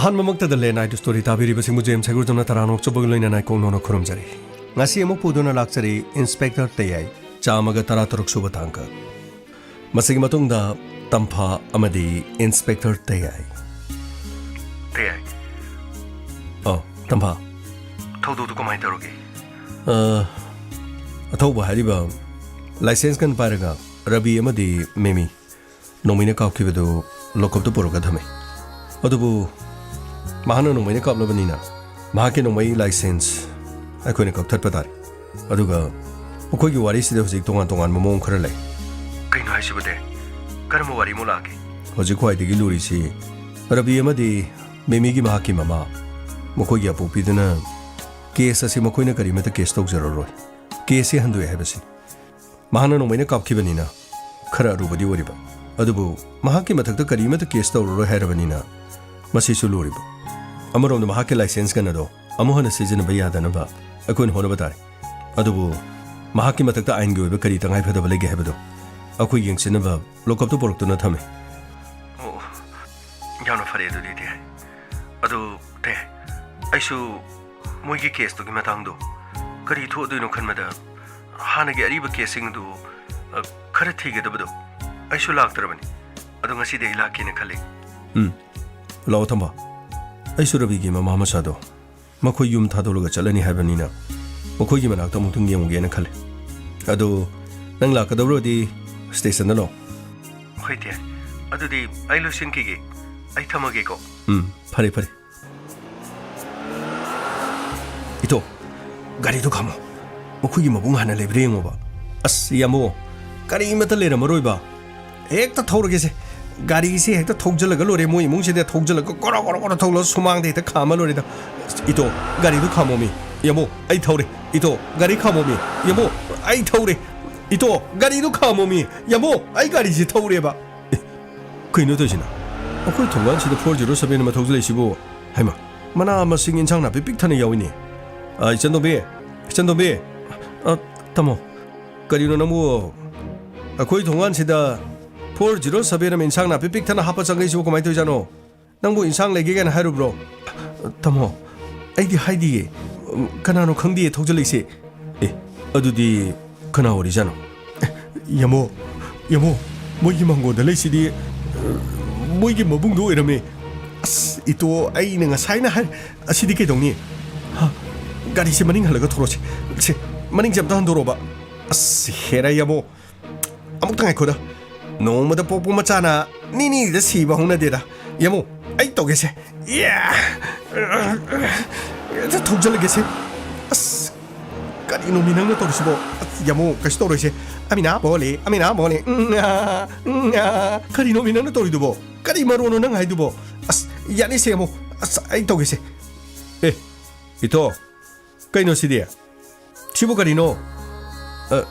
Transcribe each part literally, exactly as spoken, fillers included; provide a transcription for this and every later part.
ꯑꯍꯥꯟꯕꯃꯛꯇꯗ ꯂꯦꯟ ꯑꯥꯏꯗ story ꯇꯥꯕꯤꯔꯤꯕꯁꯤꯡꯕꯨ James ꯍꯩꯒ꯭ꯔꯨꯖꯝꯅ ꯇꯔꯥꯝꯅ ꯑꯣꯛꯆꯕꯒ ꯂꯣꯏꯅꯅ ꯏꯀꯣꯛ ꯅꯧꯅ ꯈꯨꯔꯨꯝꯖꯔꯤ꯫ ꯉꯁꯤ ꯑꯃꯨꯛ ꯄꯨꯗꯨꯅ ꯂꯥꯛꯆꯔꯤ ꯏꯟꯁꯄꯦꯛꯇꯔ ꯇꯌꯥꯏ, ꯆꯥꯝꯃꯒ ꯇꯔꯥꯇꯔꯨꯛ ꯁꯨꯕ ꯇꯥꯡꯀꯛ꯫ ꯃꯁꯤꯒꯤ ꯃꯇꯨꯡꯗ ꯇꯝꯐꯥ ꯑꯃꯗꯤ ꯏꯟꯁꯄꯦꯛꯇꯔ ꯇꯌꯥꯏ꯫ ꯇꯌꯥꯏ꯫ ꯑꯣ, ꯇꯝꯐꯥ꯫ ꯊꯧꯗꯣꯛꯇꯨ ꯀꯃꯥꯏꯅ ꯇꯧꯔꯒꯦ? ꯑ, ꯑꯊꯧꯕ ꯍꯥꯏꯔꯤꯕ ꯂꯥꯏꯁꯦꯟꯁ ꯒꯟ ꯄꯥꯏꯔꯒ ꯔꯕꯤ ꯑꯃꯗꯤ ꯃꯦꯃꯤ ꯅꯣꯡꯃꯩꯅ ꯀꯥꯞꯈꯤꯕꯗꯨ ꯂꯣꯀꯞꯇ ꯄꯨꯔꯒ ꯊꯝꯃꯦ꯫ ꯑꯗꯨꯕꯨ ꯃꯍꯥꯛꯅ ꯅꯣꯡꯃꯩꯅ ꯀꯥꯞꯂꯕꯅꯤꯅ ꯃꯍꯥꯛꯀꯤ ꯅꯣꯡꯃꯩ ꯂꯥꯏꯁꯦꯟꯁ ꯑꯩꯈꯣꯏꯅ ꯀꯛꯊꯠꯄ ꯇꯥꯔꯦ꯫ ꯑꯗꯨꯒ ꯃꯈꯣꯏꯒꯤ ꯋꯥꯔꯤꯁꯤꯗ ꯍꯧꯖꯤꯛ ꯇꯣꯉꯥꯟ ꯇꯣꯉꯥꯟꯕ ꯃꯑꯣꯡ ꯈꯔ ꯂꯩ꯫ ꯀꯩꯅꯣ ꯍꯥꯏꯁꯤꯕꯨꯗꯤ? ꯀꯔꯝꯕ ꯋꯥꯔꯤꯃꯨꯛ ꯂꯥꯛꯀꯦ? ꯍꯧꯖꯤꯛ ꯈ꯭ꯋꯥꯏꯗꯒꯤ ꯂꯨꯔꯤꯁꯤ ꯔꯕꯤ ꯑꯃꯗꯤ ꯃꯦꯃꯤꯒꯤ ꯃꯍꯥꯛꯀꯤ ꯃꯃꯥ, ꯃꯈꯣꯏꯒꯤ ꯑꯄꯣꯛꯄꯤꯗꯨꯅ ꯀꯦꯁ ꯑꯁꯤ ꯃꯈꯣꯏꯅ ꯀꯔꯤꯃꯠꯇ ꯀꯦꯁ ꯇꯧꯖꯔꯔꯣꯏ, ꯀꯦꯁꯁꯤ ꯍꯟꯗꯣꯛꯑꯦ ꯍꯥꯏꯕꯁꯤ꯫ ꯃꯍꯥꯛꯅ ꯅꯣꯡꯃꯩꯅ ꯀꯥꯞꯈꯤꯕꯅꯤꯅ ꯈꯔ ꯑꯔꯨꯕꯗꯤ ꯑꯣꯏꯔꯤꯕ, ꯑꯗꯨꯕꯨ ꯃꯍꯥꯛꯀꯤ ꯃꯊꯛꯇ ꯀꯔꯤꯃꯠꯇ ꯀꯦꯁ ꯇꯧꯔꯔꯣꯏ ꯍꯥꯏꯔꯕꯅꯤꯅ ꯃꯁꯤꯁꯨ ꯂꯨꯔꯤꯕ꯫ ꯑꯃꯔꯣꯝꯗ ꯃꯍꯥꯛꯀꯤ ꯂꯥꯏꯁꯦꯟꯁ ꯒꯟ ꯑꯗꯣ ꯑꯃꯨꯛ ꯍꯟꯅ ꯁꯤꯖꯤꯟꯅꯕ ꯌꯥꯗꯅꯕ ꯑꯩꯈꯣꯏꯅ ꯍꯣꯠꯅꯕ ꯇꯥꯔꯦ꯫ ꯑꯗꯨꯕꯨ ꯃꯍꯥꯛꯀꯤ ꯃꯊꯛꯇ ꯑꯥꯏꯟꯒꯤ ꯑꯣꯏꯕ ꯀꯔꯤ ꯇꯉꯥꯏꯐꯗꯕ ꯂꯩꯒꯦ ꯍꯥꯏꯕꯗꯣ ꯑꯩꯈꯣꯏ ꯌꯦꯡꯁꯤꯟꯅꯕ ꯂꯣꯀꯞꯇ ꯄꯨꯔꯛꯇꯨꯅ ꯊꯝꯃꯦ꯫ ꯑꯣ, ꯌꯥꯝꯅ ꯐꯔꯦ ꯑꯗꯨꯗꯤ, ꯇꯦ꯫ ꯑꯗꯨ, ꯇꯦ, ꯑꯩꯁꯨ ꯃꯣꯏꯒꯤ ꯀꯦꯁꯇꯨꯒꯤ ꯃꯇꯥꯡꯗꯣ ꯀꯔꯤ ꯊꯣꯛꯑꯗꯣꯏꯅꯣ ꯈꯟꯕꯗ ꯍꯥꯟꯅꯒꯤ ꯑꯔꯤꯕ ꯀꯦꯁꯁꯤꯡꯗꯨ, ꯑ, ꯈꯔ ꯊꯤꯒꯗꯕꯗꯣ ꯑꯩꯁꯨ ꯂꯥꯛꯇ꯭ꯔꯕꯅꯤ꯫ ꯑꯗꯣ ꯉꯁꯤꯗꯤ ꯑꯩ ꯂꯥꯛꯀꯦꯅ ꯈꯜꯂꯤ꯫ ꯎꯝ, ꯂꯥꯛꯑꯣ ꯊꯝꯕ꯫ ꯑꯩꯁꯨ ꯔꯕꯤꯒꯤ ꯃꯃꯥ ꯃꯆꯥꯗꯣ ꯃꯈꯣꯏ ꯌꯨꯝ ꯊꯥꯗꯣꯛꯂꯒ ꯆꯠꯂꯅꯤ ꯍꯥꯏꯕꯅꯤꯅ ꯃꯈꯣꯏꯒꯤ ꯃꯅꯥꯛꯇ ꯑꯃꯨꯛꯇꯪ ꯌꯦꯡꯉꯨꯒꯦꯅ ꯈꯜꯂꯤ꯫ ꯑꯗꯣ ꯅꯪ ꯂꯥꯛꯀꯗꯧꯔꯗꯤ ꯁ꯭ꯇꯦꯁꯟꯗ ꯂꯥꯛꯑꯣ꯫ ꯍꯣꯏ ꯇꯦ, ꯑꯗꯨꯗꯤ ꯑꯩ ꯂꯣꯏꯁꯤꯟꯈꯤꯒꯦ꯫ ꯑꯩ ꯊꯝꯃꯒꯦꯀꯣ꯫ ꯎꯝ, ꯐꯔꯦ, ꯐꯔꯦ꯫ ꯏꯇꯣ, ꯒꯥꯔꯤꯗꯨ ꯈꯥꯝꯃꯣ꯫ ꯃꯈꯣꯏꯒꯤ ꯃꯕꯨꯡ ꯍꯥꯟꯅ ꯂꯩꯕ꯭ꯔꯥ ꯌꯦꯡꯉꯣꯕ꯫ ꯑꯁ, ꯌꯥꯝꯕꯣ, ꯀꯔꯤꯃꯠꯇ ꯂꯩꯔꯝꯃꯔꯣꯏꯕ꯫ ꯍꯦꯛꯇ ꯊꯧꯔꯒꯦꯁꯦ꯫ ꯒꯥꯔꯤꯁꯦ ꯍꯦꯛꯇ ꯊꯧꯖꯤꯜꯂꯒ ꯂꯣꯏꯔꯦ꯫ ꯃꯣꯏ ꯏꯃꯨꯡꯁꯤꯗ ꯊꯧꯖꯤꯜꯂꯒ ꯒꯣꯔꯣ ꯒꯣꯔꯣ ꯒꯣꯔꯣ ꯊꯧꯂꯒ ꯁꯨꯃꯥꯡꯗ ꯍꯦꯛꯇ ꯈꯥꯝꯃ ꯂꯣꯏꯔꯦꯗ꯫ ꯏꯇꯣ, ꯒꯥꯔꯤꯗꯨ ꯈꯥꯝꯃꯣꯃꯤ꯫ ꯌꯥꯝꯕꯣ, ꯑꯩ ꯊꯧꯔꯦ꯫ ꯏꯇꯣ, ꯒꯥꯔꯤ ꯈꯥꯝꯃꯣꯃꯤ꯫ ꯌꯥꯝꯕꯣ, ꯑꯩ ꯊꯧꯔꯦ꯫ ꯏꯇꯣ, ꯒꯥꯔꯤꯗꯨ ꯈꯥꯝꯃꯣꯃꯤ꯫ ꯌꯥꯝꯕꯣ, ꯑꯩ ꯒꯥꯔꯤꯁꯤ ꯊꯧꯔꯦꯕ꯫ ꯑꯦ, ꯀꯩꯅꯣ ꯇꯧꯔꯤꯁꯤꯅ? ꯑꯩꯈꯣꯏ ꯊꯣꯡꯒꯥꯟꯁꯤꯗ ꯐꯣꯔ ꯖꯤꯔꯣ ꯁꯚꯦꯟ ꯑꯃ ꯊꯧꯖꯤꯜꯂꯛꯏꯁꯤꯕꯨ? ꯍꯩꯃꯥ, ꯃꯅꯥ ꯃꯁꯤꯡ ꯏꯟꯁꯥꯡ ꯅꯥꯄꯤ ꯄꯤꯛ ꯊꯟꯅ ꯌꯥꯎꯏꯅꯦ꯫ ꯑ, ꯏꯆꯟꯇꯣꯝꯕꯤ, ꯏꯆꯟꯇꯣꯝꯕꯤ꯫ ꯑ, ꯇꯥꯃꯣ, ꯀꯔꯤꯅꯣ ꯅꯪꯕꯨ? ꯑꯩꯈꯣꯏ ꯊꯣꯡꯒꯥꯟꯁꯤꯗ ꯐꯣꯔ ꯖꯤꯔꯣ ꯁꯚꯦꯟ ꯑꯃ ꯏꯟꯁꯥꯡ ꯅꯥꯄꯤ ꯄꯤꯛ ꯊꯟꯅ ꯍꯥꯞꯄ ꯆꯪꯉꯛꯏꯁꯤꯕꯨ ꯀꯃꯥꯏꯅ ꯇꯧꯔꯤꯖꯥꯠꯅꯣ? ꯅꯪꯕꯨ ꯏꯟꯁꯥꯡ ꯂꯩꯒꯦ ꯀꯥꯏꯅ ꯍꯥꯏꯔꯨꯕ꯭ꯔꯣ? ꯇꯥꯃꯣ, ꯑꯩꯗꯤ ꯍꯥꯏꯗꯤꯌꯦ꯫ ꯀꯅꯥꯅꯣ ꯈꯪꯗꯤꯌꯦ ꯊꯧꯖꯤꯜꯂꯛꯏꯁꯦ꯫ ꯑꯦ, ꯑꯗꯨꯗꯤ ꯀꯅꯥ ꯑꯣꯏꯔꯤꯖꯥꯠꯅꯣ? ꯑꯦ, ꯌꯥꯃꯣ, ꯌꯥꯃꯣ, ꯃꯣꯏꯒꯤ ꯃꯥꯡꯒꯣꯟꯗ ꯂꯩꯁꯤꯗꯤ, ꯑ, ꯃꯣꯏꯒꯤ ꯃꯕꯨꯡꯗꯣ ꯑꯣꯏꯔꯝꯃꯦ꯫ ꯑꯁ, ꯏꯇꯣ, ꯑꯩꯅ ꯉꯁꯥꯏꯅ ꯍꯥꯏ-, ꯑꯁꯤꯗꯤ ꯀꯩꯗꯧꯅꯤ? ꯍꯥ? ꯒꯥꯔꯤꯁꯦ ꯃꯅꯤꯡ ꯍꯜꯂꯒ ꯊꯣꯔꯛꯑꯣꯁꯦ꯫ ꯁꯦ, ꯃꯅꯤꯡꯁꯦ ꯑꯝꯇ ꯍꯟꯗꯣꯔꯛꯑꯣꯕ꯫ ꯑꯁ, ꯍꯦꯔꯥ ꯌꯥꯃꯣ꯫ ꯑꯃꯨꯛꯇ ꯉꯥꯏꯈꯣꯗ꯫ ꯅꯣꯡꯃꯗ ꯄꯣꯛꯄ ꯃꯆꯥꯅ ꯅꯤꯅꯤꯗ ꯁꯤꯕ ꯍꯧꯅꯗꯦꯗ꯫ ꯌꯥꯃꯣ, ꯑꯩ ꯇꯧꯒꯦꯁꯦ꯫ ꯌꯥ! ꯍꯦꯛꯇ ꯊꯧꯖꯜꯂꯒꯦꯁꯦ꯫ ꯑꯁ, ꯀꯔꯤꯅꯣꯃꯤ ꯅꯪꯅ ꯇꯧꯔꯤꯁꯤꯕꯣ? ꯑꯁ, ꯌꯥꯃꯣ, ꯀꯩꯁꯨ ꯇꯧꯔꯣꯏꯁꯦ꯫ ꯑꯃꯤꯅꯥ ꯕꯣꯂꯦ, ꯑꯃꯤꯅꯥ ꯕꯣꯂꯦ꯫ ꯎꯝ, ꯑꯥ, ꯎꯝ, ꯑꯥ꯫ ꯀꯔꯤꯅꯣꯃꯤ ꯅꯪꯅ ꯇꯧꯔꯤꯗꯨꯕꯣ? ꯀꯔꯤ ꯃꯔꯣꯟꯅꯣ ꯅꯪ ꯍꯥꯏꯗꯨꯕꯣ? ꯑꯁ, ꯌꯥꯅꯤꯁꯦ ꯌꯥꯃꯣ꯫ ꯑꯁ, ꯑꯩ ꯇꯧꯒꯦꯁꯦ꯫ ꯑꯦ, ꯏꯇꯣ, ꯀꯩꯅꯣ ꯁꯤꯗꯤ? ꯁꯤꯕꯨ ꯀꯔꯤꯅꯣ? ꯑ,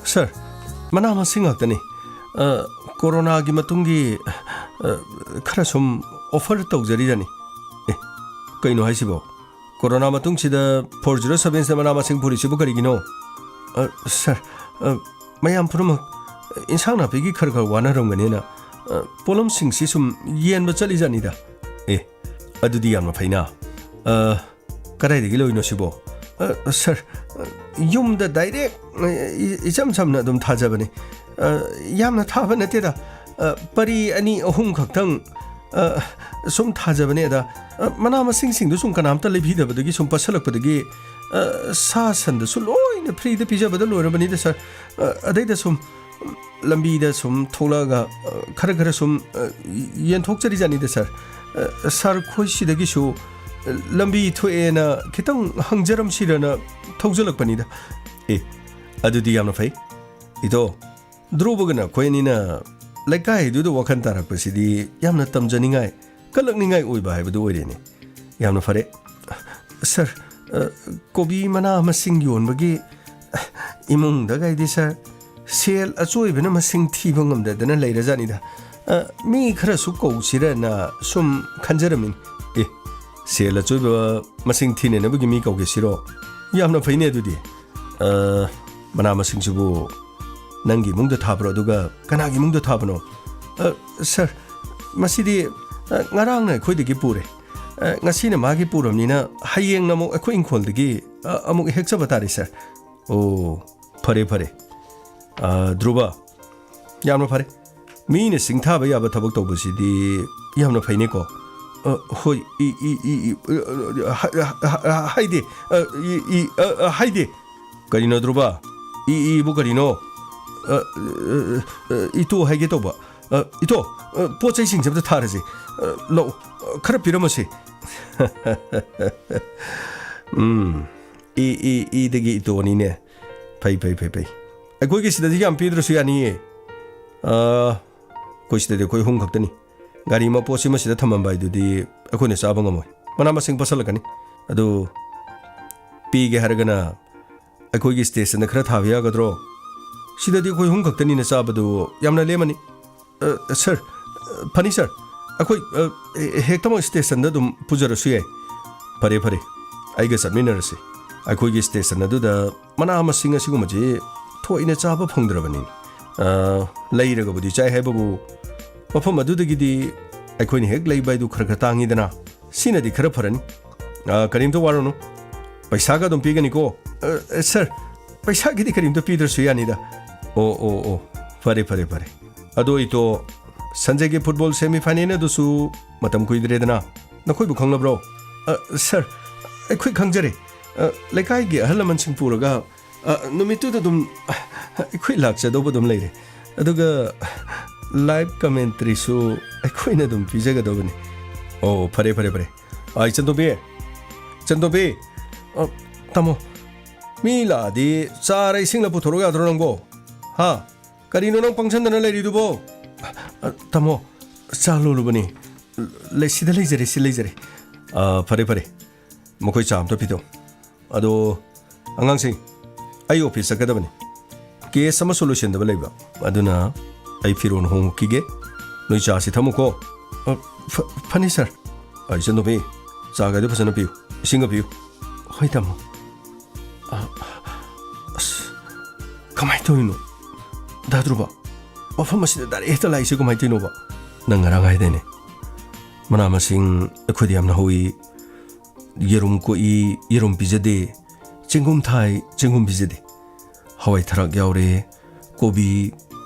ꯁꯥꯔ, ꯃꯅꯥ ꯃꯁꯤꯡ ꯉꯥꯛꯇꯅꯤ꯫ ꯑ, ꯀꯣꯔꯣꯅꯥꯒꯤ ꯃꯇꯨꯡꯒꯤ, ꯑ, ꯈꯔ ꯁꯨꯝ ꯑꯣꯐꯔ ꯇꯧꯖꯔꯤꯖꯥꯠꯅꯤ꯫ ꯑꯦ, ꯀꯩꯅꯣ ꯍꯥꯏꯁꯤꯕꯣ? ꯀꯣꯔꯣꯅꯥ ꯃꯇꯨꯡꯁꯤꯗ four zero seven ꯁꯤꯗ ꯃꯅꯥ ꯃꯁꯤꯡ ꯄꯨꯔꯤꯁꯤꯕꯨ ꯀꯔꯤꯒꯤꯅꯣ? ꯑ, ꯁꯥꯔ, ꯑ, ꯃꯌꯥꯝ ꯄꯨꯝꯅꯃꯛ ꯏꯟꯁꯥꯡ ꯅꯥꯄꯤꯒꯤ ꯈꯔ ꯈꯔ ꯋꯥꯅꯔꯝꯒꯅꯦꯅ, ꯑ, ꯄꯣꯠꯂꯝꯁꯤꯡꯁꯤ ꯁꯨꯝ ꯌꯦꯟꯕ ꯆꯠꯂꯤꯖꯥꯠꯅꯤꯗ꯫ ꯑꯦ, ꯑꯗꯨꯗꯤ ꯌꯥꯝꯅ ꯐꯩꯅ꯫ ꯑ, ꯀꯗꯥꯏꯗꯒꯤ ꯂꯧꯔꯤꯅꯣ ꯁꯤꯕꯣ? ꯑ, ꯁꯥꯔ, ꯑ, ꯌꯨꯝꯗ ꯗꯥꯏꯔꯦꯛ, ꯑ, ꯏ-, ꯏꯆꯝ ꯆꯝꯅ ꯑꯗꯨꯝ ꯊꯥꯖꯕꯅꯤ꯫ ꯑ, ꯌꯥꯝꯅ ꯊꯥꯕ ꯅꯠꯇꯦꯗ꯫ ꯑ, ꯄꯔꯤ ꯑꯅꯤ ꯑꯍꯨꯝ ꯈꯛꯇꯪ, ꯑ, ꯁꯨꯝ ꯊꯥꯖꯕꯅꯦ ꯑꯗ꯫ ꯑ, ꯃꯅꯥ ꯃꯁꯤꯡꯁꯤꯡꯗꯨ ꯁꯨꯝ ꯀꯅꯥꯝꯇ ꯂꯩꯕꯤꯗꯕꯗꯒꯤ ꯁꯨꯝ ꯄꯠꯁꯤꯜꯂꯛꯄꯗꯒꯤ, ꯑ, ꯁꯥ ꯁꯟꯗꯁꯨ ꯂꯣꯏꯅ ꯐ꯭ꯔꯤꯗ ꯄꯤꯖꯕꯗ ꯂꯣꯏꯔꯕꯅꯤꯗ ꯁꯥꯔ꯫ ꯑ, ꯑꯗꯩꯗ ꯁꯨꯝ ꯂꯝꯕꯤꯗ ꯁꯨꯝ ꯊꯣꯛꯂꯛꯑꯒ, ꯑ, ꯈꯔ ꯈꯔ ꯁꯨꯝ, ꯑ, ꯌꯦꯟꯊꯣꯛꯆꯔꯤꯖꯥꯠꯅꯤꯗ ꯁꯥꯔ꯫ ꯑ, ꯁꯥꯔ ꯈꯣꯏ ꯁꯤꯗꯒꯤꯁꯨ, ꯑ, ꯂꯝꯕꯤ ꯊꯣꯛꯑꯦꯅ ꯈꯤꯇꯪ ꯍꯪꯖꯔꯝꯁꯤꯔꯅ ꯊꯧꯖꯜꯂꯛꯄꯅꯤꯗ꯫ ꯑꯦ, ꯑꯗꯨꯗꯤ ꯌꯥꯝꯅ ꯐꯩ꯫ ꯏꯇꯣ, ꯙ꯭ꯔꯨꯕꯒ ꯅꯈꯣꯏ ꯑꯅꯤꯅ ꯂꯩꯀꯥꯏꯗꯨꯗ ꯋꯥꯈꯜ ꯇꯥꯔꯛꯄꯁꯤꯗꯤ ꯌꯥꯝꯅ ꯇꯝꯖꯅꯤꯡꯉꯥꯏ, ꯀꯜꯂꯛꯅꯤꯡꯉꯥꯏ ꯑꯣꯏꯕ ꯍꯥꯏꯕꯗꯨ ꯑꯣꯏꯔꯦꯅꯦ꯫ ꯌꯥꯝꯅ ꯐꯔꯦ꯫ ꯁꯥꯔ, ꯑ, ꯀꯣꯕꯤ ꯃꯅꯥ ꯃꯁꯤꯡ ꯌꯣꯟꯕꯒꯤ ꯏꯃꯨꯡꯗꯒꯥꯏꯗꯤ ꯁꯥꯔ, ꯁꯦꯜ ꯑꯆꯣꯏꯕꯅ ꯃꯁꯤꯡ ꯊꯤꯕ ꯉꯝꯗꯗꯅ ꯂꯩꯔꯖꯥꯠꯅꯤꯗ꯫ ꯑ, ꯃꯤ ꯈꯔꯁꯨ ꯀꯧꯁꯤꯔꯅ ꯁꯨꯝ ꯈꯟꯖꯔꯝꯃꯤꯅꯤ꯫ ꯑꯦ, ꯁꯦꯜ ꯑꯆꯣꯏꯕ ꯃꯁꯤꯡ ꯊꯤꯅꯅꯕꯒꯤ ꯃꯤ ꯀꯧꯒꯦ ꯁꯤꯔꯣ? ꯌꯥꯝꯅ ꯐꯩꯅꯦ ꯑꯗꯨꯗꯤ꯫ ꯑ, ꯃꯅꯥ ꯃꯁꯤꯡꯁꯤꯕꯨ ꯅꯪꯒꯤ ꯏꯃꯨꯡꯗ ꯊꯥꯕ꯭ꯔꯣ? ꯑꯗꯨꯒ ꯀꯅꯥꯒꯤ ꯏꯃꯨꯡꯗ ꯊꯥꯕꯅꯣ? ꯑ, ꯁꯥꯔ, ꯃꯁꯤꯗꯤ ꯑ, ꯉꯔꯥꯡꯅ ꯑꯩꯈꯣꯏꯗꯒꯤ ꯄꯨꯔꯦ꯫ ꯑ, ꯉꯁꯤꯅ ꯃꯥꯒꯤ ꯄꯨꯔꯕꯅꯤꯅ ꯍꯌꯦꯡꯅ ꯑꯃꯨꯛ ꯑꯩꯈꯣꯏ ꯏꯪꯈꯣꯜꯗꯒꯤ, ꯑ, ꯑꯃꯨꯛ ꯍꯦꯛꯆꯕ ꯇꯥꯔꯦ, ꯁꯥꯔ꯫ ꯑꯣ, ꯐꯔꯦ, ꯐꯔꯦ꯫ ꯑ, ꯙ꯭ꯔꯨꯕ, ꯌꯥꯝꯅ ꯐꯔꯦ꯫ ꯃꯤꯅ ꯁꯤꯡꯊꯥꯕ ꯌꯥꯕ ꯊꯕꯛ ꯇꯧꯕꯁꯤꯗꯤ ꯌꯥꯝꯅ ꯐꯩꯅꯦꯀꯣ꯫ ꯑ, ꯍꯣꯏ, ꯏ, ꯏ, ꯏ, ꯏ, ꯑ, ꯑ, ꯍ-, ꯍ-, ꯍ-, ꯍꯥꯏꯗꯦ꯫ ꯑ, ꯏ, ꯏ, ꯑ, ꯑ, ꯍꯥꯏꯗꯦ꯫ ꯀꯔꯤꯅꯣ, ꯙ꯭ꯔꯨꯕ? ꯏ, ꯏꯕꯨ ꯀꯔꯤꯅꯣ? ꯑ, ꯑ, ꯑ, ꯏꯇꯣ ꯍꯥꯏꯒꯦ ꯇꯧꯕ꯫ ꯑ, ꯏꯇꯣ, ꯑ, ꯄꯣꯠ ꯆꯩꯁꯤꯡꯁꯦ ꯑꯝꯇ ꯊꯥꯔꯁꯤ꯫ ꯑ, ꯂꯧ, ꯑ, ꯈꯔ ꯄꯤꯔꯝꯃꯁꯤ꯫ ꯎꯝ, ꯏ, ꯏ, ꯏꯗꯒꯤ ꯏꯇꯣꯅꯤꯅꯦ꯫ ꯐꯩ, ꯐꯩ, ꯐꯩ, ꯐꯩ꯫ ꯑꯩꯈꯣꯏꯒꯤ ꯁꯤꯗꯗꯤ ꯌꯥꯝ ꯄꯤꯗ꯭ꯔꯁꯨ ꯌꯥꯅꯤꯌꯦ꯫ ꯑ, ꯑꯩꯈꯣꯏ ꯁꯤꯗꯗꯤ ꯑꯩꯈꯣꯏ ꯑꯍꯨꯝ ꯈꯛꯇꯅꯤ꯫ ꯒꯥꯔꯤ ꯃꯄꯣꯠꯁꯤꯃ ꯁꯤꯗ ꯊꯝꯃꯝꯕ ꯍꯥꯏꯗꯨꯗꯤ ꯑꯩꯈꯣꯏꯅ ꯆꯥꯕ ꯉꯝꯃꯣꯏ꯫ ꯃꯅꯥ ꯃꯁꯤꯡ ꯄꯠꯁꯜꯂꯛꯀꯅꯤ꯫ ꯑꯗꯨ ꯄꯤꯒꯦ ꯍꯥꯏꯔꯒꯅ ꯑꯩꯈꯣꯏꯒꯤ ꯁ꯭ꯇꯦꯁꯟꯗ ꯈꯔ ꯊꯥꯕ ꯌꯥꯒꯗ꯭ꯔꯣ? ꯁꯤꯗꯗꯤ ꯑꯩꯈꯣꯏ ꯑꯍꯨꯝ ꯈꯛꯇꯅꯤꯅ ꯆꯥꯕꯗꯨ ꯌꯥꯝꯅ ꯂꯦꯝꯃꯅꯤ꯫ ꯑ, ꯁꯔ, ꯑ, ꯐꯅꯤ ꯁꯔ, ꯑꯩꯈꯣꯏ, ꯑ, ꯍꯦꯛꯇꯃꯛ ꯁ꯭ꯇꯦꯁꯟꯗ ꯑꯗꯨꯝ ꯄꯨꯖꯔꯁꯨ ꯌꯥꯏ꯫ ꯐꯔꯦ, ꯐꯔꯦ, ꯑꯩꯒ ꯆꯠꯃꯤꯟꯅꯔꯁꯤ꯫ ꯑꯩꯈꯣꯏꯒꯤ ꯁ꯭ꯇꯦꯁꯟ ꯑꯗꯨꯗ ꯃꯅꯥ ꯃꯁꯤꯡ ꯑꯁꯤꯒꯨꯝꯕꯁꯤ ꯊꯣꯏꯅ ꯆꯥꯕ ꯐꯪꯗ꯭ꯔꯕꯅꯤ꯫ ꯑ, ꯂꯩꯔꯒꯕꯨꯗꯤ ꯆꯥꯏ ꯍꯥꯏꯕꯕꯨ, ꯃꯐꯝ ꯑꯗꯨꯗꯒꯤꯗꯤ ꯑꯩꯈꯣꯏꯅ ꯍꯦꯛ ꯂꯩꯕ ꯍꯥꯏꯗꯨ ꯈꯔ ꯈꯔ ꯇꯥꯡꯉꯤꯗꯅ꯫ ꯁꯤꯅꯗꯤ ꯈꯔ ꯐꯔꯅꯤ꯫ ꯑ, ꯀꯔꯤꯝꯇ ꯋꯥꯔꯨꯅꯨ꯫ ꯄꯩꯁꯥꯒ ꯑꯗꯨꯝ ꯄꯤꯒꯅꯤꯀꯣ꯫ ꯑ, ꯁꯔ, ꯄꯩꯁꯥꯒꯤꯗꯤ ꯀꯔꯤꯝꯇ ꯄꯤꯗ꯭ꯔꯁꯨ ꯌꯥꯅꯤꯗ꯫ ꯑꯣ, ꯑꯣ, ꯑꯣ꯫ ꯐꯔꯦ, ꯐꯔꯦ, ꯐꯔꯦ꯫ ꯑꯗꯣ ꯏꯇꯣ, ꯁꯟꯗꯦꯒꯤ ꯐꯨꯠꯕꯣꯜ ꯁꯦꯃꯤ ꯐꯥꯏꯅꯦꯜ ꯑꯗꯨꯁꯨ ꯃꯇꯝ ꯀꯨꯏꯗ꯭ꯔꯦꯗꯅ꯫ ꯅꯈꯣꯏꯕꯨ ꯈꯪꯅꯕ꯭ꯔꯣ? ꯑ, ꯁꯔ, ꯑꯩꯈꯣꯏ ꯈꯪꯖꯔꯦ꯫ ꯑ, ꯂꯩꯀꯥꯏꯒꯤ ꯑꯍꯜ ꯂꯃꯟꯁꯤꯡ ꯄꯨꯔꯒ, ꯑ, ꯅꯨꯃꯤꯠꯇꯨꯗ ꯑꯗꯨꯝ ꯑꯩꯈꯣꯏ ꯂꯥꯛꯆꯗꯧꯕ ꯑꯗꯨꯝ ꯂꯩꯔꯦ꯫ ꯑꯗꯨꯒ ꯂꯥꯏꯚ ꯀꯃꯦꯟꯇ꯭ꯔꯤꯁꯨ ꯑꯩꯈꯣꯏꯅ ꯑꯗꯨꯝ ꯄꯤꯖꯒꯗꯧꯕꯅꯤ꯫ ꯑꯣ, ꯐꯔꯦ, ꯐꯔꯦ, ꯐꯔꯦ꯫ ꯑ, ꯏꯆꯟꯇꯣꯝꯕꯤ, ꯏꯆꯟꯇꯣꯝꯕꯤ, ꯑ, ꯇꯥꯃꯣ, ꯃꯤ ꯂꯥꯛꯑꯗꯤ ꯆꯥꯔ ꯏꯁꯤꯡꯂ ꯄꯨꯊꯣꯔꯛꯎ ꯌꯥꯗ꯭ꯔꯣ ꯅꯪꯕꯣ? ꯍꯥ? ꯀꯔꯤꯅꯣ ꯅꯪ ꯄꯪꯁꯟꯗꯅ ꯂꯩꯔꯤꯗꯨꯕꯣ? ꯑ, ꯇꯥꯃꯣ, ꯆꯥ ꯂꯣꯜꯂꯨꯕꯅꯤ꯫ ꯂꯩ-, ꯁꯤꯗ ꯂꯩꯖꯔꯦ, ꯁꯤ ꯂꯩꯖꯔꯦ꯫ ꯑ, ꯐꯔꯦ, ꯐꯔꯦ꯫ ꯃꯈꯣꯏ ꯆꯥ ꯑꯝꯇ ꯄꯤꯊꯛꯎ꯫ ꯑꯗꯣ, ꯑꯉꯥꯡꯁꯤꯡ, ꯑꯩ ꯑꯣꯐꯤꯁ ꯆꯠꯀꯗꯕꯅꯤ꯫ ꯀꯦꯁ ꯑꯃꯁꯨ ꯂꯣꯏꯁꯤꯟꯗꯕ ꯂꯩꯕ꯫ ꯑꯗꯨꯅ ꯑꯩ ꯐꯤꯔꯣꯜ ꯍꯣꯡꯉꯨꯈꯤꯒꯦ꯫ ꯅꯣꯏ ꯆꯥꯁꯤ ꯊꯛꯎꯀꯣ꯫ ꯑ, ꯐ-, ꯐꯅꯤ, ꯁꯔ꯫ ꯑ, ꯏꯆꯟꯇꯣꯝꯕꯤ, ꯆꯥꯒꯗꯨ ꯐꯖꯅ ꯄꯤꯌꯨ꯫ ꯏꯁꯤꯡꯒ ꯄꯤꯌꯨ꯫ ꯍꯣꯏ, ꯇꯥꯃꯣ꯫ ꯑ, ꯑꯁ, ꯀꯃꯥꯏꯅ ꯇꯧꯔꯤꯅꯣ? ꯗꯥ ꯙ꯭ꯔꯨꯕ, ꯃꯐꯝ ꯑꯁꯤꯗ ꯗꯥꯏꯔꯦꯛ ꯍꯦꯛꯇ ꯂꯥꯛꯏꯁꯦ ꯀꯃꯥꯏꯅ ꯇꯧꯔꯤꯅꯣꯕ? ꯅꯪ ꯉꯔꯥꯡ ꯍꯥꯏꯗꯥꯏꯅꯦ? ꯃꯅꯥ ꯃꯁꯤꯡ ꯑꯩꯈꯣꯏꯗꯤ ꯌꯥꯝꯅ ꯍꯧꯏ꯫ ꯌꯦꯔꯨꯝ ꯀꯣꯛꯏ, ꯌꯦꯔꯨꯝ ꯄꯤꯖꯗꯦ꯫ ꯆꯦꯡꯒꯨꯝ ꯊꯥꯏ, ꯆꯦꯡꯒꯨꯝ ꯄꯤꯖꯗꯦ꯫ ꯍꯋꯥꯏ ꯊꯔꯥꯛ ꯌꯥꯎꯔꯦ, ꯀꯣꯕꯤ,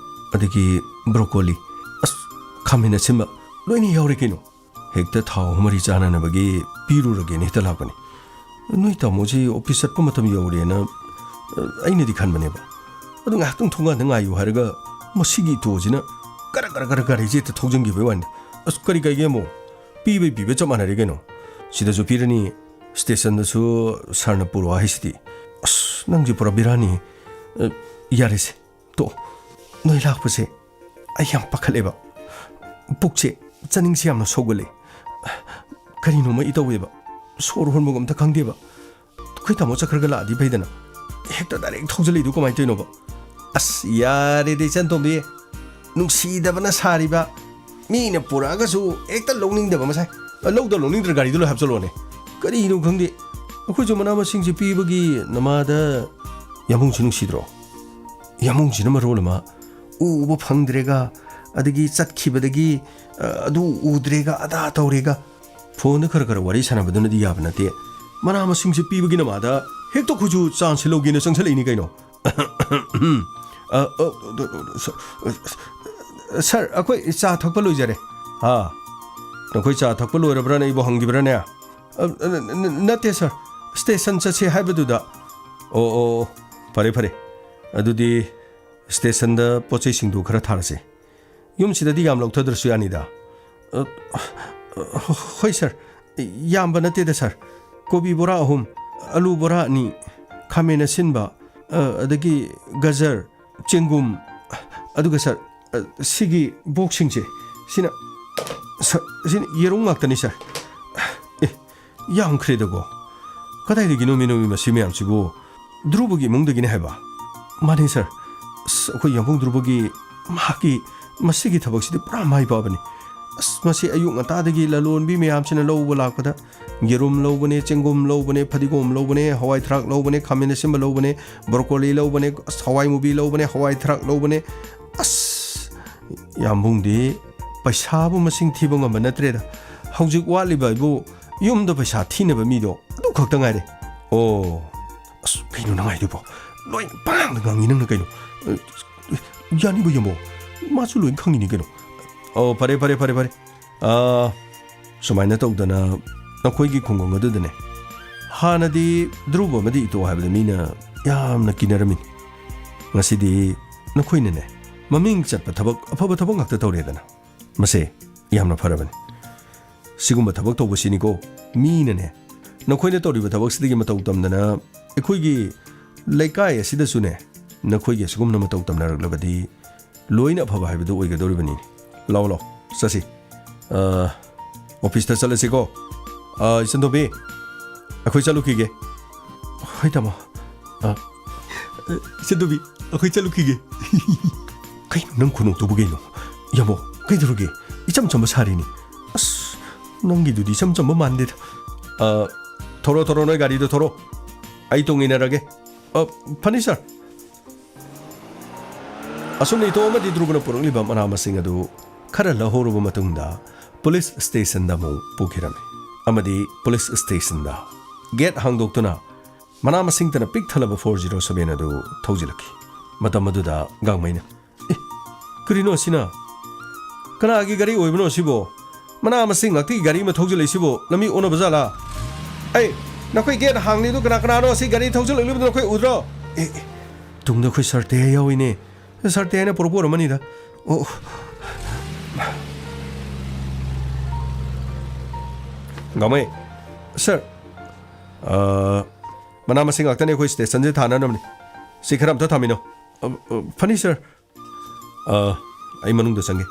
ꯑꯗꯒꯤ ꯕ꯭ꯔꯣꯀꯣꯂꯤ, ꯑꯁ, ꯈꯥꯃꯦꯟ ꯑꯁꯤꯟꯕ ꯂꯣꯏꯅ ꯌꯥꯎꯔꯦ ꯀꯩꯅꯣ꯫ ꯍꯦꯛꯇ ꯊꯥꯎ ꯃꯔꯤ ꯆꯥꯅꯅꯕꯒꯤ ꯄꯤꯔꯨꯔꯒꯦꯅ ꯍꯦꯛꯇ ꯂꯥꯛꯄꯅꯤ꯫ ꯅꯣꯏ ꯇꯥꯃꯣꯁꯤ ꯑꯣꯐꯤꯁ ꯆꯠꯄ ꯃꯇꯝ ꯌꯧꯔꯦꯅ, ꯑ, ꯑꯩꯅꯗꯤ ꯈꯟꯕꯅꯦꯕ꯫ ꯑꯗꯨ ꯉꯥꯏꯍꯥꯛꯇꯪ ꯊꯣꯡꯒꯥꯟꯗ ꯉꯥꯏꯌꯨ ꯍꯥꯏꯔꯒ ꯃꯁꯤꯒꯤ ꯏꯇꯣꯁꯤꯅ ꯒꯔ ꯒꯔ ꯒꯔ ꯒꯥꯔꯤꯁꯦ ꯍꯦꯛꯇ ꯊꯧꯖꯤꯟꯈꯤꯕꯩ ꯋꯥꯅꯤ꯫ ꯑꯁ, ꯀꯔꯤ ꯀꯥꯏꯒꯦ ꯑꯃꯨꯛ? ꯄꯤꯕꯩ ꯄꯤꯕ ꯆꯞ ꯃꯥꯟꯅꯔꯦ ꯀꯩꯅꯣ꯫ ꯁꯤꯗꯁꯨ ꯄꯤꯔꯅꯤ, ꯁ꯭ꯇꯦꯁꯟꯗꯁꯨ ꯁꯥꯔꯅ ꯄꯨꯔꯛꯑꯣ ꯍꯥꯏꯁꯤꯗꯤ꯫ ꯑꯁ, ꯅꯪꯁꯦ ꯄꯨꯔꯥ ꯕꯦꯔꯥꯅꯤ꯫ ꯑ, ꯌꯥꯔꯦꯁꯦ, ꯇꯣꯛꯑꯣ꯫ ꯅꯣꯏ ꯂꯥꯛꯄꯁꯦ ꯑꯩ ꯌꯥꯝ ꯄꯥꯈꯠꯂꯦꯕ꯫ ꯄꯨꯛꯁꯦ, ꯆꯥꯅꯤꯡꯁꯦ ꯌꯥꯝꯅ ꯁꯧꯒꯠꯂꯦ꯫ ꯀꯔꯤꯅꯣꯃ ꯏꯇꯧꯋꯦꯕ꯫ ꯁꯣꯔ ꯍꯣꯟꯕꯒ ꯑꯝꯇ ꯈꯪꯗꯦꯕ꯫ ꯑꯩꯈꯣꯏ ꯇꯥꯃꯣ ꯆꯠꯈ꯭ꯔꯒ ꯂꯥꯛꯑꯗꯤ ꯐꯩꯗꯅ꯫ ꯍꯦꯛꯇ ꯗꯥꯏꯔꯦꯛ ꯊꯧꯖꯜꯂꯛꯏꯗꯣ ꯀꯃꯥꯏꯅ ꯇꯧꯔꯤꯅꯣꯕ? ꯑꯁ, ꯌꯥꯔꯦꯗ, ꯏꯆꯟꯇꯣꯝꯕꯤ꯫ ꯅꯨꯡꯁꯤꯗꯕꯅ ꯁꯥꯔꯤꯕ꯫ ꯃꯤꯅ ꯄꯨꯔꯛꯑꯒꯁꯨ ꯍꯦꯛꯇ ꯂꯧꯅꯤꯡꯗꯕ ꯃꯁꯥꯏ꯫ ꯑ, ꯂꯧꯗ ꯂꯧꯅꯤꯡꯗ꯭ꯔ ꯒꯥꯔꯤꯗ ꯂꯣꯏ ꯍꯥꯞꯆꯜꯂꯣꯅꯦ꯫ ꯀꯔꯤꯅꯣ ꯈꯪꯗꯦ꯫ ꯑꯩꯈꯣꯏꯁꯨ ꯃꯅꯥ ꯃꯁꯤꯡꯁꯦ ꯄꯤꯕꯒꯤ ꯅꯃꯥꯗ ꯌꯥꯝꯕꯨꯡꯁꯤ ꯅꯨꯡꯁꯤꯗ꯭ꯔꯣ? ꯌꯥꯝꯕꯨꯡꯁꯤꯅ ꯃꯔꯣꯜ ꯑꯃ ꯎꯕ ꯐꯪꯗ꯭ꯔꯦꯒ, ꯑꯗꯒꯤ ꯆꯠꯈꯤꯕꯗꯒꯤ, ꯑ, ꯑꯗꯨ ꯎꯗ꯭ꯔꯦꯒ, ꯑꯗꯥ ꯇꯧꯔꯦꯒ꯫ ꯐꯣꯟꯗ ꯈꯔ ꯈꯔ ꯋꯥꯔꯤ ꯁꯥꯟꯅꯕꯗꯨꯅꯗꯤ ꯌꯥꯕ ꯅꯠꯇꯦ꯫ ꯃꯅꯥ ꯃꯁꯤꯡꯁꯦ ꯄꯤꯕꯒꯤ ꯅꯃꯥꯗ ꯍꯦꯛꯇ ꯑꯩꯈꯣꯏꯁꯨ ꯆꯥꯟꯁꯁꯦ ꯂꯧꯒꯦꯅ ꯆꯪꯁꯜꯂꯛꯏꯅꯤ ꯀꯩꯅꯣ꯫ ꯑ, ꯑ, ꯁ-, ꯁ-, ꯁꯥꯔ, ꯑꯩꯈꯣꯏ ꯆꯥ ꯊꯛꯄ ꯂꯣꯏꯖꯔꯦ꯫ ꯍꯥ? ꯅꯈꯣꯏ ꯆꯥ ꯊꯛꯄ ꯂꯣꯏꯔꯕ꯭ꯔꯥꯅ ꯑꯩꯕꯨ ꯍꯪꯈꯤꯕ꯭ꯔꯥꯅꯦ? ꯑ, ꯅ-, ꯅ-, ꯅꯠꯇꯦ ꯁꯥꯔ, ꯁ꯭ꯇꯦꯁꯟ ꯆꯠꯁꯦ ꯍꯥꯏꯕꯗꯨꯗ꯫ ꯑꯣ, ꯑꯣ, ꯑꯣ, ꯐꯔꯦ, ꯐꯔꯦ꯫ ꯑꯗꯨꯗꯤ ꯁ꯭ꯇꯦꯁꯟꯗ ꯄꯣꯠ ꯆꯩꯁꯤꯡꯗꯨ ꯈꯔ ꯊꯥꯔꯁꯦ꯫ ꯌꯨꯝꯁꯤꯗꯗꯤ ꯌꯥꯝ ꯂꯧꯊꯗ꯭ꯔꯁꯨ ꯌꯥꯅꯤꯗ꯫ ꯑ, ꯑ, ꯍꯣꯏ ꯁꯥꯔ, ꯌꯥꯝꯕ ꯅꯠꯇꯦꯗ ꯁꯥꯔ꯫ ꯀꯣꯕꯤ ꯕꯣꯔꯥ ꯑꯍꯨꯝ, ꯑꯂꯨ ꯕꯣꯔꯥ ꯑꯅꯤ, ꯈꯥꯃꯦꯟ ꯑꯁꯤꯟꯕ, ꯑ, ꯑꯗꯒꯤ ꯒꯖꯔ, ꯆꯦꯡꯒꯨꯝ, ꯑꯗꯨꯒ ꯁꯥꯔ, ꯑ, ꯁꯤꯒꯤ ꯕꯣꯛꯁꯁꯤꯡꯁꯦ, ꯁꯤꯅ, ꯁꯥꯔ, ꯁꯤꯅ ꯌꯦꯔꯨꯝ ꯉꯥꯛꯇꯅꯤ ꯁꯥꯔ꯫ ꯑꯦ, ꯌꯥꯝꯈ꯭ꯔꯦꯗꯀꯣ꯫ ꯀꯗꯥꯏꯗꯒꯤꯅꯣꯃꯤ ꯅꯣꯃꯤ ꯃꯁꯤ ꯃꯌꯥꯝꯁꯤꯕꯨ? ꯙ꯭ꯔꯨꯕꯒꯤ ꯏꯃꯨꯡꯗꯒꯤꯅꯦ ꯍꯥꯏꯕ? ꯃꯥꯅꯦ ꯁꯥꯔ꯫ ꯑꯁ, ꯑꯩꯈꯣꯏ ꯌꯥꯝꯕꯨꯡ ꯙ꯭ꯔꯨꯕꯒꯤ, ꯃꯍꯥꯛꯀꯤ ꯃꯁꯤꯒꯤ ꯊꯕꯛꯁꯤꯗꯤ ꯄꯨꯔꯥ ꯃꯥꯏ ꯄꯥꯛꯑꯕꯅꯤ꯫ ꯑꯁ, ꯃꯁꯤ ꯑꯌꯨꯛ ꯉꯟꯇꯥꯗꯒꯤ ꯂꯂꯣꯟꯕꯤ ꯃꯌꯥꯝꯁꯤꯅ ꯂꯧꯕ ꯂꯥꯛꯄꯗ ꯌꯦꯔꯨꯝ ꯂꯧꯕꯅꯦ, ꯆꯦꯡꯒꯨꯝ ꯂꯧꯕꯅꯦ, ꯐꯗꯤꯒꯣꯝ ꯂꯧꯕꯅꯦ, ꯍꯋꯥꯏ ꯊꯔꯥꯛ ꯂꯧꯕꯅꯦ, ꯈꯥꯃꯦꯟ ꯑꯁꯤꯟꯕ ꯂꯧꯕꯅꯦ, ꯕ꯭ꯔꯣꯀꯣꯂꯤ ꯂꯧꯕꯅꯦ, ꯑꯁ, ꯍꯋꯥꯏ ꯃꯨꯕꯤ ꯂꯧꯕꯅꯦ, ꯍꯋꯥꯏ ꯊꯔꯥꯛ ꯂꯧꯕꯅꯦ꯫ ꯑꯁ, ꯌꯥꯝꯕꯨꯡꯗꯤ ꯄꯩꯁꯥꯕꯨ ꯃꯁꯤꯡ ꯊꯤꯕ ꯉꯝꯕ ꯅꯠꯇ꯭ꯔꯦꯗ꯫ ꯍꯧꯖꯤꯛ ꯋꯥꯠꯂꯤꯕ ꯍꯥꯏꯕꯨ ꯌꯨꯝꯗ ꯄꯩꯁꯥ ꯊꯤꯅꯕ ꯃꯤꯗꯣ ꯑꯗꯨ ꯈꯛꯇ ꯉꯥꯏꯔꯦ꯫ ꯑꯣ, ꯑꯁ, ꯀꯩꯅꯣ ꯅꯪ ꯍꯥꯏꯗꯨꯕꯣ? ꯂꯣꯏ ꯄꯉꯥꯡꯗ ꯉꯥꯡꯉꯤ ꯅꯪꯅ ꯀꯩꯅꯣ? ꯑ, ꯌꯥꯅꯤꯕ ꯌꯦꯡꯉꯣ, ꯃꯥꯁꯨ ꯂꯣꯏ ꯈꯪꯉꯤꯅꯤ ꯀꯩꯅꯣ꯫ ꯑꯣ, ꯐꯔꯦ, ꯐꯔꯦ, ꯐꯔꯦ, ꯐꯔꯦ꯫ ꯑ, ꯁꯨꯃꯥꯏꯅ ꯇꯧꯗꯅ ꯅꯈꯣꯏꯒꯤ ꯈꯨꯡꯒꯪ ꯑꯗꯨꯗꯅꯦ, ꯍꯥꯟꯅꯗꯤ ꯙ꯭ꯔꯨꯕ ꯑꯃꯗꯤ ꯏꯇꯣ ꯍꯥꯏꯕꯗ ꯃꯤꯅ ꯌꯥꯝꯅ ꯀꯤꯅꯔꯝꯃꯤ꯫ ꯉꯁꯤꯗꯤ ꯅꯈꯣꯏꯅꯅꯦ, ꯃꯃꯤꯡ ꯆꯠꯄ ꯊꯕꯛ, ꯑꯐꯕ ꯊꯕꯛ ꯉꯥꯛꯇ ꯇꯧꯔꯦꯗꯅ꯫ ꯃꯁꯦ ꯌꯥꯝꯅ ꯐꯔꯕꯅꯤ꯫ ꯁꯤꯒꯨꯝꯕ ꯊꯕꯛ ꯇꯧꯕꯁꯤꯅꯤꯀꯣ, ꯃꯤꯅꯅꯦ, ꯅꯈꯣꯏꯅ ꯇꯧꯔꯤꯕ ꯊꯕꯛꯁꯤꯗꯒꯤ ꯃꯇꯧ ꯇꯝꯗꯅ ꯑꯩꯈꯣꯏꯒꯤ ꯂꯩꯀꯥꯏ ꯑꯁꯤꯗꯁꯨꯅꯦ, ꯅꯈꯣꯏꯒꯤ ꯑꯁꯤꯒꯨꯝꯅ ꯃꯇꯧ ꯇꯝꯅꯔꯛꯂꯕꯗꯤ ꯂꯣꯏꯅ ꯑꯐꯕ ꯍꯥꯏꯕꯗꯨ ꯑꯣꯏꯒꯗꯧꯔꯤꯕꯅꯤ꯫ ꯂꯥꯛꯑꯣ, ꯂꯥꯛꯑꯣ, ꯆꯠꯁꯤ꯫ ꯑ, ꯑꯣꯐꯤꯁꯇ ꯆꯠꯂꯁꯤꯀꯣ꯫ ꯑ, ꯏꯆꯟꯇꯣꯝꯕꯤ, ꯑꯩꯈꯣꯏ ꯆꯠꯂꯨꯈꯤꯒꯦ꯫ ꯍꯣꯏ, ꯇꯥꯃꯣ꯫ ꯑ, ꯏꯆꯟꯇꯣꯝꯕꯤ, ꯑꯩꯈꯣꯏ ꯆꯠꯂꯨꯈꯤꯒꯦ꯫ ꯀꯩꯅꯣ ꯅꯪ ꯈꯨꯅꯣꯛꯇꯨꯕꯨ ꯀꯩꯅꯣ? ꯌꯥꯃꯣ, ꯀꯩꯗꯧꯔꯒꯦ? ꯏꯆꯝ ꯆꯝꯕ ꯁꯥꯔꯤꯅꯤ꯫ ꯑꯁ, ꯅꯪꯒꯤꯗꯨꯗꯤ ꯏꯆꯝ ꯆꯝꯕ ꯃꯥꯟꯗꯦꯗ꯫ ꯑ, ꯊꯧꯔꯣ, ꯊꯧꯔꯣ, ꯅꯣꯏ ꯒꯥꯔꯤꯗꯣ ꯊꯧꯔꯣ꯫ ꯑꯩ ꯇꯣꯡ ꯏꯟꯅꯔꯒꯦ꯫ ꯑ, ꯐꯅꯤ, ꯁꯥꯔ꯫ ꯑꯁꯨꯝꯅ ꯏꯇꯣ ꯑꯃꯗꯤ ꯙ꯭ꯔꯨꯕꯅ ꯄꯨꯔꯛꯂꯤꯕ ꯃꯅꯥ ꯃꯁꯤꯡ ꯑꯗꯨ ꯈꯔ ꯂꯧꯍꯧꯔꯕ ꯃꯇꯨꯡꯗ ꯄꯨꯂꯤꯁ ꯁ꯭ꯇꯦꯁꯟꯗ ꯑꯃꯨꯛ ꯄꯨꯈꯤꯔꯝꯃꯤ꯫ ꯑꯃꯗꯤ ꯄꯨꯂꯤꯁ ꯁ꯭ꯇꯦꯁꯟꯗ ꯒꯦꯠ ꯍꯥꯡꯗꯣꯛꯇꯨꯅ ꯃꯅꯥ ꯃꯁꯤꯡꯇꯅ ꯄꯤꯛ ꯊꯜꯂꯕ ꯐꯣꯔ ꯖꯤꯔꯣ ꯁꯚꯦꯟ ꯑꯗꯨ ꯊꯧꯖꯤꯜꯂꯛꯈꯤ꯫ ꯃꯇꯝ ꯑꯗꯨꯗ ꯒꯥꯡꯃꯩꯅ, "ꯑꯦ, ꯀꯔꯤꯅꯣ ꯑꯁꯤꯅ? ꯀꯅꯥꯒꯤ ꯒꯥꯔꯤ ꯑꯣꯏꯕꯅꯣ ꯑꯁꯤꯕꯣ? ꯃꯅꯥ ꯃꯁꯤꯡ ꯉꯥꯛꯇꯒꯤ ꯒꯥꯔꯤ ꯑꯃ ꯊꯧꯖꯤꯜꯂꯛꯏꯁꯤꯕꯣ? ꯂꯝꯕꯤ ꯑꯣꯟꯅꯕ ꯖꯥꯠꯂꯥ? ꯑꯩ, ꯅꯈꯣꯏ ꯒꯦꯠ ꯍꯥꯡꯂꯤꯗꯨ ꯀꯅꯥ ꯀꯅꯥꯅꯣ? ꯑꯁꯤ ꯒꯥꯔꯤ ꯊꯧꯖꯤꯜꯂꯛꯂꯤꯕꯗꯨ ꯅꯈꯣꯏ ꯎꯗ꯭ꯔꯣ?" "ꯑꯦ, ꯑꯦ, ꯇꯨꯡꯗ ꯑꯩꯈꯣꯏ ꯁꯥꯔ ꯇꯦꯌꯥ ꯌꯥꯎꯏꯅꯦ꯫ ꯁꯥꯔ ꯇꯦꯌꯥꯅ ꯄꯨꯔꯛꯄ ꯑꯣꯏꯔꯝꯃꯅꯤꯗ꯫ ꯑꯣ, ꯒꯥꯡꯃꯩ, ꯁꯥꯔ, ꯑ, ꯃꯅꯥ ꯃꯁꯤꯡ ꯉꯥꯛꯇꯅꯦ ꯑꯩꯈꯣꯏ ꯁ꯭ꯇꯦꯁꯟꯁꯦ ꯊꯥꯅꯅꯕꯅꯤ꯫ ꯁꯤ ꯈꯔ ꯑꯝꯇ ꯊꯥꯃꯤꯟꯅꯧ꯫" "ꯑ, ꯑ, ꯐꯅꯤ, ꯁꯥꯔ꯫" "ꯑ, ꯑꯩ ꯃꯅꯨꯡꯗ ꯆꯪꯒꯦ꯫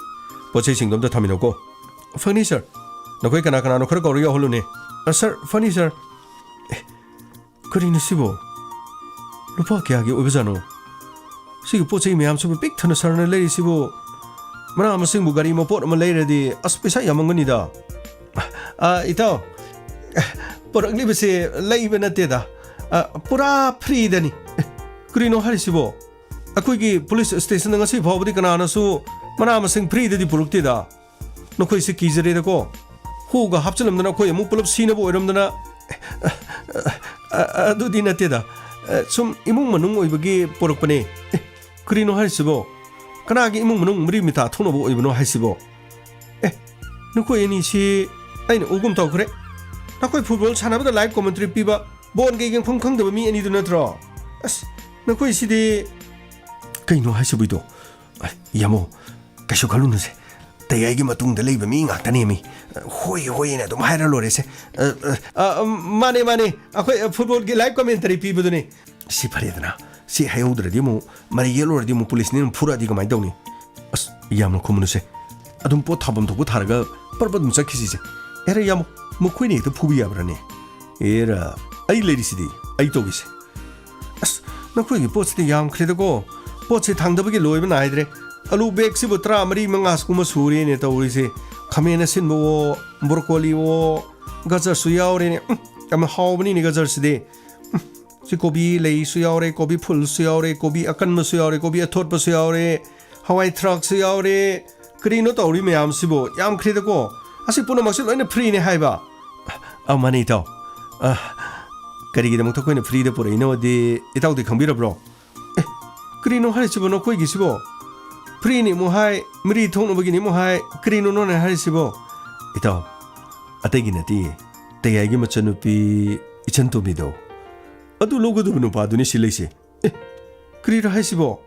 ꯄꯣꯠ ꯆꯩꯁꯤꯡꯗꯣ ꯑꯝꯇ ꯊꯥꯃꯤꯟꯅꯧꯀꯣ꯫" "ꯐꯅꯤ, ꯁꯥꯔ꯫ ꯅꯈꯣꯏ ꯀꯅꯥ ꯀꯅꯥꯅꯣ ꯈꯔ ꯀꯧꯔ ꯌꯥꯎꯍꯜꯂꯨꯅꯦ꯫" "ꯑ, ꯁꯥꯔ, ꯐꯅꯤ, ꯁꯥꯔ꯫" "ꯑꯦ, ꯀꯔꯤꯅꯣ ꯁꯤꯕꯣ? ꯂꯨꯄꯥ ꯀꯌꯥꯒꯤ ꯑꯣꯏꯕꯖꯥꯠꯅꯣ? ꯁꯤꯒꯤ ꯄꯣꯠ ꯆꯩ ꯃꯌꯥꯝꯁꯤꯕꯨ ꯄꯤꯛ ꯊꯟꯅ ꯁꯥꯔꯅ ꯂꯩꯔꯤꯁꯤꯕꯨ? ꯃꯅꯥ ꯃꯁꯤꯡꯕꯨ ꯒꯥꯔꯤ ꯃꯄꯣꯠ ꯑꯃ ꯂꯩꯔꯗꯤ ꯑꯁ ꯄꯩꯁꯥ ꯌꯥꯝꯃꯝꯒꯅꯤꯗ꯫" "ꯑ, ꯏꯇꯥꯎ, ꯄꯨꯔꯛꯂꯤꯕꯁꯦ ꯂꯩꯕ ꯅꯠꯇꯦꯗ꯫ ꯑ, ꯄꯨꯔꯥ ꯐ꯭ꯔꯤꯗꯅꯤ꯫" "ꯑꯦ, ꯀꯔꯤꯅꯣ ꯍꯥꯏꯔꯤꯁꯤꯕꯣ? ꯑꯩꯈꯣꯏꯒꯤ ꯄꯨꯂꯤꯁ ꯁ꯭ꯇꯦꯁꯟꯗ ꯉꯁꯤ ꯐꯥꯎꯕꯗꯤ ꯀꯅꯥꯅꯁꯨ ꯃꯅꯥ ꯃꯁꯤꯡ ꯐ꯭ꯔꯤꯗꯗꯤ ꯄꯨꯔꯛꯇꯦꯗ꯫ ꯅꯈꯣꯏꯁꯦ ꯀꯤꯖꯔꯦꯗꯀꯣ꯫" ꯀꯣꯛꯒ ꯍꯥꯞꯆꯤꯜꯂꯝꯗꯅ ꯑꯩꯈꯣꯏ ꯑꯃꯨꯛ ꯄꯨꯂꯞ ꯁꯤꯅꯕ ꯑꯣꯏꯔꯝꯗꯅ꯫ ꯑ, ꯑ, ꯑꯗꯨꯗꯤ ꯅꯠꯇꯦꯗ꯫ ꯑ, ꯁꯨꯝ ꯏꯃꯨꯡ ꯃꯅꯨꯡ ꯑꯣꯏꯕꯒꯤ ꯄꯣꯔꯛꯄꯅꯦ꯫ ꯑꯦ, ꯀꯔꯤꯅꯣ ꯍꯥꯏꯔꯤꯁꯤꯕꯣ? ꯀꯅꯥꯒꯤ ꯏꯃꯨꯡ ꯃꯅꯨꯡ ꯃꯔꯤ ꯃꯤꯇꯥ ꯊꯣꯛꯅꯕ ꯑꯣꯏꯕꯅꯣ ꯍꯥꯏꯁꯤꯕꯣ? ꯑꯦ, ꯅꯈꯣꯏ ꯑꯅꯤꯁꯤ ꯑꯩꯅ ꯎꯒꯨꯝ ꯇꯧꯈ꯭ꯔꯦ꯫ ꯅꯈꯣꯏ ꯐꯨꯠꯕꯣꯜ ꯁꯥꯟꯅꯕꯗ ꯂꯥꯏꯚ ꯀꯃꯦꯟꯇ꯭ꯔꯤ ꯄꯤꯕ, ꯕꯣꯜꯒ ꯌꯦꯡꯐꯝ ꯈꯪꯗꯕ ꯃꯤ ꯑꯅꯤꯗꯨ ꯅꯠꯇ꯭ꯔꯣ? ꯑꯁ, ꯅꯈꯣꯏꯁꯤꯗꯤ꯫ ꯀꯩꯅꯣ ꯍꯥꯏꯁꯤꯕꯨ ꯏꯗꯣ? ꯑ, ꯌꯥꯃꯣ, ꯀꯩꯁꯨ ꯈꯜꯂꯨꯅꯨꯁꯦ꯫ ꯇꯌꯥꯏꯒꯤ ꯃꯇꯨꯡꯗ ꯂꯩꯕ ꯃꯤ ꯉꯥꯛꯇꯅꯦꯃꯤ꯫ ꯍꯣꯏ, ꯍꯣꯏꯅ ꯑꯗꯨꯝ ꯍꯥꯏꯔ ꯂꯣꯏꯔꯦꯁꯦ꯫ ꯑ, ꯑ, ꯑ, ꯃꯥꯅꯦ, ꯃꯥꯅꯦ꯫ ꯑꯩꯈꯣꯏ, ꯑ, ꯐꯨꯠꯕꯣꯜꯒꯤ ꯂꯥꯏꯚ ꯀꯃꯦꯟꯇꯔꯤ ꯄꯤꯕꯗꯨꯅꯦ꯫ ꯁꯤ ꯐꯔꯦꯗꯅ꯫ ꯁꯤ ꯍꯥꯏꯍꯧꯗ꯭ꯔꯗꯤ ꯑꯃꯨꯛ ꯃꯔꯩ ꯌꯦꯠꯂꯨꯔꯗꯤ ꯑꯃꯨꯛ ꯄꯨꯂꯤꯁꯅ ꯑꯃꯨꯛ ꯐꯨꯔꯛꯑꯗꯤ ꯀꯃꯥꯏꯅ ꯇꯧꯅꯤ? ꯑꯁ, ꯌꯥꯝꯅ ꯈꯨꯝꯃꯨꯅꯨꯁꯦ꯫ ꯑꯗꯨꯝ ꯄꯣꯠ ꯊꯥꯐꯝ ꯊꯣꯛꯄ ꯊꯥꯔꯒ ꯄꯔꯞ ꯑꯗꯨꯝ ꯆꯠꯈꯤꯁꯤꯁꯦ꯫ ꯑꯦꯔꯥ, ꯌꯥꯝ ꯃꯈꯣꯏꯅ ꯍꯦꯛꯇ ꯐꯨꯕ ꯌꯥꯕ꯭ꯔꯥꯅꯦ? ꯑꯦꯔꯥ, ꯑꯩ ꯂꯩꯔꯤꯁꯤꯗꯤ, ꯑꯩ ꯇꯧꯒꯦꯁꯦ꯫ ꯑꯁ, ꯅꯈꯣꯏꯒꯤ ꯄꯣꯠꯁꯤꯗꯤ ꯌꯥꯝꯈ꯭ꯔꯦꯗꯀꯣ꯫ ꯄꯣꯠꯁꯤ ꯊꯥꯡꯗꯕꯒꯤ ꯂꯣꯏꯕ ꯅꯥꯏꯗ꯭ꯔꯦ꯫ ꯑꯂꯨ ꯕꯦꯒꯁꯤꯕꯨ ꯇꯔꯥ ꯃꯔꯤ ꯃꯉꯥ ꯁꯤꯒꯨꯝꯕ ꯁꯨꯔꯦꯅꯦ ꯇꯧꯔꯤꯁꯦ꯫ ꯈꯥꯃꯦꯟ ꯑꯁꯤꯟꯕꯋꯣ, ꯕ꯭ꯔꯣꯀꯣꯂꯤꯋꯣ, ꯒꯖꯔꯁꯨ ꯌꯥꯎꯔꯦꯅꯦ꯫ ꯎꯝ, ꯌꯥꯝꯅ ꯍꯥꯎꯕꯅꯤꯅꯦ ꯒꯖꯔꯁꯤꯗꯤ꯫ ꯎꯝ, ꯁꯤ ꯀꯣꯕꯤ ꯂꯩꯁꯨ ꯌꯥꯎꯔꯦ, ꯀꯣꯕꯤ ꯐꯨꯜꯁꯨ ꯌꯥꯎꯔꯦ, ꯀꯣꯕꯤ ꯑꯀꯟꯕꯁꯨ ꯌꯥꯎꯔꯦ, ꯀꯣꯕꯤ ꯑꯊꯣꯠꯄꯁꯨ ꯌꯥꯎꯔꯦ, ꯍꯋꯥꯏ ꯊ꯭ꯔꯥꯛꯁꯨ ꯌꯥꯎꯔꯦ꯫ ꯀꯔꯤꯅꯣ ꯇꯧꯔꯤ ꯃꯌꯥꯝꯁꯤꯕꯣ? ꯌꯥꯝꯈ꯭ꯔꯦꯗꯀꯣ꯫ ꯑꯁꯤ ꯄꯨꯝꯅꯃꯛꯁꯦ ꯂꯣꯏꯅ ꯐ꯭ꯔꯤꯅꯦ ꯍꯥꯏꯕ꯫ ꯑ, ꯃꯥꯅꯦ ꯏꯇꯥꯎ꯫ ꯑ, ꯀꯔꯤꯒꯤꯗꯃꯛꯇ ꯑꯩꯈꯣꯏꯅ ꯐ꯭ꯔꯤꯗ ꯄꯨꯔꯛꯏꯅꯣꯗꯤ ꯏꯇꯥꯎꯗꯤ ꯈꯪꯕꯤꯔꯕ꯭ꯔꯣ? ꯑꯦ, ꯀꯔꯤꯅꯣ ꯍꯥꯏꯔꯤꯁꯤꯕꯣ ꯅꯈꯣꯏꯒꯤꯁꯤꯕꯣ? ꯐ꯭ꯔꯤꯅꯤ ꯑꯃꯨꯛ ꯍꯥꯏ, ꯃꯔꯤ ꯊꯣꯛꯅꯕꯒꯤꯅꯤ ꯑꯃꯨꯛ ꯍꯥꯏ, ꯀꯔꯤꯅꯣ ꯅꯣꯏꯅ ꯍꯥꯏꯔꯤꯁꯤꯕꯣ? ꯏꯇꯥꯎ, ꯑꯇꯩꯒꯤ ꯅꯠꯇꯦ, ꯇꯌꯥꯏꯒꯤ ꯃꯆꯟꯅꯨꯄꯤ ꯏꯆꯟ ꯇꯣꯝꯕꯤꯗꯣ꯫ ꯑꯗꯨ ꯂꯧꯒꯗꯕ ꯅꯨꯄꯥꯗꯨꯅꯤ ꯁꯤ ꯂꯩꯁꯦ꯫ ꯑꯦ, ꯀꯔꯤꯔ ꯍꯥꯏꯁꯤꯕꯣ?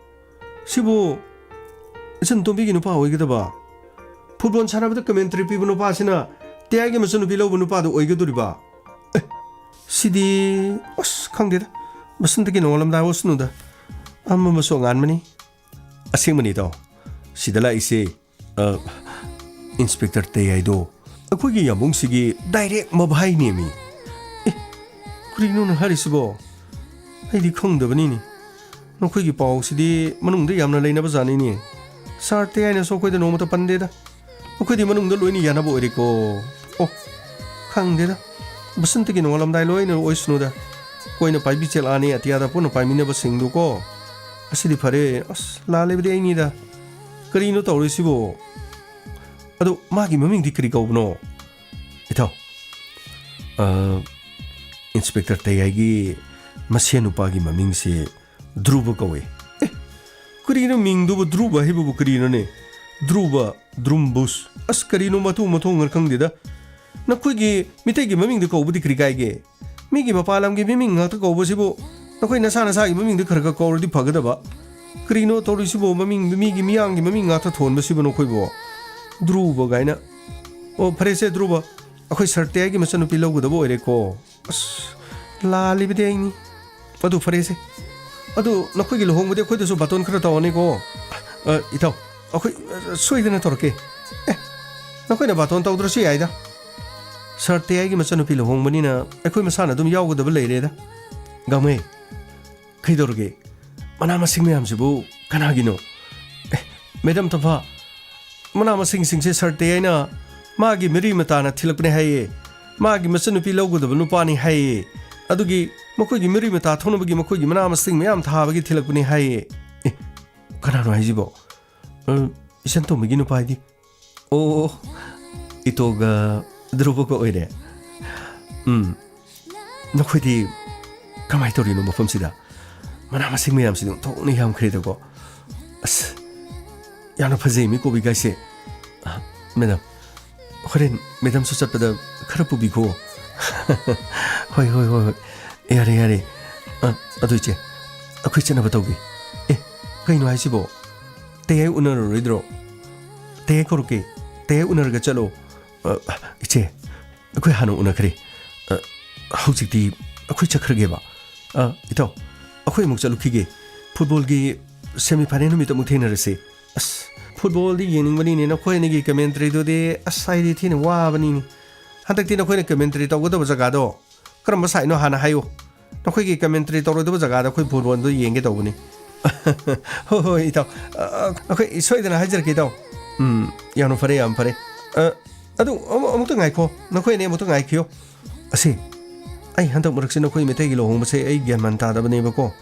ꯁꯤꯕꯨ ꯏꯆꯟ ꯇꯣꯝꯕꯤꯒꯤ ꯅꯨꯄꯥ ꯑꯣꯏꯒꯗꯕ? ꯐꯨꯠꯕꯣꯜ ꯁꯥꯟꯅꯕꯗ ꯀꯃꯦꯟꯇ꯭ꯔꯤ ꯄꯤꯕ ꯅꯨꯄꯥꯁꯤꯅ ꯇꯌꯥꯏꯒꯤ ꯃꯆꯟꯅꯨꯄꯤ ꯂꯧꯕ ꯅꯨꯄꯥꯗꯣ ꯑꯣꯏꯒꯗꯣꯔꯤꯕ? ꯑꯦ, ꯁꯤꯗꯤ, ꯑꯁ, ꯈꯪꯗꯦꯗ꯫ ꯃꯁꯤꯟꯗꯒꯤ ꯅꯣꯡꯉꯥꯜꯂꯝꯗꯥꯏ ꯑꯣꯏꯁꯅꯨꯗ꯫ ꯑꯃ ꯑꯃꯁꯨ ꯑꯉꯥꯟꯕꯅꯤ꯫ ꯑꯁꯦꯡꯕꯅꯤ ꯏꯇꯥꯎ꯫ ꯁꯤꯗ ꯂꯥꯛꯏꯁꯦ, ꯑ, ꯏꯟꯁꯄꯦꯛꯇꯔ ꯇꯌꯥꯏꯗꯣ ꯑꯩꯈꯣꯏꯒꯤ ꯌꯥꯝꯕꯨꯡꯁꯤꯒꯤ ꯗꯥꯏꯔꯦꯛ ꯃꯕꯥꯏꯅꯦꯃꯤ꯫ ꯑꯦ, ꯀꯔꯤꯅꯣꯅ ꯍꯥꯏꯔꯤꯁꯤꯕꯣ? ꯑꯩꯗꯤ ꯈꯪꯗꯕꯅꯤꯅꯦ꯫ ꯅꯈꯣꯏꯒꯤ ꯄꯥꯎꯁꯤꯗꯤ ꯃꯅꯨꯡꯗ ꯌꯥꯝꯅ ꯂꯩꯅꯕ ꯖꯥꯠꯅꯤꯅꯦ꯫ ꯁꯥꯔ ꯇꯌꯥꯏꯅꯁꯨ ꯑꯩꯈꯣꯏꯗ ꯅꯣꯡꯃꯇ ꯄꯟꯗꯦꯗ꯫ ꯑꯩꯈꯣꯏꯗꯤ ꯃꯅꯨꯡꯗ ꯂꯣꯏꯅ ꯌꯥꯅꯕ ꯑꯣꯏꯔꯦꯀꯣ꯫ ꯑꯣ, ꯈꯪꯗꯦꯗ꯫ ꯕꯁꯟꯇꯒꯤ ꯅꯣꯡꯉꯥꯜꯂꯝꯗꯥꯏ ꯂꯣꯏꯅ ꯑꯣꯏꯁꯅꯨꯗ꯫ ꯑꯩꯈꯣꯏꯅ ꯄꯥꯏꯕꯤ ꯆꯦꯂꯥꯅꯤ ꯑꯇꯤꯌꯥꯗ ꯄꯨꯟꯅ ꯄꯥꯏꯃꯤꯟꯅꯕꯁꯤꯡꯗꯨꯀꯣ꯫ ꯑꯁꯤꯗꯤ ꯐꯔꯦ꯫ ꯑꯁ, ꯂꯥꯜꯂꯦꯕꯗꯤ ꯑꯩꯅꯤꯗ꯫ ꯀꯔꯤꯅꯣ ꯇꯧꯔꯤꯁꯤꯕꯣ? ꯑꯗꯣ ꯃꯥꯒꯤ ꯃꯃꯤꯡꯗꯤ ꯀꯔꯤ ꯀꯧꯕꯅꯣ? ꯑ, ꯏꯟꯁꯄꯦꯛꯇꯔ ꯇꯌꯥꯏꯒꯤ ꯃꯁꯦꯟ ꯅꯨꯄꯥꯒꯤ ꯃꯃꯤꯡꯁꯦ ꯙ꯭ꯔꯨꯕ ꯀꯧꯋꯦ꯫ ꯑꯦ, ꯀꯔꯤꯅꯣ ꯃꯤꯡꯗꯨꯕꯨ ꯙ꯭ꯔꯨꯕ ꯍꯥꯏꯕꯕꯨ ꯀꯔꯤꯅꯣꯅꯦ? ꯙ꯭ꯔꯨꯕ, ꯙ꯭ꯔꯨꯝꯕꯨꯁ, ꯑꯁ, ꯀꯔꯤꯅꯣ ꯃꯊꯣꯡ ꯃꯊꯣꯡ ꯈꯪꯗꯦꯗ꯫ ꯅꯈꯣꯏꯒꯤ ꯃꯤꯇꯩꯒꯤ ꯃꯃꯤꯡꯗ ꯀꯧꯕꯗꯤ ꯀꯔꯤ ꯀꯥꯏꯒꯦ? ꯃꯤꯒꯤ ꯃꯄꯥꯟ ꯂꯝꯒꯤ ꯃꯃꯤꯡ ꯉꯥꯛꯇ ꯀꯧꯕꯁꯤꯕꯨ ꯅꯈꯣꯏ ꯅꯁꯥ ꯅꯁꯥꯒꯤ ꯃꯃꯤꯡꯗ ꯈꯔ ꯈꯔ ꯀꯧꯔꯗꯤ ꯐꯒꯗꯕ꯫ ꯀꯔꯤꯅꯣ ꯇꯧꯔꯤꯁꯤꯕꯨ? ꯃꯃꯤꯡ, ꯃꯤꯒꯤ ꯃꯤꯌꯥꯝꯒꯤ ꯃꯃꯤꯡ ꯉꯥꯛꯇ ꯊꯣꯟꯕꯁꯤꯕꯨ ꯅꯈꯣꯏꯕꯨ? ꯙ꯭ꯔꯨꯕ ꯀꯥꯏꯅ꯫ ꯑꯣ, ꯐꯔꯦꯁꯦ ꯙ꯭ꯔꯨꯕ, ꯑꯩꯈꯣꯏ ꯁꯔ ꯇꯌꯥꯏꯒꯤ ꯃꯆꯟꯅꯨꯄꯤ ꯂꯧꯒꯗꯕ ꯑꯣꯏꯔꯦꯀꯣ꯫ ꯑꯁ, ꯂꯥꯜꯂꯤꯕꯗꯤ ꯑꯩꯅꯤ꯫ ꯑꯗꯨ ꯐꯔꯦꯁꯦ꯫ ꯑꯗꯨ ꯅꯈꯣꯏꯒꯤ ꯂꯨꯍꯣꯡꯕꯗꯤ ꯑꯩꯈꯣꯏꯗꯁꯨ ꯕꯥꯇꯣꯟ ꯈꯔ ꯇꯧꯔꯅꯤꯀꯣ꯫ ꯑ, ꯏꯇꯥꯎ, ꯑꯩꯈꯣꯏ, ꯑ, ꯁꯣꯏꯗꯅ ꯇꯧꯔꯛꯀꯦ꯫ ꯑꯦ, ꯅꯈꯣꯏꯅ ꯕꯥꯇꯣꯟ ꯇꯧꯗ꯭ꯔꯁꯨ ꯌꯥꯏꯗ꯫ ꯁꯔ ꯇꯌꯥꯏꯒꯤ ꯃꯆꯟꯅꯨꯄꯤ ꯂꯨꯍꯣꯡꯕꯅꯤꯅ ꯑꯩꯈꯣꯏ ꯃꯁꯥꯅ ꯑꯗꯨꯝ ꯌꯥꯎꯒꯗꯕ ꯂꯩꯔꯦꯗ꯫ ꯒꯥꯡꯃꯩ, ꯀꯩꯗꯧꯔꯒꯦ? ꯃꯅꯥ ꯃꯁꯤꯡ ꯃꯌꯥꯝꯁꯤꯕꯨ ꯀꯅꯥꯒꯤꯅꯣ? ꯑꯦ, ꯃꯦꯗꯥꯝ ꯇꯝꯐꯥ, ꯃꯅꯥ ꯃꯁꯤꯡꯁꯤꯡꯁꯦ ꯁꯔ ꯇꯌꯥꯏꯅ ꯃꯥꯒꯤ ꯃꯔꯤ ꯃꯇꯥꯅ ꯊꯤꯜꯂꯛꯄꯅꯦ ꯍꯥꯏꯌꯦ꯫ ꯃꯥꯒꯤ ꯃꯆꯟꯅꯨꯄꯤ ꯂꯧꯒꯗꯕ ꯅꯨꯄꯥꯅꯤ ꯍꯥꯏꯌꯦ꯫ ꯑꯗꯨꯒꯤ ꯃꯈꯣꯏꯒꯤ ꯃꯔꯤ ꯃꯇꯥ ꯊꯣꯛꯅꯕꯒꯤ ꯃꯈꯣꯏꯒꯤ ꯃꯅꯥ ꯃꯁꯤꯡ ꯃꯌꯥꯝ ꯊꯥꯕꯒꯤ ꯊꯤꯜꯂꯛꯄꯅꯦ ꯍꯥꯏꯌꯦ꯫ ꯑꯦ, ꯀꯅꯥꯅꯣ ꯍꯥꯏꯁꯤꯕꯣ? ꯑ, ꯏꯆꯟ ꯇꯣꯝꯕꯒꯤ ꯅꯨꯄꯥ ꯍꯥꯏꯗꯤ? ꯑꯣ, ꯏꯇꯣꯒ ꯙ꯭ꯔꯨꯕꯒ ꯑꯣꯏꯔꯦ꯫ ꯎꯝ, ꯅꯈꯣꯏꯗꯤ ꯀꯃꯥꯏꯅ ꯇꯧꯔꯤꯅꯣ ꯃꯐꯝꯁꯤꯗ? ꯃꯅꯥ ꯃꯁꯤꯡ ꯃꯌꯥꯝꯁꯤꯗꯤ ꯑꯣꯟꯊꯣꯛꯅ ꯌꯥꯝꯈ꯭ꯔꯦꯗꯀꯣ꯫ ꯑꯁ, ꯌꯥꯝꯅ ꯐꯖꯩ ꯃꯤ ꯀꯣꯕꯤ ꯀꯥꯏꯁꯦ꯫ ꯑ, ꯃꯦꯗꯥꯝ, ꯍꯣꯔꯦꯟ ꯃꯦꯗꯥꯝꯁꯨ ꯆꯠꯄꯗ ꯈꯔ ꯄꯨꯕꯤꯈꯣ꯫ ꯍꯣꯏ, ꯍꯣꯏ, ꯍꯣꯏ, ꯍꯣꯏ꯫ ꯌꯥꯔꯦ, ꯌꯥꯔꯦ꯫ ꯑ, ꯑꯗꯨ ꯏꯆꯦ, ꯑꯩꯈꯣꯏ ꯆꯠꯅꯕ ꯇꯧꯒꯦ꯫ ꯑꯦ, ꯀꯩꯅꯣ ꯍꯥꯏꯁꯤꯕꯣ? ꯇꯌꯥꯏ ꯎꯅꯔꯔꯣꯏꯗ꯭ꯔꯣ? ꯇꯌꯥꯏ ꯀꯧꯔꯛꯀꯦ꯫ ꯇꯌꯥꯏ ꯎꯅꯔꯒ ꯆꯠꯂꯣ꯫ ꯑ, ꯏꯆꯦ, ꯑꯩꯈꯣꯏ ꯍꯥꯟꯅ ꯎꯅꯈ꯭ꯔꯦ꯫ ꯑ, ꯍꯧꯖꯤꯛꯇꯤ ꯑꯩꯈꯣꯏ ꯆꯠꯈ꯭ꯔꯒꯦꯕ꯫ ꯑ, ꯏꯇꯥꯎ, ꯑꯩꯈꯣꯏ ꯑꯃꯨꯛ ꯆꯠꯂꯨꯈꯤꯒꯦ꯫ ꯐꯨꯠꯕꯣꯜꯒꯤ ꯁꯦꯃꯤ ꯐꯥꯏꯅꯦꯜ ꯅꯨꯃꯤꯠꯇ ꯑꯃꯨꯛ ꯊꯦꯡꯅꯔꯁꯤ꯫ ꯑꯁ, ꯐꯨꯠꯕꯣꯜꯗꯤ ꯌꯦꯡꯅꯤꯡꯕꯅꯤꯅꯦ, ꯅꯈꯣꯏ ꯑꯅꯤꯒꯤ ꯀꯃꯦꯟꯇ꯭ꯔꯤꯗꯨꯗꯤ, ꯑꯁ, ꯑꯩꯗꯤ ꯊꯤꯅ ꯋꯥꯕꯅꯤꯅꯦ꯫ ꯍꯟꯗꯛꯇꯤ ꯅꯈꯣꯏꯅ ꯀꯃꯦꯟꯇ꯭ꯔꯤ ꯇꯧꯒꯗꯕ ꯖꯒꯥꯗꯣ ꯀꯔꯝꯕ ꯁꯥꯏꯠꯅꯣ ꯍꯥꯟꯅ ꯍꯥꯏꯌꯨ꯫ ꯅꯈꯣꯏꯒꯤ ꯀꯃꯦꯟꯇ꯭ꯔꯤ ꯇꯧꯔꯣꯏꯗꯕ ꯖꯒꯥꯗ ꯑꯩꯈꯣꯏ ꯐꯨꯠꯕꯣꯜꯗꯣ ꯌꯦꯡꯒꯦ ꯇꯧꯕꯅꯤ꯫ ꯍꯣꯏ, ꯍꯣꯏ, ꯏꯇꯥꯎ꯫ ꯑ, ꯑ, ꯑꯩꯈꯣꯏ ꯁꯣꯏꯗꯅ ꯍꯥꯏꯖꯔꯛꯀꯦ, ꯏꯇꯥꯎ꯫ ꯎꯝ, ꯌꯥꯝꯅ ꯐꯔꯦ, ꯌꯥꯝ ꯐꯔꯦ꯫ ꯑ, ꯑꯗꯨ ꯑꯃꯨ-, ꯑꯃꯨꯛꯇ ꯉꯥꯏꯈꯣ꯫ ꯅꯈꯣꯏ ꯑꯅꯤ ꯑꯃꯨꯛꯇ ꯉꯥꯏꯈꯤꯌꯣ꯫ ꯑꯁꯤ, ꯑꯩ ꯍꯟꯗꯛ ꯃꯔꯛꯁꯤ ꯅꯈꯣꯏ ꯃꯩꯇꯩꯒꯤ ꯂꯨꯍꯣꯡꯕꯁꯦ ꯑꯩ ꯒ꯭ꯌꯥꯟ ꯃꯥꯟ ꯇꯥꯗꯕꯅꯦꯕꯀꯣ꯫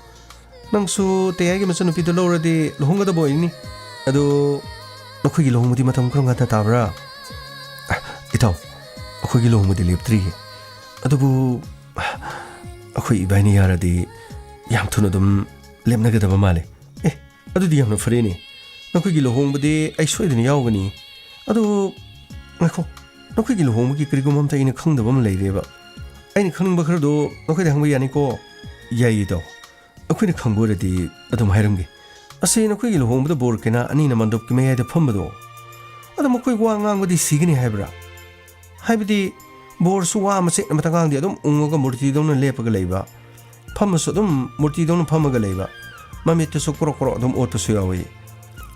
ꯅꯪꯁꯨ ꯇꯌꯥꯏꯒꯤ ꯃꯆꯟꯅꯨꯄꯤꯗꯣ ꯂꯧꯔꯗꯤ ꯂꯨꯍꯣꯡꯒꯗꯕ ꯑꯣꯏꯅꯤ꯫ ꯑꯗꯣ ꯅꯈꯣꯏꯒꯤ ꯂꯨꯍꯣꯡꯕꯗꯤ ꯃꯇꯝ ꯀꯔꯝ ꯀꯥꯟꯗ ꯇꯥꯕ꯭ꯔꯥ? ꯑ, ꯏꯇꯥꯎ, ꯑꯩꯈꯣꯏꯒꯤ ꯂꯨꯍꯣꯡꯕꯗꯤ ꯂꯦꯞꯇ꯭ꯔꯤꯌꯦ꯫ ꯑꯗꯨꯕꯨ ꯑꯩꯈꯣꯏ ꯏꯕꯥꯏꯅꯤ ꯌꯥꯔꯗꯤ ꯌꯥꯝ ꯊꯨꯅ ꯑꯗꯨꯝ ꯂꯦꯞꯅꯒꯗꯕ ꯃꯥꯜꯂꯦ꯫ ꯑꯦ, ꯑꯗꯨꯗꯤ ꯌꯥꯝꯅ ꯐꯔꯦꯅꯦ꯫ ꯅꯈꯣꯏꯒꯤ ꯂꯨꯍꯣꯡꯕꯗꯤ ꯑꯩ ꯁꯣꯏꯗꯅ ꯌꯥꯎꯒꯅꯤ꯫ ꯑꯗꯣ ꯉꯥꯏꯈꯣ, ꯅꯈꯣꯏꯒꯤ ꯂꯨꯍꯣꯡꯕꯒꯤ ꯀꯔꯤꯒꯨꯝꯕ ꯑꯝꯇ ꯑꯩꯅ ꯈꯪꯗꯕ ꯑꯃ ꯂꯩꯔꯦꯕ꯫ ꯑꯩꯅ ꯈꯪꯅꯤꯡꯕ ꯈꯔꯗꯣ ꯅꯈꯣꯏꯗ ꯍꯪꯕ ꯌꯥꯅꯤꯀꯣ? ꯌꯥꯏꯌꯦ ꯏꯇꯥꯎ꯫ ꯑꯩꯈꯣꯏꯅ ꯈꯪꯕ ꯑꯣꯏꯔꯗꯤ ꯑꯗꯨꯝ ꯍꯥꯏꯔꯝꯒꯦ꯫ ꯑꯁꯤ ꯅꯈꯣꯏꯒꯤ ꯂꯨꯍꯣꯡꯕꯗ ꯕꯣꯔ ꯀꯩꯅꯥ ꯑꯅꯤꯅ ꯃꯟꯗꯞꯀꯤ ꯃꯌꯥꯏꯗ ꯐꯝꯕꯗꯣ, ꯑꯗꯣ ꯃꯈꯣꯏ ꯋꯥ ꯉꯥꯡꯕꯗꯤ ꯁꯤꯒꯅꯤ ꯍꯥꯏꯕ꯭ꯔꯥ? ꯍꯥꯏꯕꯗꯤ ꯕꯣꯔꯁꯨ ꯋꯥ ꯃꯆꯦꯠ ꯑꯃꯇ ꯉꯥꯡꯗꯦ, ꯑꯗꯨꯝ ꯎꯪꯉꯒ ꯃꯨꯔꯇꯤꯗꯧꯅ ꯂꯦꯞꯄꯒ ꯂꯩꯕ, ꯐꯝꯃꯁꯨ ꯑꯗꯨꯝ ꯃꯨꯔꯇꯤꯗꯧꯅ ꯐꯝꯃꯒ ꯂꯩꯕ, ꯃꯃꯤꯠꯇꯁꯨ ꯀ꯭ꯔꯣꯛ ꯀ꯭ꯔꯣꯛ ꯑꯗꯨꯝ ꯑꯣꯠꯄꯁꯨ ꯌꯥꯎꯏ꯫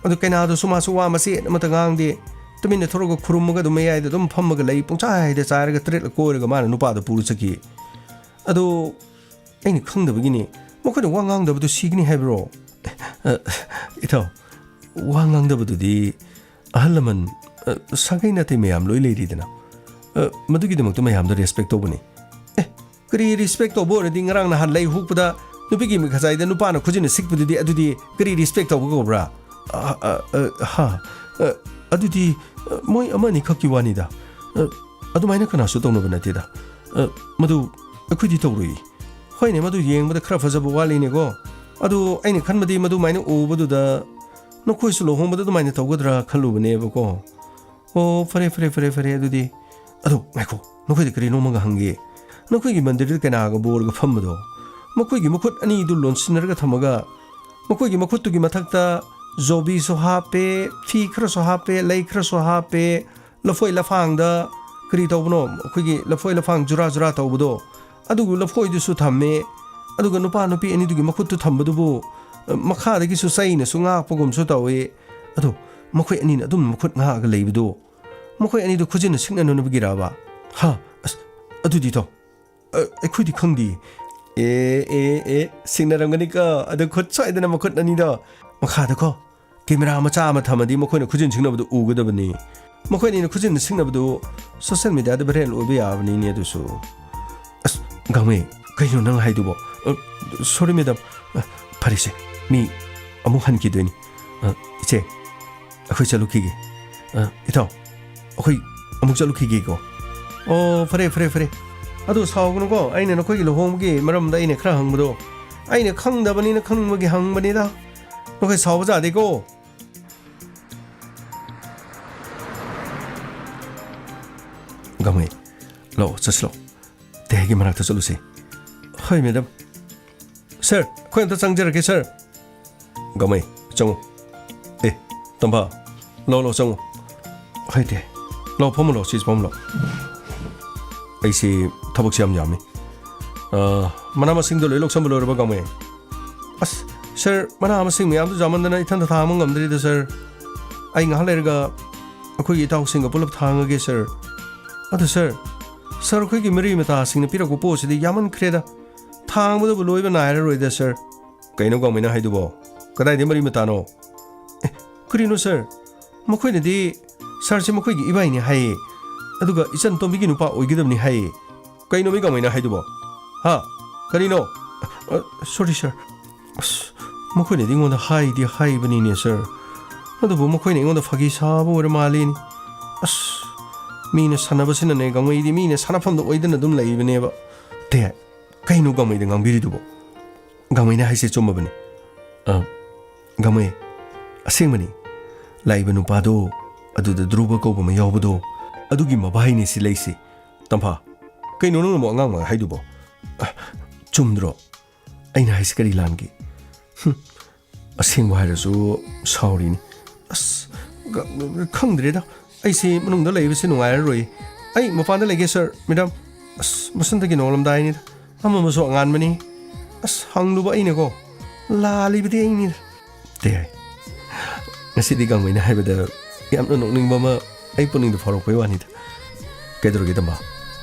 ꯑꯗꯨ ꯀꯩꯅꯥꯗꯨꯁꯨ ꯃꯥꯁꯨ ꯋꯥ ꯃꯆꯦꯠ ꯑꯃꯇ ꯉꯥꯡꯗꯦ, ꯇꯨꯃꯤꯟꯅ ꯊꯣꯔꯒ ꯈꯨꯔꯨꯝꯃꯒ ꯑꯗꯨꯝ ꯃꯌꯥꯏꯗ ꯑꯗꯨꯝ ꯐꯝꯃꯒ ꯂꯩ, ꯄꯨꯡꯆꯥꯏꯗ ꯆꯥꯏꯔꯒ ꯇꯔꯦꯠꯂ ꯀꯣꯏꯔꯒ ꯃꯥꯅ ꯅꯨꯄꯥꯗꯣ ꯄꯨꯔ ꯆꯠꯈꯤ꯫ ꯑꯗꯣ ꯑꯩꯅ ꯈꯪꯗꯕꯒꯤꯅꯤ꯫ ꯃꯈꯣꯏꯅ ꯋꯥ ꯉꯥꯡꯗꯕꯗꯨ ꯁꯤꯒꯅꯤ ꯍꯥꯏꯕ꯭ꯔꯣ? ꯑ, ꯏꯇꯥꯎ, ꯋꯥ ꯉꯥꯡꯗꯕꯗꯨꯗꯤ ꯑꯍꯜ ꯂꯃꯟ, ꯑ, ꯁꯥꯒꯩ ꯅꯥꯇꯩ ꯃꯌꯥꯝ ꯂꯣꯏ ꯂꯩꯔꯤꯗꯅ꯫ ꯑ, ꯃꯗꯨꯒꯤꯗꯃꯛꯇ ꯃꯌꯥꯝꯗꯣ ꯔꯦꯁꯄꯦꯛ ꯇꯧꯕꯅꯤ꯫ ꯑꯦ, ꯀꯔꯤ ꯔꯦꯁꯄꯦꯛ ꯇꯧꯕ ꯑꯣꯏꯔꯗꯤ ꯉꯔꯥꯡ ꯅꯍꯥꯟ ꯂꯩ ꯍꯨꯛꯄꯗ ꯅꯨꯄꯤꯒꯤ ꯃꯈꯖꯥꯏꯗ ꯅꯨꯄꯥꯅ ꯈꯨꯖꯤꯟꯅ ꯁꯤꯛꯄꯗꯨꯗꯤ, ꯑꯗꯨꯗꯤ ꯀꯔꯤ ꯔꯦꯁꯄꯦꯛ ꯇꯧꯕ ꯀꯧꯕ꯭ꯔꯥ? ꯑ, ꯑ, ꯑ, ꯍꯥ, ꯑ, ꯑꯗꯨꯗꯤ, ꯑ, ꯃꯣꯏ ꯑꯃꯅꯤ ꯈꯛꯀꯤ ꯋꯥꯅꯤꯗ꯫ ꯑ, ꯑꯗꯨꯃꯥꯏꯅ ꯀꯅꯥꯁꯨ ꯇꯧꯅꯕ ꯅꯠꯇꯦꯗ꯫ ꯑ, ꯃꯗꯨ ꯑꯩꯈꯣꯏꯗꯤ ꯇꯧꯔꯨꯏ꯫ ꯍꯣꯏꯅꯦ, ꯃꯗꯨ ꯌꯦꯡꯕꯗ ꯈꯔ ꯐꯖꯕ ꯋꯥꯠꯂꯤꯅꯦꯀꯣ꯫ ꯑꯗꯨ ꯑꯩꯅ ꯈꯟꯕꯗꯤ ꯃꯗꯨꯃꯥꯏꯅ ꯎꯕꯗꯨꯗ ꯅꯈꯣꯏꯁꯨ ꯂꯨꯍꯣꯡꯕꯗ ꯑꯗꯨꯃꯥꯏꯅ ꯇꯧꯒꯗ꯭ꯔꯥ ꯈꯜꯂꯨꯕꯅꯦꯕꯀꯣ꯫ ꯑꯣ, ꯐꯔꯦ, ꯐꯔꯦ, ꯐꯔꯦ, ꯐꯔꯦ, ꯑꯗꯨꯗꯤ꯫ ꯑꯗꯣ ꯉꯥꯏꯈꯣ, ꯅꯈꯣꯏꯗ ꯀꯔꯤꯅꯣꯃꯒ ꯍꯪꯒꯦ꯫ ꯅꯈꯣꯏꯒꯤ ꯃꯟꯗꯤꯔꯗ ꯀꯩꯅꯥꯒ ꯕꯣꯔꯒ ꯐꯝꯕꯗꯣ, ꯃꯈꯣꯏꯒꯤ ꯃꯈꯨꯠ ꯑꯅꯤꯗꯨ ꯂꯣꯟꯁꯤꯟꯅꯔꯒ ꯊꯝꯃꯒ, ꯃꯈꯣꯏꯒꯤ ꯃꯈꯨꯠꯇꯨꯒꯤ ꯃꯊꯛꯇ ꯖꯣꯕꯤꯁꯨ ꯍꯥꯞꯄꯦ, ꯐꯤ ꯈꯔꯁꯨ ꯍꯥꯞꯄꯦ, ꯂꯩ ꯈꯔꯁꯨ ꯍꯥꯞꯄꯦ, ꯂꯐꯣꯏ ꯂꯐꯥꯡꯗ ꯀꯔꯤ ꯇꯧꯕꯅꯣ? ꯑꯩꯈꯣꯏꯒꯤ ꯂꯐꯣꯏ ꯂꯐꯥꯡ ꯖꯨꯔꯥ ꯖꯨꯔꯥ ꯇꯧꯕꯗꯣ, ꯑꯗꯨꯒ ꯂꯐꯣꯏꯗꯨꯁꯨ ꯊꯝꯃꯦ꯫ ꯑꯗꯨꯒ ꯅꯨꯄꯥ ꯅꯨꯄꯤ ꯑꯅꯤꯗꯨꯒꯤ ꯃꯈꯨꯠꯇꯨ ꯊꯝꯕꯗꯨꯕꯨ, ꯑ, ꯃꯈꯥꯗꯒꯤꯁꯨ ꯆꯩꯅꯁꯨ ꯉꯥꯛꯄꯒꯨꯝꯁꯨ ꯇꯧꯏ꯫ ꯑꯗꯣ ꯃꯈꯣꯏ ꯑꯅꯤꯅ ꯑꯗꯨꯝ ꯃꯈꯨꯠ ꯉꯥꯛꯑꯒ ꯂꯩꯕꯗꯣ, ꯃꯈꯣꯏ ꯑꯅꯤꯗꯨ ꯈꯨꯖꯤꯟꯅ ꯁꯤꯡꯅꯅꯕꯒꯤꯔꯕ? ꯍꯥ? ꯑꯁ, ꯑꯗꯨꯗꯤ ꯏꯇꯥꯎ, ꯑ, ꯑꯩꯈꯣꯏꯗꯤ ꯈꯪꯗꯦ꯫ ꯑꯦ, ꯑꯦ, ꯑꯦ, ꯁꯤꯡꯅꯔꯝꯒꯅꯤꯀꯣ꯫ ꯑꯗꯨ ꯈꯨꯠ ꯁꯣꯏꯗꯅ ꯃꯈꯨꯠ ꯑꯅꯤꯗꯣ ꯃꯈꯥꯗꯀꯣ ꯀꯦꯃꯦꯔꯥ ꯃꯆꯥ ꯑꯃ ꯊꯝꯃꯗꯤ ꯃꯈꯣꯏꯅ ꯈꯨꯖꯤꯟ ꯁꯤꯡꯅꯕꯗꯨ ꯎꯒꯗꯕꯅꯤ꯫ ꯃꯈꯣꯏ ꯑꯅꯤꯅ ꯈꯨꯖꯤꯟ ꯁꯤꯡꯅꯕꯗꯨ ꯁꯣꯁꯤꯌꯦꯜ ꯃꯤꯗꯤꯌꯥꯗ ꯚꯥꯏꯔꯦꯜ ꯑꯣꯏꯕ ꯌꯥꯕꯅꯤꯅꯦ ꯑꯗꯨꯁꯨ꯫ ꯑꯁ, ꯒꯥꯡꯃꯩ, ꯀꯩꯅꯣ ꯅꯪ ꯍꯥꯏꯗꯨꯕꯣ? ꯑ, ꯁꯣꯔꯤ ꯃꯦꯗꯥꯝ꯫ ꯑ, ꯐꯔꯦꯁꯦ, ꯃꯤ ꯑꯃꯨꯛ ꯍꯟꯈꯤꯗꯣꯏꯅꯤ꯫ ꯑ, ꯏꯆꯦ, ꯑꯩꯈꯣꯏ ꯆꯠꯂꯨꯈꯤꯒꯦ꯫ ꯑ, ꯏꯇꯥꯎ, ꯑꯩꯈꯣꯏ ꯑꯃꯨꯛ ꯆꯠꯂꯨꯈꯤꯒꯦꯀꯣ꯫ ꯑꯣ, ꯐꯔꯦ, ꯐꯔꯦ, ꯐꯔꯦ꯫ ꯑꯗꯨ ꯁꯥꯎꯒꯅꯨꯀꯣ, ꯑꯩꯅ ꯅꯈꯣꯏꯒꯤ ꯂꯨꯍꯣꯡꯕꯒꯤ ꯃꯔꯝꯗ ꯑꯩꯅ ꯈꯔ ꯍꯪꯕꯗꯣ, ꯑꯩꯅ ꯈꯪꯗꯕꯅꯤꯅ ꯈꯪꯅꯤꯡꯕꯒꯤ ꯍꯪꯕꯅꯤꯗ꯫ ꯅꯈꯣꯏ ꯁꯥꯎꯕ ꯌꯥꯗꯦꯀꯣ꯫ ꯒꯥꯡꯃꯩ, ꯂꯥꯛꯑꯣ, ꯆꯠꯁꯤ ꯂꯥꯛꯑꯣ꯫ ꯇꯦꯍꯥꯏꯒꯤ ꯃꯅꯥꯛꯇ ꯆꯠꯂꯨꯁꯤ꯫ ꯍꯣꯏ, ꯃꯦꯗꯥꯝ꯫ ꯁꯥꯔ, ꯑꯩꯈꯣꯏ ꯑꯝꯇ ꯆꯪꯖꯔꯛꯀꯦ, ꯁꯥꯔ꯫ ꯒꯥꯡꯃꯩ, ꯆꯪꯉꯨ꯫ ꯑꯦ, ꯇꯝꯐꯥ, ꯂꯥꯛꯑꯣ, ꯂꯥꯛꯑꯣ, ꯆꯪꯉꯨ꯫ ꯍꯣꯏ, ꯇꯦꯍꯥꯏ꯫ ꯂꯥꯛꯑꯣ, ꯐꯝꯃꯨ ꯂꯥꯛꯑꯣ, ꯁꯤꯁꯦ ꯐꯝꯃꯨ ꯂꯥꯛꯑꯣ꯫ ꯑꯩꯁꯦ ꯊꯕꯛꯁꯦ ꯌꯥꯝ ꯌꯥꯝꯃꯤ꯫ ꯑ, ꯃꯅꯥ ꯃꯁꯤꯡꯗꯣ ꯂꯣꯏ ꯂꯧꯁꯟꯕ ꯂꯣꯏꯔꯕ, ꯒꯥꯡꯃꯩ? ꯑꯁ, ꯁꯥꯔ, ꯃꯅꯥ ꯃꯁꯤꯡ ꯃꯌꯥꯝꯗꯨ ꯌꯥꯝꯃꯟꯗꯅ ꯏꯊꯟꯇ ꯊꯥꯡꯕ ꯉꯝꯗ꯭ꯔꯤꯗ, ꯁꯥꯔ꯫ ꯑꯩ ꯉꯥꯏꯍꯥꯛ ꯂꯩꯔꯒ ꯑꯩꯈꯣꯏꯒꯤ ꯏꯇꯥꯎꯁꯤꯡꯒ ꯄꯨꯂꯞ ꯊꯥꯡꯉꯒꯦ, ꯁꯥꯔ꯫ ꯑꯗꯨ, ꯁꯥꯔ, ꯁꯥꯔ, ꯑꯩꯈꯣꯏꯒꯤ ꯃꯔꯤ ꯃꯇꯥꯁꯤꯡꯅ ꯄꯤꯔꯛꯄ ꯄꯣꯠꯁꯤꯗꯤ ꯌꯥꯝꯃꯟꯈ꯭ꯔꯦꯗ꯫ ꯊꯥꯡꯕꯗꯕꯨ ꯂꯣꯏꯕ ꯅꯥꯏꯔꯔꯣꯏꯗ, ꯁꯥꯔ꯫ ꯀꯩꯅꯣ ꯒꯥꯡꯃꯩꯅ ꯍꯥꯏꯗꯨꯕꯣ? ꯀꯗꯥꯏꯗꯩ ꯃꯔꯤ ꯃꯇꯥꯅꯣ? ꯑꯦ, ꯀꯔꯤꯅꯣ, ꯁꯥꯔ? ꯃꯈꯣꯏꯅꯗꯤ ꯁꯥꯔꯁꯤ ꯃꯈꯣꯏꯒꯤ ꯏꯕꯥꯏꯅꯤ ꯍꯥꯏꯌꯦ, ꯑꯗꯨꯒ ꯏꯆꯟ ꯇꯣꯝꯕꯤꯒꯤ ꯅꯨꯄꯥ ꯑꯣꯏꯒꯗꯕꯅꯤ ꯍꯥꯏꯌꯦ꯫ ꯀꯩꯅꯣ ꯃꯤ ꯒꯥꯡꯃꯩꯅ ꯍꯥꯏꯗꯨꯕꯣ? ꯍꯥ? ꯀꯔꯤꯅꯣ? ꯑ, ꯁꯣꯔꯤ, ꯁꯥꯔ꯫ ꯑꯁ, ꯃꯈꯣꯏꯅꯗꯤ ꯑꯩꯉꯣꯟꯗ ꯍꯥꯏꯗꯤ ꯍꯥꯏꯕꯅꯤꯅꯦ, ꯁꯥꯔ꯫ ꯑꯗꯨꯕꯨ ꯃꯈꯣꯏꯅ ꯑꯩꯉꯣꯟꯗ ꯐꯥꯒꯤ ꯁꯥꯕ ꯑꯣꯏꯔ ꯃꯥꯜꯂꯤꯅꯦ꯫ ꯑꯁ, ꯃꯤꯅ ꯁꯥꯟꯅꯕꯁꯤꯅꯅꯦ, ꯒꯥꯡꯃꯩꯗꯤ ꯃꯤꯅ ꯁꯥꯟꯅꯐꯝꯗ ꯑꯣꯏꯗꯅ ꯑꯗꯨꯝ ꯂꯩꯕꯅꯦꯕ꯫ ꯇꯦ, ꯀꯩꯅꯣ ꯒꯥꯡꯃꯩꯗ ꯉꯥꯡꯕꯤꯔꯤꯗꯨꯕꯣ? ꯒꯥꯡꯃꯩꯅ ꯍꯥꯏꯁꯦ ꯆꯨꯝꯃꯕꯅꯦ꯫ ꯑ, ꯒꯥꯡꯃꯩ, ꯑꯁꯦꯡꯕꯅꯤ꯫ ꯂꯥꯛꯏꯕ ꯅꯨꯄꯥꯗꯣ, ꯑꯗꯨꯗ ꯙ꯭ꯔꯨꯕ ꯀꯧꯕ ꯑꯃ ꯌꯥꯎꯕꯗꯣ, ꯑꯗꯨꯒꯤ ꯃꯕꯥꯏꯅꯦ ꯁꯤ ꯂꯩꯁꯤ꯫ ꯇꯝꯐꯥ, ꯀꯩꯅꯣ ꯅꯪꯅ ꯑꯃꯨꯛ ꯑꯉꯥꯡ ꯃꯥꯟꯅ ꯍꯥꯏꯗꯨꯕꯣ? ꯑ, ꯆꯨꯝꯗ꯭ꯔꯣ? ꯑꯩꯅ ꯍꯥꯏꯁꯤ ꯀꯔꯤ ꯂꯥꯟꯒꯦ? ꯍꯨꯝ, ꯑꯁꯦꯡꯕ ꯍꯥꯏꯔꯁꯨ ꯁꯥꯎꯔꯤꯅꯤ꯫ ꯑꯁ, ꯒ-, ꯈꯪꯗ꯭ꯔꯦꯗ꯫ ꯑꯩꯁꯤ ꯃꯅꯨꯡꯗ ꯂꯩꯕꯁꯤ ꯅꯨꯡꯉꯥꯏꯔꯔꯣꯏ꯫ ꯑꯩ ꯃꯄꯥꯟꯗ ꯂꯩꯒꯦ, ꯁꯥꯔ, ꯃꯦꯗꯥꯝ꯫ ꯑꯁ, ꯃꯁꯟꯗꯒꯤ ꯅꯣꯡꯂꯝꯗꯥꯏꯅꯤꯗ꯫ ꯑꯃ ꯑꯃꯁꯨ ꯑꯉꯥꯟꯕꯅꯤ꯫ ꯑꯁ, ꯍꯪꯂꯨꯕ ꯑꯩꯅꯀꯣ, ꯂꯥꯜꯂꯤꯕꯗꯤ ꯑꯩꯅꯤꯗ꯫ ꯇꯦ ꯍꯥꯏ꯫ ꯉꯁꯤꯗꯤ ꯒꯥꯡꯃꯩꯅ ꯍꯥꯏꯕꯗ ꯌꯥꯝꯅ ꯅꯣꯛꯅꯤꯡꯕ ꯑꯃ ꯑꯩ ꯄꯨꯛꯅꯤꯡꯗ ꯐꯥꯎꯔꯛꯄꯩ ꯋꯥꯅꯤꯗ꯫ ꯀꯩꯗꯧꯔꯒꯦ, ꯇꯝꯕ?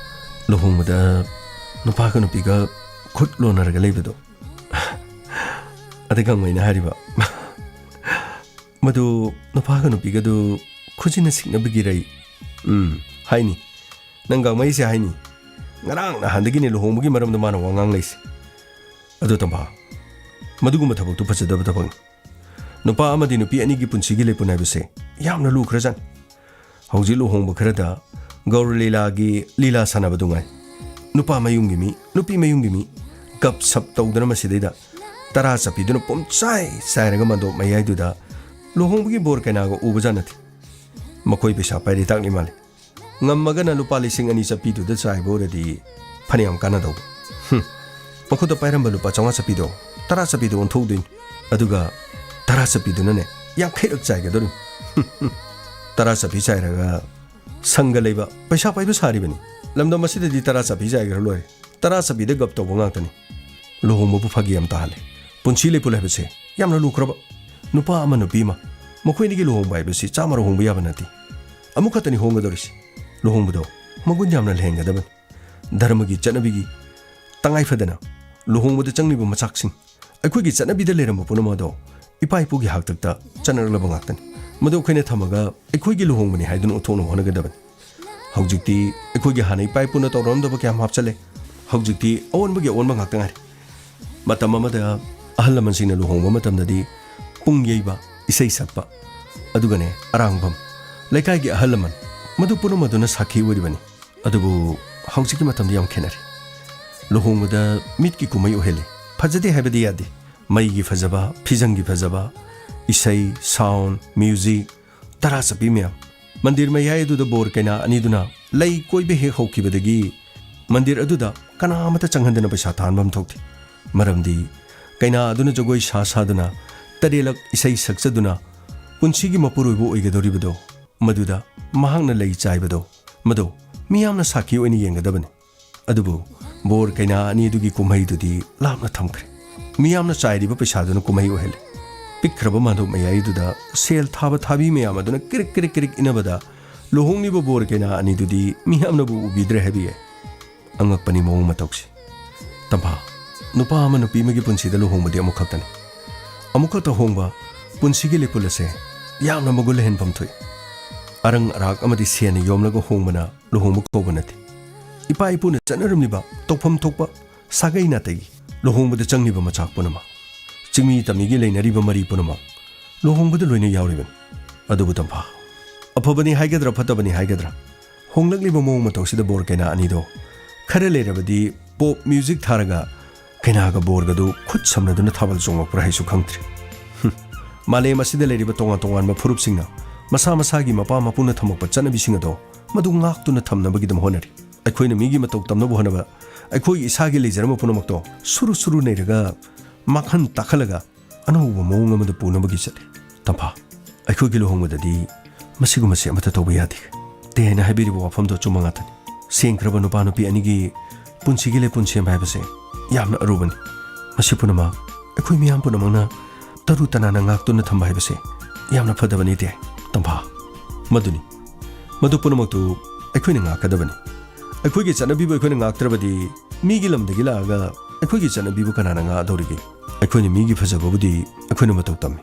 ꯂꯨꯍꯣꯡꯕꯗ ꯅꯨꯄꯥꯒ ꯅꯨꯄꯤꯒ ꯈꯨꯠ ꯂꯣꯟꯅꯔꯒ ꯂꯩꯕꯗꯣ꯫ ꯑꯗ ꯒꯥꯡꯃꯩꯅ ꯍꯥꯏꯔꯤꯕ, "ꯃꯗꯨ ꯅꯨꯄꯥꯒ ꯅꯨꯄꯤꯒꯗꯨ ꯈꯨꯖꯤꯟꯅ ꯁꯤꯡꯅꯕꯒꯤꯔꯩ?" ꯎꯝ, ꯍꯥꯏꯅꯤ꯫ ꯅꯪ ꯒꯥꯡꯃꯩꯁꯦ ꯍꯥꯏꯅꯤ꯫ ꯉꯔꯥꯡ ꯅꯍꯥꯟꯗꯒꯤꯅꯦ ꯂꯨꯍꯣꯡꯕꯒꯤ ꯃꯔꯝꯗ ꯃꯥꯅ ꯋꯥ ꯉꯥꯡ ꯂꯩꯁꯦ꯫ ꯑꯗꯣ ꯇꯝꯐꯥ, ꯃꯗꯨꯒꯨꯝꯕ ꯊꯕꯛꯇꯨ ꯐꯖꯗꯕ ꯊꯕꯛꯅꯤ꯫ ꯅꯨꯄꯥ ꯑꯃꯗꯤ ꯅꯨꯄꯤ ꯑꯅꯤꯒꯤ ꯄꯨꯟꯁꯤꯒꯤ ꯂꯩꯄꯨꯟ ꯍꯥꯏꯕꯁꯦ ꯌꯥꯝꯅ ꯂꯨꯈ꯭ꯔꯖꯥꯠꯅꯤ꯫ ꯍꯧꯖꯤꯛ ꯂꯨꯍꯣꯡꯕ ꯈꯔꯗ ꯒꯧꯔ ꯂꯤꯂꯥꯒꯤ ꯂꯤꯂꯥ ꯁꯥꯟꯅꯕꯗꯨ ꯉꯥꯏ꯫ ꯅꯨꯄꯥ ꯃꯌꯨꯝꯒꯤ ꯃꯤ, ꯅꯨꯄꯤ ꯃꯌꯨꯝꯒꯤ ꯃꯤ, ꯒꯞ ꯁꯞ ꯇꯧꯗꯅ ꯃꯁꯤꯗꯩꯗ ꯇꯔꯥ ꯆꯞꯄꯤꯗꯨꯅ ꯄꯨꯝꯆꯥꯏ ꯆꯥꯏꯔꯒ ꯃꯟꯗꯣꯞ ꯃꯌꯥꯏꯗꯨꯗ ꯂꯨꯍꯣꯡꯕꯒꯤ ꯕꯣꯔ ꯀꯩꯅꯥꯒ ꯎꯕꯖꯥꯠ ꯅꯠꯇꯦ꯫ ꯃꯈꯣꯏ ꯄꯩꯁꯥ ꯄꯥꯏꯔꯤ ꯇꯥꯛꯂꯤ ꯃꯥꯜꯂꯤ꯫ ꯉꯝꯃꯒꯅ ꯂꯨꯄꯥ ꯂꯤꯁꯤꯡ ꯑꯅꯤ ꯆꯠꯄꯤꯗꯨꯗ ꯆꯥꯏꯕ ꯑꯣꯏꯔꯗꯤ ꯐꯅꯌꯥꯝ ꯀꯥꯟꯅꯗꯧꯕ꯫ ꯍꯨꯝ, ꯃꯈꯨꯠꯇ ꯄꯥꯏꯔꯝꯕ ꯂꯨꯄꯥ ꯆꯥꯝꯃꯉꯥ ꯆꯠꯄꯤꯗꯣ ꯇꯔꯥ ꯆꯠꯄꯤꯗ ꯑꯣꯟꯊꯣꯛꯎꯗꯣꯏꯅꯤ꯫ ꯑꯗꯨꯒ ꯇꯔꯥ ꯆꯠꯄꯤꯗꯨꯅꯅꯦ ꯌꯥꯡꯈꯩꯔꯛ ꯆꯥꯏꯒꯗꯧꯔꯤꯅꯤ꯫ ꯇꯔꯥ ꯆꯠꯄꯤ ꯆꯥꯏꯔꯒ ꯁꯪꯒ ꯂꯩꯕ ꯄꯩꯁꯥ ꯄꯥꯏꯕ ꯁꯥꯔꯤꯕꯅꯤ꯫ ꯂꯝꯗꯝ ꯑꯁꯤꯗꯗꯤ ꯇꯔꯥ ꯆꯠꯄꯤ ꯆꯥꯏꯈ꯭ꯔ ꯂꯣꯏꯔꯦ꯫ ꯇꯔꯥ ꯆꯠꯄꯤꯗ ꯒꯞ ꯇꯧꯕ ꯉꯥꯛꯇꯅꯤ꯫ ꯂꯨꯍꯣꯡꯕꯕꯨ ꯐꯥꯒꯤ ꯌꯥꯝ ꯇꯥꯍꯜꯂꯦ꯫ ꯄꯨꯟꯁꯤ ꯂꯩꯄꯨ ꯍꯥꯏꯕꯁꯦ ꯌꯥꯝꯅ ꯂꯨꯈ꯭ꯔꯕ꯫ ꯅꯨꯄꯥ ꯑꯃ ꯅꯨꯄꯤ ꯑꯃ, ꯃꯈꯣꯏ ꯑꯅꯤꯒꯤ ꯂꯨꯍꯣꯡꯕ ꯍꯥꯏꯕꯁꯤ ꯆꯥꯝꯃꯔꯛ ꯍꯣꯡꯕ ꯌꯥꯕ ꯅꯠꯇꯦ꯫ ꯑꯃꯨꯛꯈꯛꯇꯅꯤ ꯍꯣꯡꯒꯗꯧꯔꯤꯁꯤ꯫ ꯂꯨꯍꯣꯡꯕꯗꯣ ꯃꯒꯨꯟ ꯌꯥꯝꯅ ꯂꯩꯍꯟꯒꯗꯕꯅꯤ꯫ ꯙꯔꯃꯒꯤ ꯆꯠꯅꯕꯤꯒꯤ ꯇꯉꯥꯏ ꯐꯗꯅ ꯂꯨꯍꯣꯡꯕꯗ ꯆꯪꯂꯤꯕ ꯃꯆꯥꯛꯁꯤꯡ, ꯑꯩꯈꯣꯏꯒꯤ ꯆꯠꯅꯕꯤꯗ ꯂꯩꯔꯝꯕ ꯄꯨꯝꯅꯃꯛ ꯑꯗꯣ ꯏꯄꯥ ꯏꯄꯨꯒꯤ ꯍꯥꯛꯇꯛꯇ ꯆꯠꯅꯔꯛꯂꯕ ꯉꯥꯛꯇꯅꯤ꯫ ꯃꯗꯨ ꯑꯩꯈꯣꯏꯅ ꯊꯝꯃꯒ ꯑꯩꯈꯣꯏꯒꯤ ꯂꯨꯍꯣꯡꯕꯅꯤ ꯍꯥꯏꯗꯨꯅ ꯎꯠꯊꯣꯛꯅꯕ ꯍꯣꯠꯅꯒꯗꯕꯅꯤ꯫ ꯍꯧꯖꯤꯛꯇꯤ ꯑꯩꯈꯣꯏꯒꯤ ꯍꯥꯟꯅ ꯏꯄꯥ ꯏꯄꯨꯅ ꯇꯧꯔꯝꯗꯕ ꯀꯌꯥ ꯑꯃ ꯍꯥꯞꯆꯜꯂꯦ꯫ ꯍꯧꯖꯤꯛꯇꯤ ꯑꯑꯣꯟꯕꯒꯤ ꯑꯑꯣꯟꯕ ꯉꯥꯛꯇ ꯉꯥꯏꯔꯦ꯫ ꯃꯇꯝ ꯑꯃꯗ ꯑꯍꯜ ꯂꯃꯟꯁꯤꯡꯅ ꯂꯨꯍꯣꯡꯕ ꯃꯇꯝꯗꯗꯤ ꯄꯨꯡ ꯌꯩꯕ, ꯏꯁꯩ ꯁꯛꯄ, ꯑꯗꯨꯒꯅꯦ ꯑꯔꯥꯡꯕꯝ, ꯂꯩꯀꯥꯏꯒꯤ ꯑꯍꯜ ꯂꯃꯟ, ꯃꯗꯨ ꯄꯨꯝꯅꯃꯛ ꯑꯗꯨꯅ ꯁꯥꯈꯤ ꯑꯣꯏꯔꯤꯕꯅꯤ꯫ ꯑꯗꯨꯕꯨ ꯍꯧꯖꯤꯛꯀꯤ ꯃꯇꯝꯗꯤ ꯌꯥꯝ ꯈꯦꯠꯅꯔꯦ꯫ ꯂꯨꯍꯣꯡꯕꯗ ꯃꯤꯠꯀꯤ ꯀꯨꯝꯍꯩ ꯑꯣꯏꯍꯜꯂꯦ꯫ ꯐꯖꯗꯦ ꯍꯥꯏꯕꯗꯤ ꯌꯥꯗꯦ꯫ ꯃꯩꯒꯤ ꯐꯖꯕ, ꯐꯤꯖꯪꯒꯤ ꯐꯖꯕ, ꯏꯁꯩ, ꯁꯥꯎꯟ, ꯃ꯭ꯌꯨꯖꯤꯛ, ꯇꯔꯥ ꯆꯠꯄꯤ ꯃꯌꯥꯝ꯫ ꯃꯟꯗꯤꯔ ꯃꯌꯥꯏ ꯑꯗꯨꯗ ꯕꯣꯔ ꯀꯩꯅꯥ ꯑꯅꯤꯗꯨꯅ ꯂꯩ ꯀꯣꯏꯕ ꯍꯦꯛ ꯍꯧꯈꯤꯕꯗꯒꯤ ꯃꯟꯗꯤꯔ ꯑꯗꯨꯗ ꯀꯅꯥ ꯑꯃꯠꯇ ꯆꯪꯍꯟꯗꯅ ꯄꯩꯁꯥ ꯇꯥꯟꯕ ꯑꯃ ꯊꯣꯛꯇꯦ꯫ ꯃꯔꯝꯗꯤ ꯀꯩꯅꯥ ꯑꯗꯨꯅ ꯖꯒꯣꯏ ꯁꯥ ꯁꯥꯗꯨꯅ, ꯇꯔꯦꯠꯂꯛ ꯏꯁꯩ ꯁꯛꯆꯗꯨꯅ ꯄꯨꯟꯁꯤꯒꯤ ꯃꯄꯨꯔꯣꯏꯕ ꯑꯣꯏꯒꯗꯧꯔꯤꯕꯗꯣ, ꯃꯗꯨꯗ ꯃꯍꯥꯛꯅ ꯂꯩ ꯆꯥꯏꯕꯗꯣ, ꯃꯗꯨ ꯃꯤꯌꯥꯝꯅ ꯁꯥꯈꯤ ꯑꯣꯏꯅ ꯌꯦꯡꯒꯗꯕꯅꯤ꯫ ꯑꯗꯨꯕꯨ ꯕꯣꯔ ꯀꯩꯅꯥ ꯑꯅꯤꯗꯨꯒꯤ ꯀꯨꯝꯍꯩꯗꯨꯗꯤ ꯂꯥꯞꯅ ꯊꯝꯈ꯭ꯔꯦ꯫ ꯃꯤꯌꯥꯝꯅ ꯆꯥꯏꯔꯤꯕ ꯄꯩꯁꯥꯗꯨꯅ ꯀꯨꯝꯍꯩ ꯑꯣꯏꯍꯜꯂꯦ꯫ ꯄꯤꯛꯈ꯭ꯔꯕ ꯃꯥꯟꯗꯣꯞ ꯃꯌꯥꯏꯗꯨꯗ ꯁꯦꯜ ꯊꯥꯕ ꯊꯥꯕꯤ ꯃꯌꯥꯝ ꯑꯗꯨꯅ ꯀ꯭ꯔꯤꯛ ꯀ꯭ꯔꯤꯛ ꯀ꯭ꯔꯤꯛ ꯏꯟꯅꯕꯗ ꯂꯨꯍꯣꯡꯂꯤꯕ ꯕꯣꯔ ꯀꯩꯅꯥ ꯑꯅꯤꯗꯨꯗꯤ ꯃꯤꯌꯥꯝꯅꯕꯨ ꯎꯕꯤꯗ꯭ꯔꯦ ꯍꯥꯏꯕ ꯌꯥꯏ꯫ ꯑꯉꯛꯄꯅꯤ ꯃꯑꯣꯡ ꯃꯇꯧꯁꯤ꯫ ꯇꯝꯐꯥ, ꯅꯨꯄꯥ ꯑꯃ ꯅꯨꯄꯤ ꯑꯃꯒꯤ ꯄꯨꯟꯁꯤꯗ ꯂꯨꯍꯣꯡꯕꯗꯤ ꯑꯃꯨꯛꯈꯛꯇꯅꯤ꯫ ꯑꯃꯨꯛꯈꯛꯇ ꯍꯣꯡꯕ ꯄꯨꯟꯁꯤꯒꯤ ꯂꯩꯄꯨꯜ ꯑꯁꯦ ꯌꯥꯝꯅ ꯃꯒꯨꯟ ꯂꯩꯍꯟꯐꯝ ꯊꯣꯛꯏ꯫ ꯑꯔꯪ ꯑꯔꯥꯛ ꯑꯃꯗꯤ ꯁꯦꯟꯅ ꯌꯣꯝꯂꯒ ꯍꯣꯡꯕꯅ ꯂꯨꯍꯣꯡꯕ ꯀꯧꯕ ꯅꯠꯇꯦ꯫ ꯏꯄꯥ ꯏꯄꯨꯅ ꯆꯠꯅꯔꯝꯂꯤꯕ ꯇꯧꯐꯝ ꯊꯣꯛꯄ ꯁꯥꯒꯩ ꯅꯥꯇꯩꯒꯤ ꯂꯨꯍꯣꯡꯕꯗ ꯆꯪꯂꯤꯕ ꯃꯆꯥꯛ ꯄꯨꯝꯅꯃꯛ, ꯆꯤꯡꯃꯤ ꯇꯝꯃꯤꯒꯤ ꯂꯩꯅꯔꯤꯕ ꯃꯔꯤ ꯄꯨꯝꯅꯃꯛ ꯂꯨꯍꯣꯡꯕꯗ ꯂꯣꯏꯅ ꯌꯥꯎꯔꯤꯕꯅꯤ꯫ ꯑꯗꯨꯕꯨ ꯇꯝꯐꯥ, ꯑꯐꯕꯅꯤ ꯍꯥꯏꯒꯗ꯭ꯔꯥ ꯐꯠꯇꯕꯅꯤ ꯍꯥꯏꯒꯗ꯭ꯔꯥ, ꯍꯣꯡꯂꯛꯂꯤꯕ ꯃꯑꯣꯡ ꯃꯇꯧꯁꯤꯗ ꯕꯣꯔ ꯀꯩꯅꯥ ꯑꯅꯤꯗꯣ ꯈꯔ ꯂꯩꯔꯕꯗꯤ ꯄꯣꯞ ꯃ꯭ꯌꯨꯖꯤꯛ ꯊꯥꯔꯒ ꯀꯩꯅꯥꯒ ꯕꯣꯔꯒꯗꯨ ꯈꯨꯠ ꯁꯝꯅꯗꯨꯅ ꯊꯥꯕꯜ ꯆꯣꯡꯂꯛꯄ꯭ꯔꯥ ꯍꯥꯏꯁꯨ ꯈꯪꯗ꯭ꯔꯤ꯫ ꯍꯨꯝ, ꯃꯥꯂꯦꯝ ꯑꯁꯤꯗ ꯂꯩꯔꯤꯕ ꯇꯣꯉꯥꯟ ꯇꯣꯉꯥꯟꯕ ꯐꯨꯔꯨꯞꯁꯤꯡꯅ ꯃꯁꯥ ꯃꯁꯥꯒꯤ ꯃꯄꯥ ꯃꯄꯨꯅ ꯊꯝꯃꯛꯄ ꯆꯠꯅꯕꯤꯁꯤꯡ ꯑꯗꯣ ꯃꯗꯨ ꯉꯥꯛꯇꯨꯅ ꯊꯝꯅꯕꯒꯤꯗꯃꯛ ꯍꯣꯠꯅꯔꯤ꯫ ꯑꯩꯈꯣꯏꯅ ꯃꯤꯒꯤ ꯃꯇꯧ ꯇꯝꯅꯕ ꯍꯣꯠꯅꯕ, ꯑꯩꯈꯣꯏꯒꯤ ꯏꯁꯥꯒꯤ ꯂꯩꯖꯔꯝꯕ ꯄꯨꯝꯅꯃꯛꯇꯣ ꯁꯨꯔꯨ ꯁꯨꯔꯨ ꯅꯩꯔꯒ ꯃꯥꯡꯍꯟ ꯇꯥꯛꯍꯜꯂꯒ ꯑꯅꯧꯕ ꯃꯑꯣꯡ ꯑꯃꯗ ꯄꯨꯅꯕꯒꯤ ꯆꯠꯂꯤ꯫ ꯇꯝꯐꯥ, ꯑꯩꯈꯣꯏꯒꯤ ꯂꯨꯍꯣꯡꯕꯗꯗꯤ ꯃꯁꯤꯒꯨꯝꯕꯁꯦ ꯑꯃꯠꯇ ꯇꯧꯕ ꯌꯥꯗꯦ꯫ ꯇꯦ ꯍꯥꯏꯅ ꯍꯥꯏꯕꯤꯔꯤꯕ ꯋꯥꯐꯝꯗꯣ ꯑꯆꯨꯝꯕ ꯉꯥꯛꯇꯅꯤ꯫ ꯁꯦꯡꯈ꯭ꯔꯕ ꯅꯨꯄꯥ ꯅꯨꯄꯤ ꯑꯅꯤꯒꯤ ꯄꯨꯟꯁꯤꯒꯤ ꯂꯩꯄꯨꯟ ꯁꯦꯝꯕ ꯍꯥꯏꯕꯁꯦ ꯌꯥꯝꯅ ꯑꯔꯨꯕꯅꯤ꯫ ꯃꯁꯤ ꯄꯨꯝꯅꯃꯛ ꯑꯩꯈꯣꯏ ꯃꯤꯌꯥꯝ ꯄꯨꯝꯅꯃꯛꯅ ꯇꯔꯨ ꯇꯅꯥꯟꯅ ꯉꯥꯛꯇꯨꯅ ꯊꯝꯕ ꯍꯥꯏꯕꯁꯦ ꯌꯥꯝꯅ ꯐꯗꯕꯅꯤ ꯇꯦ꯫ ꯇꯝꯐꯥ, ꯃꯗꯨꯅꯤ꯫ ꯃꯗꯨ ꯄꯨꯝꯅꯃꯛꯇꯨ ꯑꯩꯈꯣꯏꯅ ꯉꯥꯛꯀꯗꯕꯅꯤ꯫ ꯑꯩꯈꯣꯏꯒꯤ ꯆꯠꯅꯕꯤꯕꯨ ꯑꯩꯈꯣꯏꯅ ꯉꯥꯛꯇ꯭ꯔꯕꯗꯤ ꯃꯤꯒꯤ ꯂꯝꯗꯒꯤ ꯂꯥꯛꯑꯒ ꯑꯩꯈꯣꯏꯒꯤ ꯆꯠꯅꯕꯤꯕꯨ ꯀꯅꯥꯅ ꯉꯥꯛꯑꯗꯧꯔꯤꯒꯦ? ꯑꯩꯈꯣꯏꯅ ꯃꯤꯒꯤ ꯐꯖꯕꯕꯨꯗꯤ ꯑꯩꯈꯣꯏꯅ ꯃꯇꯧ ꯇꯝꯃꯤ꯫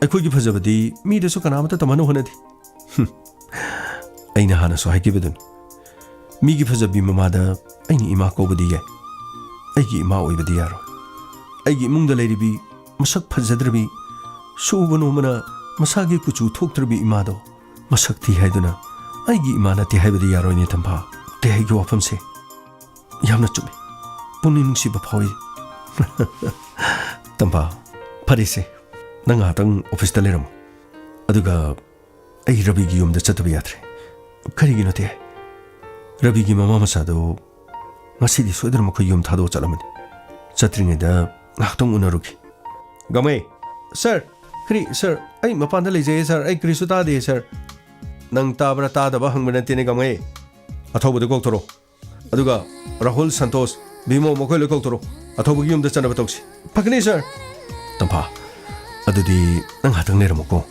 ꯑꯩꯈꯣꯏꯒꯤ ꯐꯖꯕꯗꯤ ꯃꯤꯗꯁꯨ ꯀꯅꯥꯃꯠꯇ ꯇꯝꯍꯟꯅ ꯍꯣꯠꯅꯗꯦ꯫ ꯍꯨꯝ꯫ ꯑꯩꯅ ꯍꯥꯟꯅꯁꯨ ꯍꯥꯏꯈꯤꯕꯗꯨꯅꯤ, ꯃꯤꯒꯤ ꯐꯖꯕꯤ ꯃꯃꯥꯗ ꯑꯩꯅ ꯏꯃꯥ ꯀꯧꯕꯗꯤ ꯌꯥꯏ, ꯑꯩꯒꯤ ꯏꯃꯥ ꯑꯣꯏꯕꯗꯤ ꯌꯥꯔꯣꯏ꯫ ꯑꯩꯒꯤ ꯏꯃꯨꯡꯗ ꯂꯩꯔꯤꯕꯤ ꯃꯁꯛ ꯐꯖꯗ꯭ꯔꯕꯤ, ꯁꯨꯕ ꯅꯣꯝꯕꯅ ꯃꯁꯥꯒꯤ ꯀꯨꯆꯨ ꯊꯣꯛꯇ꯭ꯔꯕꯤ ꯏꯃꯥꯗꯣ ꯃꯁꯛ ꯊꯤ ꯍꯥꯏꯗꯨꯅ ꯑꯩꯒꯤ ꯏꯃꯥ ꯅꯠꯇꯦ ꯍꯥꯏꯕꯗꯤ ꯌꯥꯔꯣꯏꯅꯦ ꯇꯝꯐꯥ꯫ ꯇꯦ ꯍꯩꯒꯤ ꯋꯥꯐꯝꯁꯦ ꯌꯥꯝꯅ ꯆꯨꯝꯃꯤ꯫ ꯄꯨꯛꯅꯤꯡ ꯅꯨꯡꯁꯤꯕ ꯐꯥꯎꯏ꯫ ꯇꯝꯐꯥ, ꯐꯔꯦꯁꯦ, ꯅꯪ ꯉꯥꯏꯍꯥꯛꯇꯪ ꯑꯣꯐꯤꯁꯇ ꯂꯩꯔꯝꯃꯣ꯫ ꯑꯗꯨꯒ ꯑꯩ ꯔꯕꯤꯒꯤ ꯌꯨꯝꯗ ꯆꯠꯇꯕ ꯌꯥꯗ꯭ꯔꯦ꯫ ꯀꯔꯤꯒꯤꯅꯣ ꯇꯦ? ꯔꯕꯤꯒꯤ ꯃꯃꯥ ꯃꯆꯥꯗꯣ ꯉꯁꯤꯗꯤ ꯁꯣꯏꯗꯅ ꯃꯈꯣꯏ ꯌꯨꯝ ꯊꯥꯗꯣꯛꯑ ꯆꯠꯂꯝꯃꯅꯤ꯫ ꯆꯠꯇ꯭ꯔꯤꯉꯩꯗ ꯉꯥꯏꯍꯥꯛꯇꯪ ꯎꯅꯔꯨꯒꯦ꯫ ꯒꯥꯃꯩ! ꯁꯥꯔ! ꯀꯔꯤ, ꯁꯥꯔ? ꯑꯩ ꯃꯄꯥꯟꯗ ꯂꯩꯖꯩꯌꯦ, ꯁꯥꯔ꯫ ꯑꯩ ꯀꯔꯤꯁꯨ ꯇꯥꯗꯦ, ꯁꯥꯔ꯫ ꯅꯪ ꯇꯥꯕ꯭ꯔꯥ ꯇꯥꯗꯕ ꯍꯪꯕ ꯅꯠꯇꯦꯅꯦ, ꯒꯥꯃꯩ꯫ ꯑꯊꯧꯕꯗ ꯀꯧꯊꯣꯔꯛꯑꯣ꯫ ꯑꯗꯨꯒ ꯔꯥꯍꯨꯜ, ꯁꯟꯇꯣꯁ, ꯚꯤꯃꯣ ꯃꯈꯣꯏ ꯂꯣꯏ ꯀꯧꯊꯣꯔꯛꯑꯣ꯫ ꯑꯊꯧꯕꯒꯤ ꯌꯨꯝꯗ ꯆꯠꯅꯕ ꯇꯧꯁꯤ꯫ ꯐꯒꯅꯤ, ꯁꯥꯔ꯫ ꯇꯝꯐꯥ, ꯑꯗꯨꯗꯤ ꯅꯪ ꯉꯥꯏꯍꯥꯛꯇꯪ ꯂꯩꯔꯝꯃꯨꯀꯣ꯫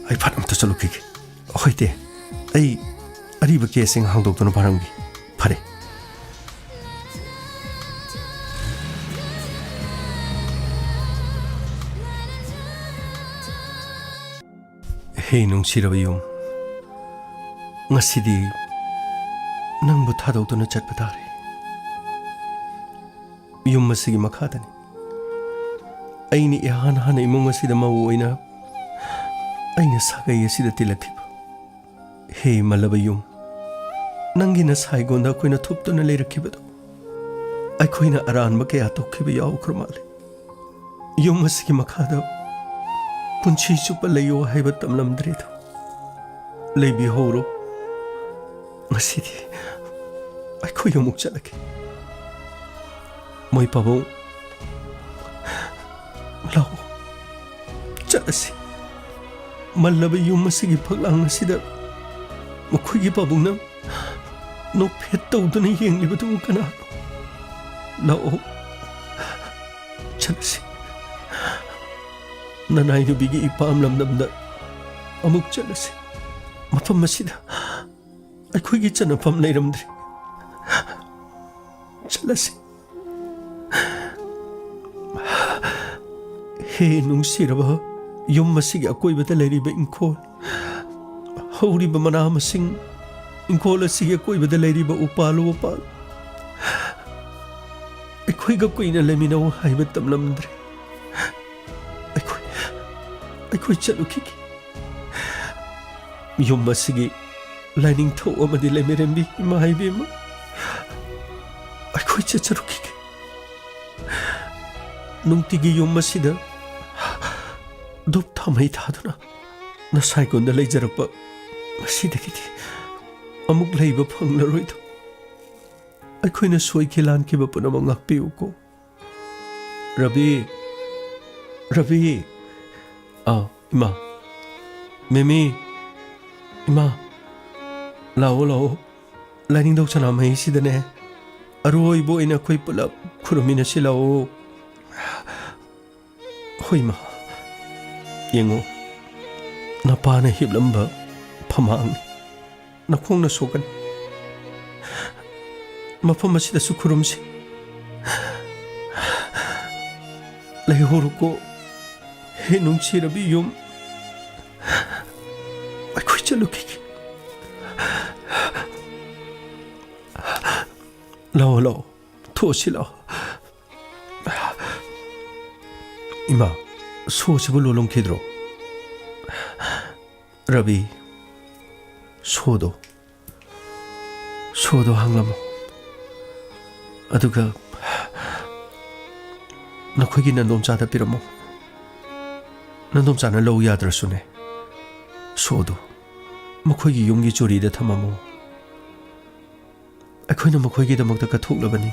ꯑꯩ ꯐꯠ ꯑꯝꯇ ꯆꯠꯂꯨꯈꯤꯒꯦ꯫ ꯍꯣꯏ ꯇꯦ, ꯑꯩ ꯑꯔꯤꯕ ꯀꯦꯁꯁꯤꯡ ꯍꯥꯡꯗꯣꯛꯇꯨꯅ ꯄꯥꯔꯝꯒꯦ꯫ ꯐꯔꯦ꯫ ꯍꯦ ꯅꯨꯡꯁꯤꯔꯕ ꯌꯨꯝ, ꯉꯁꯤꯗꯤ ꯅꯪꯕꯨ ꯊꯥꯗꯣꯛꯇꯨꯅ ꯆꯠꯄ ꯇꯥꯔꯦ꯫ ꯌꯨꯝ ꯑꯁꯤꯒꯤ ꯃꯈꯥꯗꯅꯤ ꯑꯩꯅ ꯏꯍꯥꯟ ꯍꯥꯟꯅ ꯏꯃꯨꯡ ꯑꯁꯤꯗ ꯃꯧ ꯑꯣꯏꯅ ꯑꯩꯅ ꯁꯥꯒꯩ ꯑꯁꯤꯗ ꯇꯤꯜꯂꯛꯈꯤꯕ꯫ ꯍꯦ ꯃꯜꯂꯕ ꯌꯨꯝ, ꯅꯪꯒꯤ ꯅꯁꯥꯏꯒꯣꯟꯗ ꯑꯩꯈꯣꯏꯅ ꯊꯨꯞꯇꯨꯅ ꯂꯩꯔꯛꯈꯤꯕꯗꯣ, ꯑꯩꯈꯣꯏꯅ ꯑꯔꯥꯟꯕ ꯀꯌꯥ ꯇꯧꯈꯤꯕ ꯌꯥꯎꯈ꯭ꯔ ꯃꯥꯜꯂꯦ꯫ ꯌꯨꯝ ꯑꯁꯤꯒꯤ ꯃꯈꯥꯗ ꯄꯨꯟꯁꯤ ꯆꯨꯞꯄ ꯂꯩꯌꯨ ꯍꯥꯏꯕ ꯇꯝꯂꯝꯗ꯭ꯔꯦꯗꯣ꯫ ꯂꯩꯕꯤꯍꯧꯔꯣ꯫ ꯉꯁꯤꯗꯤ ꯑꯩꯈꯣꯏ ꯑꯃꯨꯛ ꯆꯠꯂꯒꯦ꯫ ꯃꯣꯏ ꯄꯥꯕꯨꯡ, ꯂꯥꯛꯑꯣ, ꯆꯠꯂꯁꯤ꯫ ꯃꯜꯂꯕ ꯌꯨꯝ ꯑꯁꯤꯒꯤ ꯐꯛꯂꯥꯡ ꯑꯁꯤꯗ ꯃꯈꯣꯏꯒꯤ ꯄꯥꯕꯨꯡꯅ ꯅꯣꯛꯐꯦꯠ ꯇꯧꯗꯨꯅ ꯌꯦꯡꯂꯤꯕꯗꯨꯕꯨ ꯀꯅꯥꯅꯣ? ꯂꯥꯛꯑꯣ, ꯆꯠꯂꯁꯤ꯫ ꯅꯅꯥꯏ ꯅꯨꯄꯤꯒꯤ ꯏꯄꯥꯝ ꯂꯝꯗꯝꯗ ꯑꯃꯨꯛ ꯆꯠꯂꯁꯤ꯫ ꯃꯐꯝ ꯑꯁꯤꯗ ꯑꯩꯈꯣꯏꯒꯤ ꯆꯟꯅꯐꯝ ꯂꯩꯔꯝꯗ꯭ꯔꯦ꯫ ꯆꯠꯂꯁꯤ꯫ ꯍꯦ ꯅꯨꯡꯁꯤꯔꯕ ꯌꯨꯝ ꯑꯁꯤꯒꯤ ꯑꯀꯣꯏꯕꯗ ꯂꯩꯔꯤꯕ ꯏꯪꯈꯣꯜ, ꯍꯧꯔꯤꯕ ꯃꯅꯥ ꯃꯁꯤꯡ, ꯏꯪꯈꯣꯜ ꯑꯁꯤꯒꯤ ꯑꯀꯣꯏꯕꯗ ꯂꯩꯔꯤꯕ ꯎꯄꯥꯜ ꯋꯥꯄꯥꯜ, ꯑꯩꯈꯣꯏꯒ ꯀꯨꯏꯅ ꯂꯩꯃꯤꯟꯅꯧ ꯍꯥꯏꯕ ꯇꯝꯂꯝꯗ꯭ꯔꯦ꯫ ꯑꯩꯈꯣꯏ, ꯑꯩꯈꯣꯏ ꯆꯠꯂꯨꯈꯤꯒꯦ꯫ ꯌꯨꯝ ꯑꯁꯤꯒꯤ ꯂꯥꯏꯅꯤꯡꯊꯧ ꯑꯃꯗꯤ ꯂꯩꯃꯔꯦꯝꯕꯤ ꯏꯃꯥ ꯏꯕꯦꯝꯃ, ꯑꯩꯈꯣꯏ ꯆꯠꯆꯔꯨꯈꯤꯒꯦ꯫ ꯅꯨꯡꯇꯤꯒꯤ ꯌꯨꯝ ꯑꯁꯤꯗ ꯙꯨꯞ ꯊꯥꯃꯩ ꯊꯥꯗꯨꯅ ꯅꯁꯥꯏꯒꯣꯟꯗ ꯂꯩꯖꯔꯛꯄ ꯉꯁꯤꯗꯒꯤꯗꯤ ꯑꯃꯨꯛ ꯂꯩꯕ ꯐꯪꯂꯔꯣꯏꯗꯣ꯫ ꯑꯩꯈꯣꯏꯅ ꯁꯣꯏꯈꯤ ꯂꯥꯟꯈꯤꯕ ꯄꯨꯝꯅꯃꯛ ꯉꯥꯛꯄꯤꯌꯨꯀꯣ꯫ ꯔꯕꯤ! ꯔꯕꯤ! ꯑꯥ, ꯏꯃꯥ! ꯃꯦꯃꯤ! ꯏꯃꯥ! ꯂꯥꯛꯑꯣ, ꯂꯥꯛꯑꯣ꯫ ꯂꯥꯏꯅꯤꯡꯊꯧ ꯁꯅꯥꯃꯍꯤꯁꯤꯗꯅꯦ, ꯑꯔꯣꯏꯕ ꯑꯣꯏꯅ ꯑꯩꯈꯣꯏ ꯄꯨꯂꯞ ꯈꯨꯔꯨꯝꯃꯤꯟꯅꯁꯤ ꯂꯥꯛꯑꯣ꯫ ꯍꯣꯏ, ꯏꯃꯥ꯫ ꯌꯦꯡꯉꯣ, ꯅꯄꯥꯅ ꯍꯤꯞꯂꯝꯕ ꯐꯝꯍꯥꯡꯅꯤ꯫ ꯅꯈꯣꯡꯅ ꯁꯣꯛꯀꯅꯤ꯫ ꯃꯐꯝ ꯑꯁꯤꯗꯁꯨ ꯈꯨꯔꯨꯝꯁꯤ꯫ ꯂꯩꯍꯧꯔꯣꯀꯣ, ꯍꯦ ꯅꯨꯡꯁꯤꯔꯕꯤ ꯌꯨꯝ꯫ ꯑꯩꯈꯣꯏ ꯆꯠꯂꯨꯈꯤꯒꯦ꯫ ꯂꯥꯛꯑꯣ, ꯂꯥꯛꯑꯣ, ꯊꯣꯛꯑꯁꯤ ꯂꯥꯛꯑꯣ꯫ ꯏꯃꯥ, ꯁꯣꯁꯤꯕꯨ ꯂꯣꯜꯂꯝꯈꯤꯗ꯭ꯔꯣ? ꯔꯕꯤ, ꯁꯣꯗꯣ ꯁꯣꯗꯣ ꯍꯥꯡꯂꯝꯃꯣ꯫ ꯑꯗꯨꯒ ꯅꯈꯣꯏꯒꯤ ꯅꯟꯗꯣꯝꯆꯥꯗ ꯄꯤꯔꯝꯃꯣ꯫ ꯅꯟꯗꯣꯝꯆꯥꯅ ꯂꯧ ꯌꯥꯗ꯭ꯔꯁꯨꯅꯦ, ꯁꯣꯗꯣ ꯃꯈꯣꯏꯒꯤ ꯌꯨꯝꯒꯤ ꯆꯨꯔꯤꯗ ꯊꯝꯃꯝꯃꯣ꯫ ꯑꯩꯈꯣꯏꯅ ꯃꯈꯣꯏꯒꯤꯗꯃꯛꯇ ꯀꯠꯊꯣꯛꯂꯕꯅꯤ꯫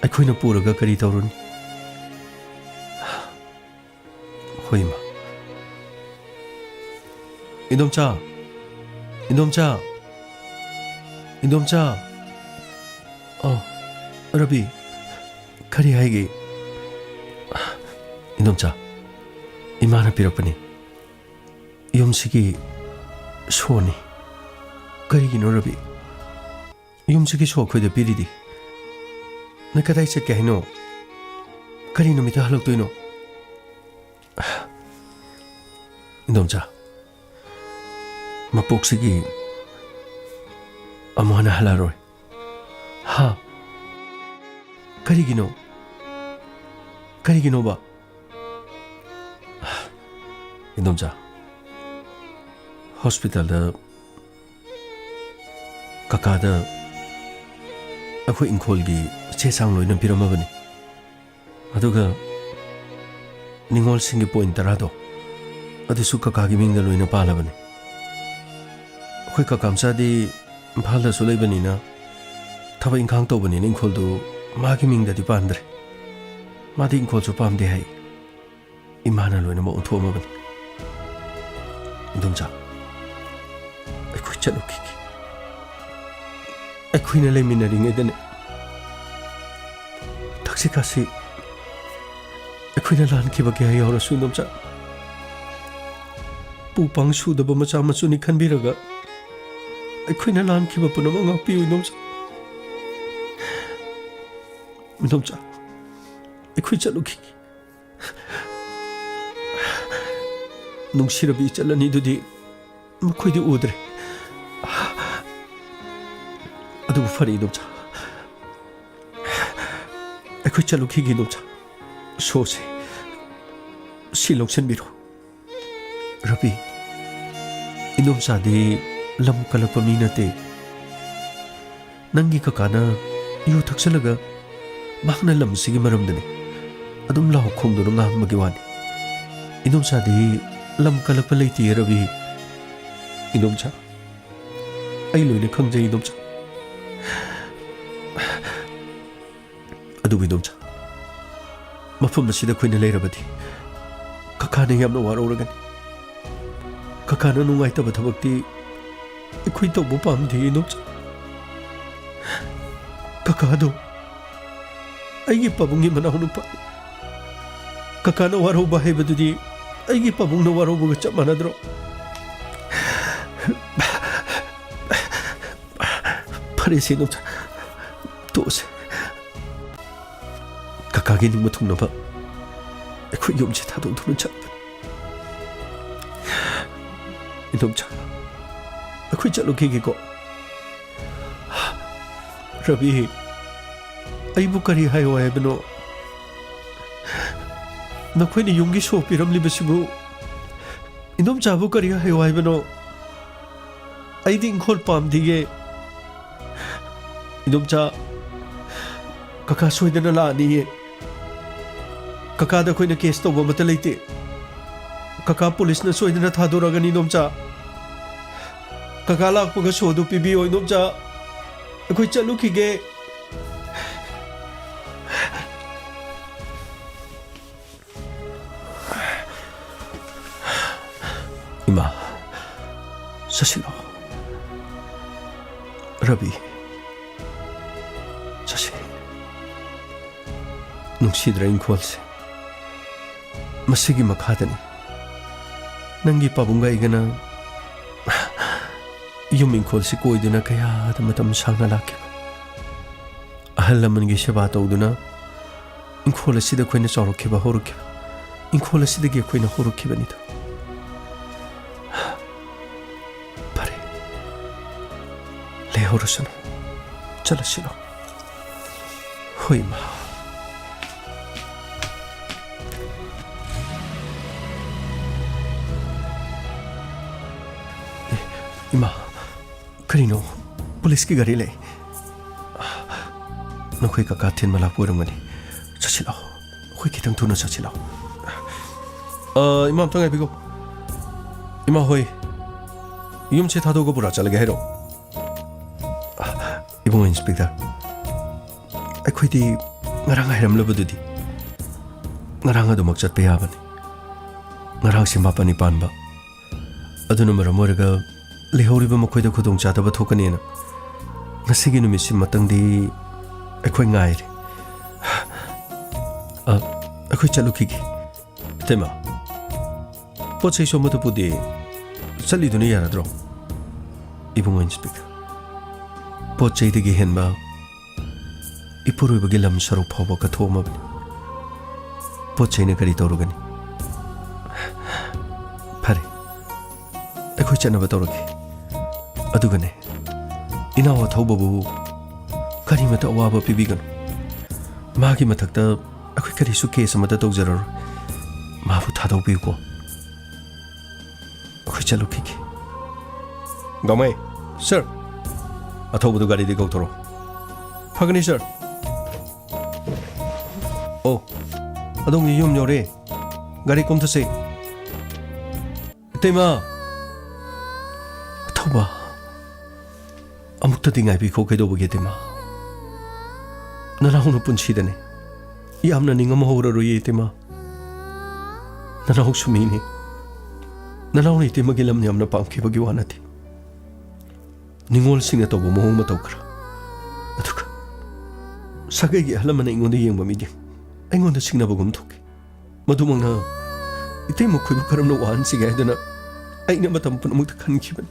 ꯑꯩꯈꯣꯏꯅ ꯄꯨꯔꯒ ꯀꯔꯤ ꯇꯧꯔꯨꯅꯤ? ꯍꯣꯏ, ꯏꯃꯥ꯫ ꯏꯟꯗꯣꯝꯆꯥ! ꯏꯟꯗꯣꯝꯆꯥ! ꯏꯟꯗꯣꯝꯆꯥ! ꯑꯣ, ꯔꯕꯤ, ꯀꯔꯤ ꯍꯥꯏꯒꯦ? ꯏꯟꯗꯣꯝꯆꯥ, ꯏꯃꯥꯅ ꯄꯤꯔꯛꯄꯅꯤ꯫ ꯌꯨꯝꯁꯤꯒꯤ ꯁꯣꯅꯤ꯫ ꯀꯔꯤꯒꯤꯅꯣ, ꯔꯕꯤ? ꯌꯨꯝꯁꯤꯒꯤ ꯁꯣ ꯑꯩꯈꯣꯏꯗ ꯄꯤꯔꯤꯗꯤ? ꯅꯪ ꯀꯗꯥꯏ ꯆꯠꯀꯦ ꯍꯥꯏꯅꯣ? ꯀꯔꯤ ꯅꯨꯃꯤꯠꯇ ꯍꯜꯂꯛꯇꯣꯏꯅꯣ? ꯏꯟꯗꯣꯝꯆꯥ, ꯃꯄꯣꯛꯁꯤꯒꯤ ꯑꯃꯨꯛ ꯍꯟꯅ ꯍꯜꯂꯛꯑꯔꯣꯏ꯫ ꯍꯥ? ꯀꯔꯤꯒꯤꯅꯣ? ꯀꯔꯤꯒꯤꯅꯣꯕ? ꯏꯟꯗꯣꯝꯆꯥ, ꯍꯣꯁꯄꯤꯇꯥꯜꯗ ꯀꯀꯥꯗ ꯑꯩꯈꯣꯏ ꯏꯪꯈꯣꯜꯒꯤ ꯆꯦ ꯆꯥꯡ ꯂꯣꯏꯅ ꯄꯤꯔꯝꯃꯕꯅꯤ꯫ ꯑꯗꯨꯒ ꯅꯤꯉꯣꯜꯁꯤꯡꯒꯤ ꯄꯣꯏꯟ ꯇꯔꯥꯗꯣ, ꯑꯗꯨꯁꯨ ꯀꯀꯥꯒꯤ ꯃꯤꯡꯗ ꯂꯣꯏꯅ ꯄꯥꯜꯂꯕꯅꯤ꯫ ꯑꯩꯈꯣꯏ ꯀꯀꯥ ꯃꯆꯥꯗꯤ ꯏꯝꯐꯥꯜꯗꯁꯨ ꯂꯩꯕꯅꯤꯅ, ꯊꯕꯛ ꯏꯪꯈꯥꯡ ꯇꯧꯕꯅꯤꯅ ꯏꯪꯈꯣꯜꯗꯨ ꯃꯥꯒꯤ ꯃꯤꯡꯗꯗꯤ ꯄꯥꯟꯗ꯭ꯔꯦ꯫ ꯃꯥꯗꯤ ꯏꯪꯈꯣꯜꯁꯨ ꯄꯥꯝꯗꯦ ꯍꯥꯏ꯫ ꯏꯃꯥꯅ ꯂꯣꯏꯅꯃꯛ ꯑꯣꯟꯊꯣꯛꯑꯝꯃꯕꯅꯤ꯫ ꯏꯟꯗꯣꯝꯆꯥ, ꯑꯩꯈꯣꯏ ꯆꯠꯂꯨꯈꯤꯒꯦ꯫ ꯑꯩꯈꯣꯏꯅ ꯂꯩꯃꯤꯟꯅꯔꯤꯉꯩꯗꯅꯦ, ꯊꯛꯁꯤ ꯈꯥꯁꯤ ꯑꯩꯈꯣꯏꯅ ꯂꯥꯟꯈꯤꯕ ꯀꯌꯥ ꯌꯥꯎꯔꯁꯨ, ꯏꯟꯗꯣꯝꯆꯥ, ꯄꯨ ꯄꯥꯡ ꯁꯨꯗꯕ ꯃꯆꯥ ꯃꯁꯨꯅꯤ ꯈꯟꯕꯤꯔꯒ ꯑꯩꯈꯣꯏꯅ ꯂꯥꯟꯈꯤꯕ ꯄꯨꯝꯅꯃꯛ ꯉꯥꯛꯄꯤꯌꯨ, ꯏꯟꯗꯣꯝꯆꯥ꯫ ꯏꯟꯗꯣꯝꯆꯥ, ꯑꯩꯈꯣꯏ ꯆꯠꯂꯨꯈꯤꯒꯦ꯫ ꯅꯨꯡꯁꯤꯔꯕꯤ ꯏꯆꯜ ꯑꯅꯤꯗꯨꯗꯤ ꯃꯈꯣꯏꯗꯤ ꯎꯗ꯭ꯔꯦ꯫ ꯑꯗꯨꯕꯨ ꯐꯔꯦ, ꯏꯟꯗꯣꯝꯆꯥ, ꯑꯩꯈꯣꯏ ꯆꯠꯂꯨꯈꯤꯒꯦ, ꯏꯟꯗꯣꯝꯆꯥ꯫ ꯁꯣꯁꯦ ꯁꯤ ꯂꯧꯁꯤꯟꯕꯤꯔꯣ꯫ ꯔꯕꯤ, ꯏꯟꯗꯣꯝꯆꯥꯗꯤ ꯂꯝ ꯀꯜꯂꯛꯄ ꯃꯤ ꯅꯠꯇꯦ꯫ ꯅꯪꯒꯤ ꯀꯀꯥꯅ ꯌꯨ ꯊꯛꯆꯜꯂꯒ ꯃꯍꯥꯛꯅ ꯂꯝ ꯑꯁꯤꯒꯤ ꯃꯔꯝꯗꯅꯤ ꯑꯗꯨꯝ ꯂꯥꯎ ꯈꯣꯡꯗꯨꯅ ꯉꯥꯡꯕꯒꯤ ꯋꯥꯅꯤ꯫ ꯏꯗꯣꯝꯆꯥꯗꯤ ꯂꯝ ꯀꯜꯂꯛꯄ ꯂꯩꯇꯦ ꯔꯕꯤ꯫ ꯏꯗꯣꯝꯆꯥ, ꯑꯩ ꯂꯣꯏꯅ ꯈꯪꯖꯩ ꯏꯗꯣꯝꯆꯥ꯫ ꯑꯗꯨꯕꯨ ꯏꯗꯣꯝꯆꯥ, ꯃꯐꯝ ꯑꯁꯤꯗ ꯑꯩꯈꯣꯏꯅ ꯂꯩꯔꯕꯗꯤ ꯀꯀꯥꯅ ꯌꯥꯝꯅ ꯋꯥꯔꯧꯔꯒꯅꯤ꯫ ꯀꯀꯥꯅ ꯅꯨꯡꯉꯥꯏꯇꯕ ꯊꯕꯛꯇꯤ ꯑꯩꯈꯣꯏ ꯇꯧꯕ ꯄꯥꯝꯗꯦ ꯏꯗꯣꯝꯆꯥ꯫ ꯀꯀꯥꯗꯣ ꯑꯩꯒꯤ ꯄꯥꯕꯨꯡꯒꯤ ꯃꯅꯥꯎꯅꯨꯄꯥ꯫ ꯀꯀꯥꯅ ꯋꯥꯔꯧꯕ ꯍꯥꯏꯕꯗꯨꯗꯤ ꯑꯩꯒꯤ ꯄꯥꯕꯨꯡꯅ ꯋꯥꯔꯧꯕꯒ ꯆꯞ ꯃꯥꯟꯅꯗ꯭ꯔꯣ? ꯐꯔꯦꯁꯦ ꯏꯗꯣꯝꯆꯥ, ꯇꯣꯛꯑꯁꯦ꯫ ꯀꯀꯥꯒꯤ ꯅꯤꯡꯕ ꯊꯨꯡꯅꯕ ꯑꯩꯈꯣꯏ ꯌꯨꯝꯁꯦ ꯊꯥꯗꯣꯛꯇꯨꯅ ꯆꯠꯄꯅꯤ꯫ ꯏꯗꯣꯝꯆꯥ, ꯑꯩꯈꯣꯏ ꯆꯠꯂꯨꯈꯤꯒꯦꯀꯣ꯫ ꯔꯕꯤ, ꯑꯩꯕꯨ ꯀꯔꯤ ꯍꯥꯏꯌꯣ ꯍꯥꯏꯕꯅꯣ? ꯅꯈꯣꯏꯅ ꯌꯨꯝꯒꯤ ꯁꯣ ꯄꯤꯔꯝꯂꯤꯕꯁꯤꯕꯨ ꯏꯗꯣꯝꯆꯥꯕꯨ ꯀꯔꯤ ꯍꯥꯏꯌꯣ ꯍꯥꯏꯕꯅꯣ? ꯑꯩꯗꯤ ꯏꯪꯈꯣꯜ ꯄꯥꯝꯗꯤꯌꯦ꯫ ꯏꯗꯣꯝꯆꯥ, ꯀꯀꯥ ꯁꯣꯏꯗꯅ ꯂꯥꯛꯑꯅꯤꯌꯦ꯫ ꯀꯀꯥꯗ ꯑꯩꯈꯣꯏꯅ ꯀꯦꯁ ꯇꯧꯕ ꯑꯃꯠꯇ ꯂꯩꯇꯦ꯫ ꯀꯀꯥ ꯄꯨꯂꯤꯁꯅ ꯁꯣꯏꯗꯅ ꯊꯥꯗꯣꯔꯛꯒꯅꯤ ꯏꯗꯣꯝꯆꯥ꯫ ꯀꯀꯥ ꯂꯥꯛꯄꯒ ꯁꯣꯗꯨ ꯄꯤꯕꯤꯌꯣ ꯏꯗꯣꯝꯆꯥ꯫ ꯑꯩꯈꯣꯏ ꯆꯠꯂꯨꯈꯤꯒꯦ꯫ ꯏꯃꯥ, ꯆꯠꯁꯤꯜꯂꯣ꯫ ꯔꯕꯤ, ꯆꯠꯁꯤ꯫ ꯅꯨꯡꯁꯤꯗ꯭ꯔꯥ ꯏꯪꯈꯣꯜꯁꯦ? ꯃꯁꯤꯒꯤ ꯃꯈꯥꯗꯅꯤ ꯅꯪꯒꯤ ꯄꯥꯕꯨꯡꯒ ꯑꯩꯒꯅ ꯌꯨꯝ ꯏꯪꯈꯣꯜꯁꯤ ꯀꯣꯏꯗꯨꯅ ꯀꯌꯥꯗ ꯃꯇꯝ ꯁꯥꯡꯅ ꯂꯥꯛꯈꯤꯕ꯫ ꯑꯍꯜ ꯂꯃꯟꯒꯤ ꯁꯦꯕꯥ ꯇꯧꯗꯨꯅ ꯏꯪꯈꯣꯜ ꯑꯁꯤꯗ ꯑꯩꯈꯣꯏꯅ ꯆꯥꯎꯔꯛꯈꯤꯕ, ꯍꯧꯔꯛꯈꯤꯕ꯫ ꯏꯪꯈꯣꯜ ꯑꯁꯤꯗꯒꯤ ꯑꯩꯈꯣꯏꯅ ꯍꯧꯔꯛꯈꯤꯕꯅꯤꯗꯣ꯫ ꯐꯔꯦ, ꯂꯩꯍꯧꯔꯁꯅꯨ꯫ ꯆꯠꯂꯁꯤꯔꯣ? ꯍꯣꯏ, ꯏꯃꯥ꯫ ꯑꯦ, ꯏꯃꯥ, ꯀꯔꯤꯅꯣ? ꯄꯨꯂꯤꯁꯀꯤ ꯒꯥꯔꯤ ꯂꯩ꯫ ꯅꯈꯣꯏ ꯀꯀꯥ ꯊꯤꯟꯕ ꯂꯥꯛꯄ ꯑꯣꯏꯔꯝꯒꯅꯤ꯫ ꯆꯠꯁꯤꯜꯂꯛꯑꯣ, ꯑꯩꯈꯣꯏ ꯈꯤꯇꯪ ꯊꯨꯅ ꯆꯠꯁꯤꯜꯂꯛꯑꯣ꯫ ꯑ, ꯏꯃꯥ, ꯑꯝꯇ ꯉꯥꯏꯕꯤꯈꯣ꯫ ꯏꯃꯥ ꯍꯣꯏ, ꯌꯨꯝꯁꯦ ꯊꯥꯗꯣꯛꯑꯒ ꯄꯨꯔꯥ ꯆꯠꯂꯒꯦ ꯍꯥꯏꯔꯣ? ꯏꯕꯨꯡꯉꯣ ꯏꯟꯁꯄꯦꯛꯇꯔ, ꯑꯩꯈꯣꯏꯗꯤ ꯉꯔꯥꯡ ꯍꯥꯏꯔꯝꯂꯕꯗꯨꯗꯤ꯫ ꯉꯔꯥꯡ ꯑꯗꯨꯃꯛ ꯆꯠꯄ ꯌꯥꯕꯅꯤ꯫ ꯉꯔꯥꯡꯁꯤ ꯃꯥꯄꯟꯅꯤ ꯄꯥꯟꯕ꯫ ꯑꯗꯨꯅ ꯃꯔꯝ ꯑꯣꯏꯔꯒ ꯂꯩꯍꯧꯔꯤꯕ ꯃꯈꯣꯏꯗ ꯈꯨꯗꯣꯡꯆꯥꯗꯕ ꯊꯣꯛꯀꯅꯦꯅ ꯉꯁꯤꯒꯤ ꯅꯨꯃꯤꯠꯁꯤꯃꯇꯪꯗꯤ ꯑꯩꯈꯣꯏ ꯉꯥꯏꯔꯦ꯫ ꯑ, ꯑꯩꯈꯣꯏ ꯆꯠꯂꯨꯈꯤꯒꯦ꯫ ꯏꯇꯩꯃ, ꯄꯣꯠ ꯆꯩꯁꯨ ꯑꯃꯠꯇ ꯄꯨꯗꯦ, ꯆꯠꯂꯤꯗꯨꯅ ꯌꯥꯔꯗ꯭ꯔꯣ? ꯏꯕꯨꯡꯉꯣ ꯏꯟꯁꯄꯦꯛꯇꯔ, ꯄꯣꯠ ꯆꯩꯗꯒꯤ ꯍꯦꯟꯕ ꯏꯄꯨꯔꯣꯏꯕꯒꯤ ꯂꯝ ꯁꯔꯨꯛ ꯐꯥꯎꯕ ꯀꯠꯊꯣꯛꯑꯝꯃꯕꯅꯤ꯫ ꯄꯣꯠ ꯆꯩꯅ ꯀꯔꯤ ꯇꯧꯔꯨꯒꯅꯤ? ꯐꯔꯦ, ꯑꯩꯈꯣꯏ ꯆꯠꯅꯕ ꯇꯧꯔꯒꯦ꯫ ꯑꯗꯨꯒꯅꯦ, ꯏꯅꯥꯎ ꯑꯊꯧꯕꯕꯨ ꯀꯔꯤꯃꯇ ꯑꯋꯥꯕ ꯄꯤꯕꯤꯒꯅꯨ꯫ ꯃꯥꯒꯤ ꯃꯊꯛꯇ ꯑꯩꯈꯣꯏ ꯀꯔꯤꯁꯨ ꯀꯦꯁ ꯑꯃꯠꯇ ꯇꯧꯖꯔꯔꯣꯏ꯫ ꯃꯥꯕꯨ ꯊꯥꯗꯣꯛꯄꯤꯌꯨꯀꯣ꯫ ꯑꯩꯈꯣꯏ ꯆꯠꯂꯨꯈꯤꯒꯦ꯫ ꯒꯥꯃꯩ꯫ ꯁꯔ꯫ ꯑꯊꯧꯕꯗꯨ ꯒꯥꯔꯤꯗꯒꯤ ꯀꯧꯊꯣꯔꯛꯑꯣ꯫ ꯐꯒꯅꯤ, ꯁꯔ꯫ ꯑꯣ, ꯑꯗꯣꯝꯒꯤ ꯌꯨꯝ ꯌꯧꯔꯦ꯫ ꯒꯥꯔꯤ ꯀꯨꯝꯊꯁꯦ꯫ ꯏꯇꯩꯃ! ꯑꯊꯧꯕ, ꯑꯃꯨꯛꯇꯗꯤ ꯉꯥꯏꯕꯤꯈꯣ꯫ ꯀꯩꯗꯧꯕꯒꯤ, ꯏꯇꯩꯃ? ꯅꯅꯥꯎꯅ ꯄꯨꯟꯁꯤꯗꯅꯦ ꯌꯥꯝꯅ ꯅꯤꯡꯉꯝꯍꯧꯔꯔꯣꯏꯌꯦ, ꯏꯇꯩꯃ꯫ ꯅꯅꯥꯎꯁꯨ ꯃꯤꯅꯤ꯫ ꯅꯅꯥꯎꯅ ꯏꯇꯩꯃꯒꯤ ꯂꯝ ꯌꯥꯝꯅ ꯄꯥꯝꯈꯤꯕꯒꯤ ꯋꯥ ꯅꯠꯇꯦ꯫ ꯅꯤꯉꯣꯜꯁꯤꯡꯅ ꯇꯧꯕ ꯃꯑꯣꯡ ꯃꯇꯧ ꯈꯔ, ꯑꯗꯨꯒ ꯁꯥꯒꯩꯒꯤ ꯑꯍꯜ ꯂꯃꯟꯅ ꯑꯩꯉꯣꯟꯗ ꯌꯦꯡꯕ ꯃꯤꯠꯌꯦꯡ, ꯑꯩꯉꯣꯟꯗ ꯁꯤꯡꯅꯕꯒꯨꯝ ꯊꯣꯛꯈꯤ꯫ ꯃꯗꯨꯃꯛꯅ ꯏꯇꯩꯃ ꯈꯣꯏꯕꯨ ꯀꯔꯝꯅ ꯋꯥꯍꯟꯁꯤꯒꯦ ꯍꯥꯏꯗꯨꯅ ꯑꯩꯅ ꯃꯇꯝ ꯄꯨꯝꯅꯃꯛꯇ ꯈꯟꯈꯤꯕꯅꯤ꯫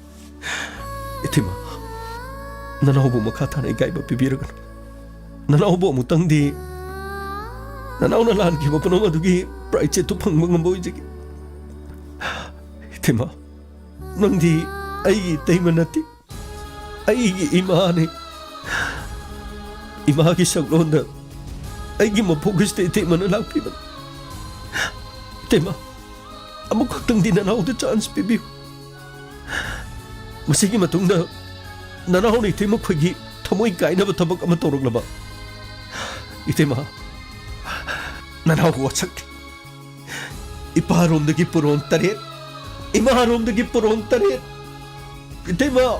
ꯏꯇꯩꯃ, ꯅꯅꯥꯎꯕꯨ ꯃꯈꯥ ꯇꯥꯅ ꯏꯀꯥꯏꯕ ꯄꯤꯕꯤꯔꯒꯅꯨ꯫ ꯅꯅꯥꯎꯕꯨ ꯑꯃꯨꯛꯇꯪꯗꯤ ꯅꯅꯥꯎꯅ ꯂꯥꯟꯈꯤꯕ ꯄꯨꯝꯅꯃꯛ ꯑꯗꯨꯒꯤ ꯄ꯭ꯔꯥꯏꯆꯤꯠꯇꯨ ꯐꯪꯕ ꯉꯝꯕ ꯑꯣꯏꯖꯒꯦ꯫ ꯏꯇꯩꯃ, ꯅꯪꯗꯤ ꯑꯩꯒꯤ ꯏꯇꯩꯃ ꯅꯠꯇꯦ, ꯑꯩꯒꯤ ꯏꯃꯥꯅꯤ꯫ ꯏꯃꯥꯒꯤ ꯁꯛꯂꯣꯟꯗ ꯑꯩꯒꯤ ꯃꯄꯣꯛꯀꯤꯁꯤꯗ ꯏꯇꯩꯃꯅ ꯂꯥꯛꯄꯤꯕꯅꯤ꯫ ꯏꯇꯩꯃ, ꯑꯃꯨꯛꯈꯛꯇꯪꯗꯤ ꯅꯅꯥꯎꯗ ꯆꯥꯟꯁ ꯄꯤꯕꯤꯌꯨ꯫ ꯃꯁꯤꯒꯤ ꯃꯇꯨꯡꯗ ꯅꯅꯥꯎꯅ ꯏꯇꯩꯃ ꯈꯣꯏꯒꯤ ꯊꯃꯣꯏ ꯀꯥꯏꯅꯕ ꯊꯕꯛ ꯑꯃ ꯇꯧꯔꯛꯂꯕ, ꯏꯇꯩꯃ, ꯅꯅꯥꯎ ꯋꯥꯁꯛ, ꯏꯄꯥꯔꯣꯝꯗꯒꯤ ꯄꯨꯔꯣꯟ ꯇꯔꯦꯠ, ꯏꯃꯥꯔꯣꯝꯗꯒꯤ ꯄꯨꯔꯣꯟ ꯇꯔꯦꯠ꯫ ꯏꯇꯩꯃ,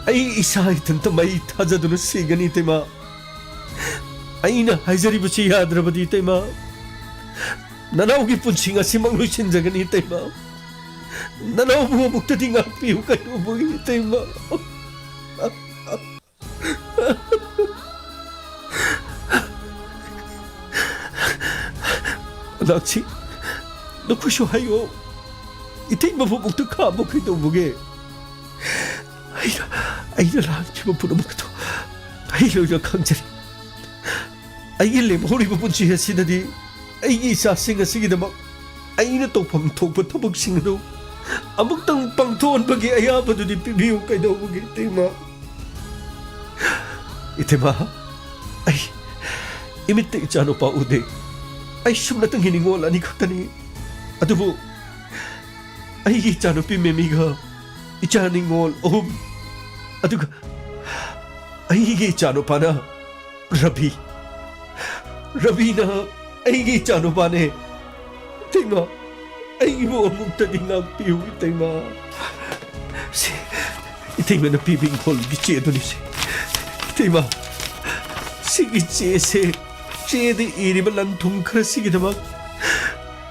ꯑꯩ ꯏꯁꯥ ꯏꯊꯟꯇ ꯃꯩ ꯊꯥꯖꯗꯨꯅ ꯁꯤꯒꯅꯤ ꯏꯇꯩꯃ꯫ ꯑꯩꯅ ꯍꯥꯏꯖꯔꯤꯕꯁꯤ ꯌꯥꯗ꯭ꯔꯕꯗꯤ ꯏꯇꯩꯃ, ꯅꯅꯥꯎꯒꯤ ꯄꯨꯟꯁꯤ ꯉꯁꯤꯃꯛ ꯂꯣꯏꯁꯤꯟꯖꯒꯅꯤ ꯏꯇꯩꯃ꯫ ꯅꯅꯥꯎꯕꯨ ꯑꯃꯨꯛꯇꯗꯤ ꯉꯥꯛꯄꯤꯌꯨ ꯀꯩꯗꯧꯕꯒꯤ ꯏꯇꯩꯃ꯫ ꯑꯉꯥꯡꯁꯤ, ꯅꯈꯣꯏꯁꯨ ꯍꯥꯏꯌꯣ꯫ ꯏꯇꯩꯃꯕꯨ ꯑꯃꯨꯛꯇ ꯈꯥꯝꯃꯨ ꯀꯩꯗꯧꯕꯒꯦ? ꯑꯩꯅ, ꯑꯩꯅ ꯂꯥꯟꯈꯤꯕ ꯄꯨꯝꯅꯃꯛꯇꯣ ꯑꯩ ꯂꯣꯏꯅ ꯈꯪꯖꯔꯤ꯫ ꯑꯩꯒꯤ ꯂꯦꯝꯍꯧꯔꯤꯕ ꯄꯨꯟꯁꯤ ꯑꯁꯤꯗꯗꯤ ꯑꯩꯒꯤ ꯏꯆꯥꯁꯤꯡ ꯑꯁꯤꯒꯤꯗꯃꯛ ꯑꯩꯅ ꯇꯧꯐꯝ ꯊꯣꯛꯄ ꯊꯕꯛꯁꯤꯡ ꯑꯗꯨ ꯑꯃꯨꯛꯇꯪ ꯄꯥꯡꯊꯣꯛꯍꯟꯕꯒꯤ ꯑꯌꯥꯕꯗꯨꯗꯤ ꯄꯤꯕꯤꯌꯨ ꯀꯩꯗꯧꯕꯒꯤ ꯏꯇꯩꯃ? ꯏꯇꯩꯃ, ꯑꯩ ꯏꯃꯤꯠꯇ ꯏꯆꯥꯅꯨꯄꯥ ꯎꯗꯦ꯫ ꯑꯩ ꯁꯨꯞꯅꯇꯪꯒꯤ ꯅꯤꯡꯉꯣꯜ ꯑꯅꯤꯈꯛꯇꯅꯤ꯫ ꯑꯗꯨꯕꯨ ꯑꯩꯒꯤ ꯏꯆꯥꯅꯨꯄꯤ ꯃꯦꯃꯤꯒ ꯏꯆꯥ ꯅꯤꯡꯉꯣꯜ ꯑꯍꯨꯝ, ꯑꯗꯨꯒ ꯑꯩꯒꯤ ꯏꯆꯥꯅꯨꯄꯥꯅ ꯔꯕꯤ꯫ ꯔꯕꯤꯅ ꯑꯩꯒꯤ ꯏꯆꯥꯅꯨꯄꯥꯅꯦ꯫ ꯏꯇꯩꯃ, ꯑꯩꯕꯨ ꯑꯃꯨꯛꯇꯗꯤ ꯉꯥꯛꯄꯤꯌꯨ, ꯏꯇꯩꯃ꯫ ꯁꯤ ꯏꯇꯩꯃꯅ ꯄꯤꯕ ꯏꯪꯈꯣꯜꯒꯤ ꯆꯦ ꯑꯗꯨꯅꯤ ꯁꯤ꯫ ꯏꯇꯩꯃ, ꯁꯤꯒꯤ ꯆꯦꯁꯦ, ꯆꯦꯗ ꯏꯔꯤꯕ ꯂꯟ ꯊꯨꯝ ꯈꯔꯁꯤꯒꯤꯗꯃꯛ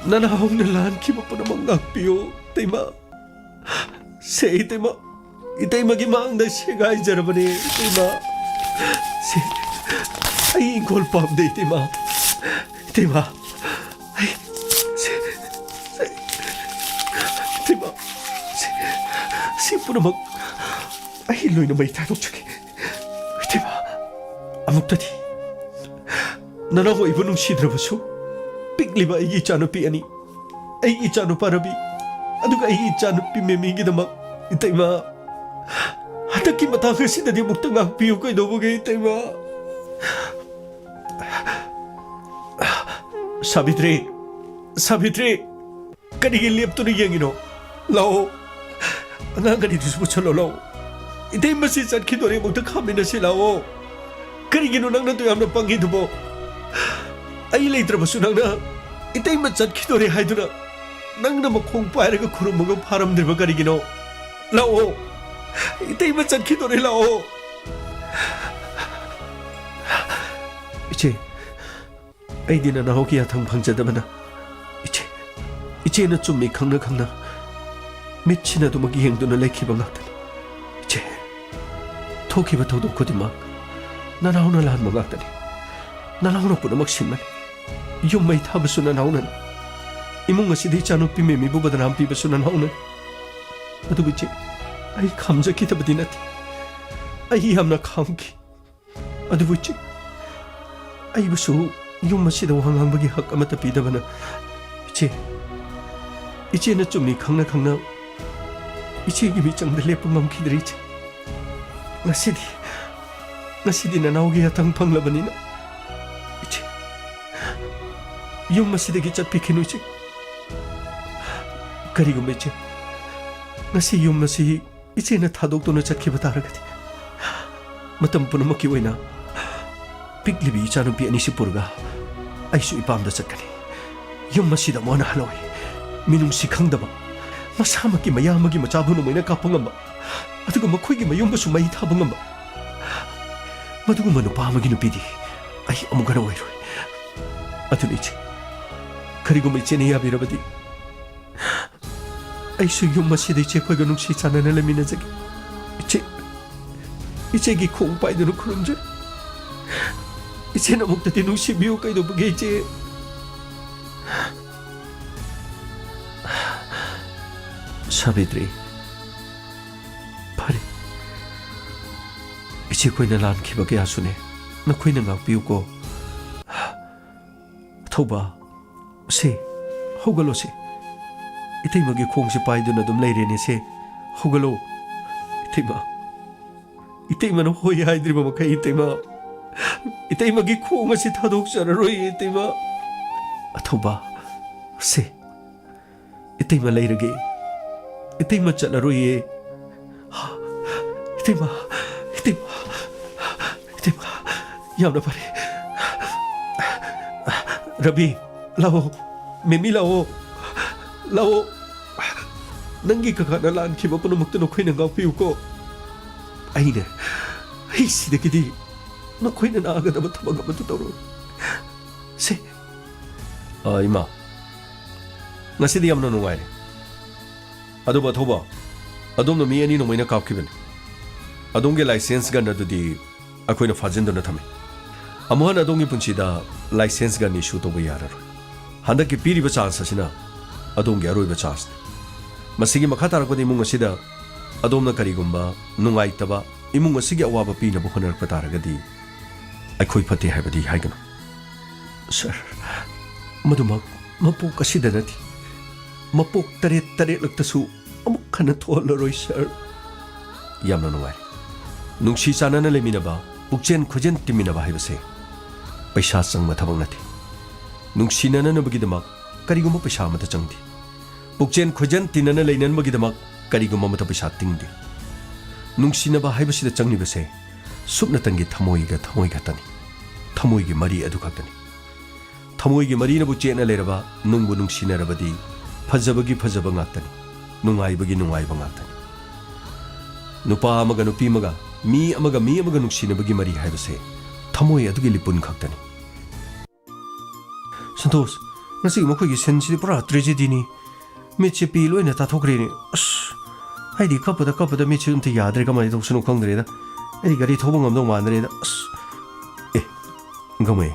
ꯅꯅꯥꯎꯅ ꯂꯥꯟꯈꯤꯕ ꯄꯨꯝꯅꯃꯛ ꯉꯥꯛꯄꯤꯌꯨ, ꯏꯇꯩꯃ꯫ ꯁꯦ, ꯏꯇꯩꯃ, ꯏꯇꯩꯃꯒꯤ ꯃꯥꯡꯗ ꯁꯦꯒꯥꯏꯖꯔꯕꯅꯦ, ꯏꯇꯩꯃ꯫ ꯁꯦ, ꯑꯩ ꯏꯪꯈꯣꯜ ꯄꯥꯝꯗꯦ, ꯏꯇꯩꯃ꯫ ꯏꯇꯩꯃ, ꯑꯩ, ꯁꯦ, ꯁꯦ, ꯏꯇꯩꯃ, ꯁꯦ, ꯁꯤ ꯄꯨꯝꯅꯃꯛ ꯑꯩ ꯂꯣꯏꯅ ꯃꯩ ꯊꯥꯗꯣꯛꯆꯒꯦ꯫ ꯏꯇꯩꯃ, ꯑꯃꯨꯛꯇꯗꯤ ꯅꯅꯥꯎ ꯑꯩꯕꯨ ꯅꯨꯡꯁꯤꯗ꯭ꯔꯕꯁꯨ, ꯄꯤꯛꯂꯤꯕ ꯑꯩꯒꯤ ꯏꯆꯥꯅꯨꯄꯤ ꯑꯅꯤ, ꯑꯩꯒꯤ ꯏꯆꯥꯅꯨꯄꯥ ꯔꯕꯤ, ꯑꯗꯨꯒ ꯑꯩꯒꯤ ꯏꯆꯥꯅꯨꯄꯤ ꯃꯦꯃꯤꯒꯤꯗꯃꯛ, ꯏꯇꯩꯃ, ꯍꯟꯗꯛꯀꯤ ꯃꯇꯥꯡ ꯑꯁꯤꯗꯗꯤ ꯑꯃꯨꯛꯇ ꯉꯥꯛꯄꯤꯌꯨ ꯀꯩꯗꯧꯕꯒꯦ, ꯏꯇꯩꯃ? ꯁꯥꯕꯤꯇ꯭ꯔꯤ, ꯁꯥꯕꯤꯇ꯭ꯔꯤ, ꯀꯔꯤꯒꯤ ꯂꯦꯞꯇꯨꯅ ꯌꯦꯡꯉꯤꯅꯣ? ꯂꯥꯛꯑꯣ, ꯑꯉꯥꯡ ꯑꯅꯤꯗꯨꯁꯨ ꯄꯨꯁꯜꯂꯣ, ꯂꯥꯛꯑꯣ꯫ ꯏꯇꯩꯃꯁꯤ ꯆꯠꯈꯤꯗꯣꯔꯦ, ꯑꯃꯨꯛꯇ ꯈꯥꯝꯃꯤꯟꯅꯁꯤ, ꯂꯥꯛꯑꯣ꯫ ꯀꯔꯤꯒꯤꯅꯣ ꯅꯪꯅ ꯑꯗꯨ ꯌꯥꯝꯅ ꯄꯪꯉꯤꯗꯨꯕꯣ? ꯑꯩ ꯂꯩꯇ꯭ꯔꯕꯁꯨ ꯅꯪꯅ ꯏꯇꯩꯃ ꯆꯠꯈꯤꯗꯣꯔꯦ ꯍꯥꯏꯗꯨꯅ ꯅꯪꯅ ꯃꯈꯣꯡ ꯄꯥꯏꯔꯒ ꯈꯨꯔꯨꯝꯃꯒ ꯐꯥꯔꯝꯗ꯭ꯔꯤꯕ ꯀꯔꯤꯒꯤꯅꯣ? ꯂꯥꯛꯑꯣ, ꯏꯇꯩꯃ ꯆꯠꯈꯤꯗꯣꯔꯦ, ꯂꯥꯛꯑꯣ꯫ ꯏꯆꯦ, ꯑꯩꯗꯤ ꯅꯅꯥꯎꯒꯤ ꯌꯥꯊꯪ ꯐꯪꯖꯗꯕꯅ, ꯏꯆꯦ, ꯏꯆꯦꯅ ꯆꯨꯝꯃꯤ ꯈꯪꯅ ꯈꯪꯅ ꯃꯤꯠꯁꯤꯅ ꯑꯗꯨꯃꯛ ꯌꯦꯡꯗꯨꯅ ꯂꯩꯈꯤꯕ ꯉꯥꯛꯇꯅꯤ꯫ ꯏꯆꯦ, ꯊꯣꯛꯈꯤꯕ ꯊꯧꯗꯣꯛ ꯈꯨꯗꯤꯡꯃꯛ ꯅꯅꯥꯎꯅ ꯂꯥꯟꯕ ꯉꯥꯛꯇꯅꯤ꯫ ꯅꯅꯥꯎꯅ ꯄꯨꯝꯅꯃꯛ ꯁꯤꯟꯕꯅꯤ꯫ ꯌꯨꯝ ꯃꯩ ꯊꯥꯕꯁꯨ ꯅꯅꯥꯎꯅꯅꯤ꯫ ꯏꯃꯨꯡ ꯑꯁꯤꯗ ꯏꯆꯥꯅꯨꯄꯤ ꯃꯦꯃꯤꯕꯨ ꯕꯗꯅꯥꯝ ꯄꯤꯕꯁꯨ ꯅꯅꯥꯎꯅꯅꯤ꯫ ꯑꯗꯨꯕꯨ ꯏꯆꯦ, ꯑꯩ ꯈꯥꯝꯖꯈꯤꯗꯕꯗꯤ ꯅꯠꯇꯦ꯫ ꯑꯩ ꯌꯥꯝꯅ ꯈꯥꯝꯈꯤ꯫ ꯑꯗꯨꯕꯨ ꯏꯆꯦ, ꯑꯩꯕꯨꯁꯨ ꯌꯨꯝ ꯑꯁꯤꯗ ꯋꯥ ꯉꯥꯡꯕꯒꯤ ꯍꯛ ꯑꯃꯠꯇ ꯄꯤꯗꯕꯅ, ꯏꯆꯦ, ꯏꯆꯦꯅ ꯆꯨꯝꯃꯤ ꯈꯪꯅ ꯈꯪꯅ ꯏꯆꯦꯒꯤ ꯃꯤꯆꯪꯗ ꯂꯦꯞꯄ ꯉꯝꯈꯤꯗ꯭ꯔꯦ ꯏꯆꯦ꯫ ꯉꯁꯤꯗꯤ, ꯉꯁꯤꯗꯤ ꯅꯅꯥꯎꯒꯤ ꯌꯥꯊꯪ ꯐꯪꯂꯕꯅꯤꯅ, ꯏꯆꯦ, ꯌꯨꯝ ꯑꯁꯤꯗꯒꯤ ꯆꯠꯄꯤꯈꯤꯅꯨ ꯏꯆꯦ꯫ ꯀꯔꯤꯒꯨꯝꯕ ꯏꯆꯦ, ꯉꯁꯤ ꯌꯨꯝ ꯑꯁꯤ ꯏꯆꯦꯅ ꯊꯥꯗꯣꯛꯇꯨꯅ ꯆꯠꯈꯤꯕ ꯇꯥꯔꯒꯗꯤ, ꯃꯇꯝ ꯄꯨꯝꯅꯃꯛꯀꯤ ꯑꯣꯏꯅ ꯄꯤꯛꯂꯤꯕꯤ ꯏꯆꯥꯅꯨꯄꯤ ꯑꯅꯤꯁꯤ ꯄꯨꯔꯒ ꯑꯩꯁꯨ ꯏꯄꯥꯝꯗ ꯆꯠꯀꯅꯤ꯫ ꯌꯨꯝ ꯑꯁꯤꯗ ꯑꯃꯨꯛ ꯍꯟꯅ ꯍꯜꯂꯛꯑꯣꯏ꯫ ꯃꯤꯅꯨꯡꯁꯤ ꯈꯪꯗꯕ, ꯃꯁꯥꯃꯛꯀꯤ ꯃꯌꯥꯝꯕꯒꯤ ꯃꯆꯥꯕꯨ ꯅꯣꯡꯃꯩꯅ ꯀꯥꯞꯄ ꯉꯝꯕ, ꯑꯗꯨꯒ ꯃꯈꯣꯏꯒꯤ ꯃꯌꯨꯝꯕꯨꯁꯨ ꯃꯩ ꯊꯥꯕ ꯉꯝꯕ, ꯃꯗꯨꯒꯨꯝꯕ ꯅꯨꯄꯥ ꯑꯃꯒꯤ ꯅꯨꯄꯤꯗꯤ ꯑꯩ ꯑꯃꯨꯛ ꯍꯟꯅ ꯑꯣꯏꯔꯣꯏ꯫ ꯑꯗꯨꯅ ꯏꯆꯦ, ꯀꯔꯤꯒꯨꯝꯕ ꯏꯆꯦꯅ ꯌꯥꯕꯤꯔꯕꯗꯤ, ꯑꯩꯁꯨ ꯌꯨꯝ ꯑꯁꯤꯗ ꯏꯆꯦꯈꯣꯏꯒ ꯅꯨꯡꯁꯤ ꯆꯥꯟꯅꯅ ꯂꯩꯃꯤꯟꯅꯖꯒꯦ꯫ ꯏꯆꯦ, ꯏꯆꯦꯒꯤ ꯈꯣꯡ ꯄꯥꯏꯗꯨꯅ ꯈꯨꯔꯨꯝꯖꯔꯤ꯫ ꯏꯆꯦꯅ ꯑꯃꯨꯛꯇꯗꯤ ꯅꯨꯡꯁꯤꯕꯤꯌꯨ, ꯀꯩꯗꯧꯕꯒꯦ ꯏꯆꯦ? ꯁꯥꯕꯤꯇ꯭ꯔꯤ, ꯐꯔꯦ꯫ ꯏꯆꯦꯈꯣꯏꯅ ꯂꯥꯟꯈꯤꯕ ꯀꯌꯥꯁꯨꯅꯦ꯫ ꯅꯈꯣꯏꯅ ꯉꯥꯛꯄꯤꯌꯨꯀꯣ꯫ ꯊꯧꯕ, ꯁꯦ, ꯍꯧꯒꯠꯂꯣ ꯁꯦ꯫ ꯏꯇꯩꯃꯒꯤ ꯈꯣꯡꯁꯦ ꯄꯥꯏꯗꯨꯅ ꯑꯗꯨꯝ ꯂꯩꯔꯦꯅꯦ ꯁꯦ꯫ ꯍꯧꯒꯠꯂꯣ꯫ ꯏꯇꯩꯃ, ꯏꯇꯩꯃꯅ ꯍꯣꯏ ꯍꯥꯏꯗ꯭ꯔꯤꯕ ꯃꯈꯩ ꯏꯇꯩꯃ, ꯏꯇꯩꯃꯒꯤ ꯈꯣꯡ ꯑꯁꯤ ꯊꯥꯗꯣꯛꯆꯔꯔꯣꯏ ꯏꯇꯩꯃ꯫ ꯑꯊꯧꯕ, ꯁꯦ, ꯏꯇꯩꯃ ꯂꯩꯔꯒꯦ꯫ ꯏꯇꯩꯃ ꯆꯠꯂꯔꯣꯏꯌꯦ꯫ ꯏꯇꯩꯃ, ꯏꯇꯩꯃ, ꯏꯇꯩꯃ꯫ ꯌꯥꯝꯅ ꯐꯔꯦ꯫ ꯔꯕꯤ, ꯂꯥꯛꯑꯣ꯫ ꯃꯦꯃꯤ, ꯂꯥꯛꯑꯣ꯫ ꯂꯥꯛꯑꯣ꯫ ꯅꯪꯒꯤ ꯀꯀꯥꯅ ꯂꯥꯟꯈꯤꯕ ꯄꯨꯝꯅꯃꯛꯇꯨ ꯅꯈꯣꯏꯅ ꯉꯥꯛꯄꯤꯌꯨꯀꯣ꯫ ꯑꯩꯅꯦ, ꯑꯩ ꯁꯤꯗꯒꯤꯗꯤ ꯅꯈꯣꯏꯅ ꯅꯥꯒꯗꯕ ꯊꯕꯛ ꯑꯃꯠꯇ ꯇꯧꯔꯣꯏ꯫ ꯁꯦ꯫ ꯑ, ꯏꯃꯥ, ꯉꯁꯤꯗꯤ ꯌꯥꯝꯅ ꯅꯨꯡꯉꯥꯏꯔꯦ꯫ ꯑꯗꯨꯕꯨ ꯑꯊꯧꯕ, ꯑꯗꯣꯝꯅ ꯃꯤ ꯑꯅꯤ ꯅꯣꯡꯃꯩꯅ ꯀꯥꯞꯈꯤꯕꯅꯤ꯫ ꯑꯗꯣꯝꯒꯤ ꯂꯥꯏꯁꯦꯟꯁ ꯒꯟ ꯑꯗꯨꯗꯤ ꯑꯩꯈꯣꯏꯅ ꯐꯥꯖꯤꯟꯗꯨꯅ ꯊꯝꯃꯤ꯫ ꯑꯃꯨꯛ ꯍꯟꯅ ꯑꯗꯣꯝꯒꯤ ꯄꯨꯟꯁꯤꯗ ꯂꯥꯏꯁꯦꯟꯁ ꯒꯟ ꯏꯁꯨ ꯇꯧꯕ ꯌꯥꯔꯔꯣꯏ꯫ ꯍꯟꯗꯛꯀꯤ ꯄꯤꯔꯤꯕ ꯆꯥꯟꯁ ꯑꯁꯤꯅ ꯑꯗꯣꯝꯒꯤ ꯑꯔꯣꯏꯕ ꯆꯥꯟꯁꯅꯤ꯫ ꯃꯁꯤꯒꯤ ꯃꯈꯥ ꯇꯥꯔꯛꯄꯗ ꯏꯃꯨꯡ ꯑꯁꯤꯗ ꯑꯗꯣꯝꯅ ꯀꯔꯤꯒꯨꯝꯕ ꯅꯨꯡꯉꯥꯏꯇꯕ, ꯏꯃꯨꯡ ꯑꯁꯤꯒꯤ ꯑꯋꯥꯕ ꯄꯤꯅꯕ ꯍꯣꯠꯅꯔꯛꯄ ꯇꯥꯔꯒꯗꯤ ꯑꯩꯈꯣꯏ ꯐꯠꯇꯦ ꯍꯥꯏꯕꯗꯤ ꯍꯥꯏꯒꯅꯨ꯫ ꯁꯥꯔ, ꯃꯗꯨꯃꯛ ꯃꯄꯣꯛ ꯑꯁꯤꯗ ꯅꯠꯇꯦ, ꯃꯄꯣꯛ ꯇꯔꯦꯠ ꯇꯔꯦꯠꯂꯛꯇꯁꯨ ꯑꯃꯨꯛ ꯍꯟꯅ ꯊꯣꯛꯍꯜꯂꯔꯣꯏ, ꯁꯥꯔ꯫ ꯌꯥꯝꯅ ꯅꯨꯡꯉꯥꯏ꯫ ꯅꯨꯡꯁꯤ ꯆꯥꯟꯅꯅ ꯂꯩꯃꯤꯟꯅꯕ, ꯄꯨꯛꯆꯦꯟ ꯈꯣꯏꯖꯦꯟ ꯇꯤꯟꯃꯤꯟꯅꯕ ꯍꯥꯏꯕꯁꯦ ꯄꯩꯁꯥ ꯆꯪꯕ ꯊꯕꯛ ꯅꯠꯇꯦ꯫ ꯅꯨꯡꯁꯤꯅꯅꯅꯕꯒꯤꯗꯃꯛ ꯀꯔꯤꯒꯨꯝꯕ ꯄꯩꯁꯥ ꯑꯃꯠꯇ ꯆꯪꯗꯦ꯫ ꯄꯨꯛꯆꯦꯟ ꯈꯣꯏꯖꯦꯟ ꯇꯤꯟꯅꯅ ꯂꯩꯅꯅꯕꯒꯤꯗꯃꯛ ꯀꯔꯤꯒꯨꯝꯕ ꯑꯃꯠꯇ ꯄꯩꯁꯥ ꯇꯤꯡꯗꯦ꯫ ꯅꯨꯡꯁꯤꯅꯕ ꯍꯥꯏꯕꯁꯤꯗ ꯆꯪꯂꯤꯕꯁꯦ ꯁꯨꯞꯅꯇꯪꯒꯤ ꯊꯃꯣꯏꯒ ꯊꯃꯣꯏ ꯈꯛꯇꯅꯤ꯫ ꯊꯃꯣꯏꯒꯤ ꯃꯔꯤ ꯑꯗꯨ ꯈꯛꯇꯅꯤ꯫ ꯊꯃꯣꯏꯒꯤ ꯃꯔꯤꯅꯕꯨ ꯆꯦꯠꯅ ꯂꯩꯔꯕ, ꯅꯨꯡꯕꯨ ꯅꯨꯡꯁꯤꯅꯔꯕꯗꯤ ꯐꯖꯕꯒꯤ ꯐꯖꯕ ꯉꯥꯛꯇꯅꯤ, ꯅꯨꯡꯉꯥꯏꯕꯒꯤ ꯅꯨꯡꯉꯥꯏꯕ ꯉꯥꯛꯇꯅꯤ꯫ ꯅꯨꯄꯥ ꯑꯃꯒ ꯅꯨꯄꯤ ꯑꯃꯒ, ꯃꯤ ꯑꯃꯒ ꯃꯤ ꯑꯃꯒ ꯅꯨꯡꯁꯤꯅꯕꯒꯤ ꯃꯔꯤ ꯍꯥꯏꯕꯁꯦ ꯊꯃꯣꯏ ꯑꯗꯨꯒꯤ ꯂꯤꯄꯨꯟ ꯈꯛꯇꯅꯤ꯫ ꯁꯟꯇꯣꯁ, ꯉꯁꯤꯒꯤ ꯃꯈꯣꯏꯒꯤ ꯁꯤꯟꯁꯤꯗꯤ ꯄꯨꯔꯥ ꯇ꯭ꯔꯦꯖꯦꯗꯤꯅꯤ꯫ ꯃꯤꯠꯁꯦ ꯄꯤ ꯂꯣꯏꯅ ꯇꯥꯊꯣꯛꯈ꯭ꯔꯦꯅꯦ꯫ ꯑꯁ, ꯑꯩꯗꯤ ꯀꯞꯄꯗ ꯀꯞꯄꯗ ꯃꯤꯠꯁꯦ ꯑꯝꯇ ꯌꯥꯗ꯭ꯔꯦ, ꯀꯃꯥꯏꯅ ꯇꯧꯁꯅꯣ ꯈꯪꯗ꯭ꯔꯦꯗ꯫ ꯑꯩꯗꯤ ꯒꯥꯔꯤ ꯊꯧꯕ ꯉꯝꯗꯧ ꯃꯥꯟꯗ꯭ꯔꯦꯗ꯫ ꯑꯁ, ꯑꯦ, ꯒꯃꯩ,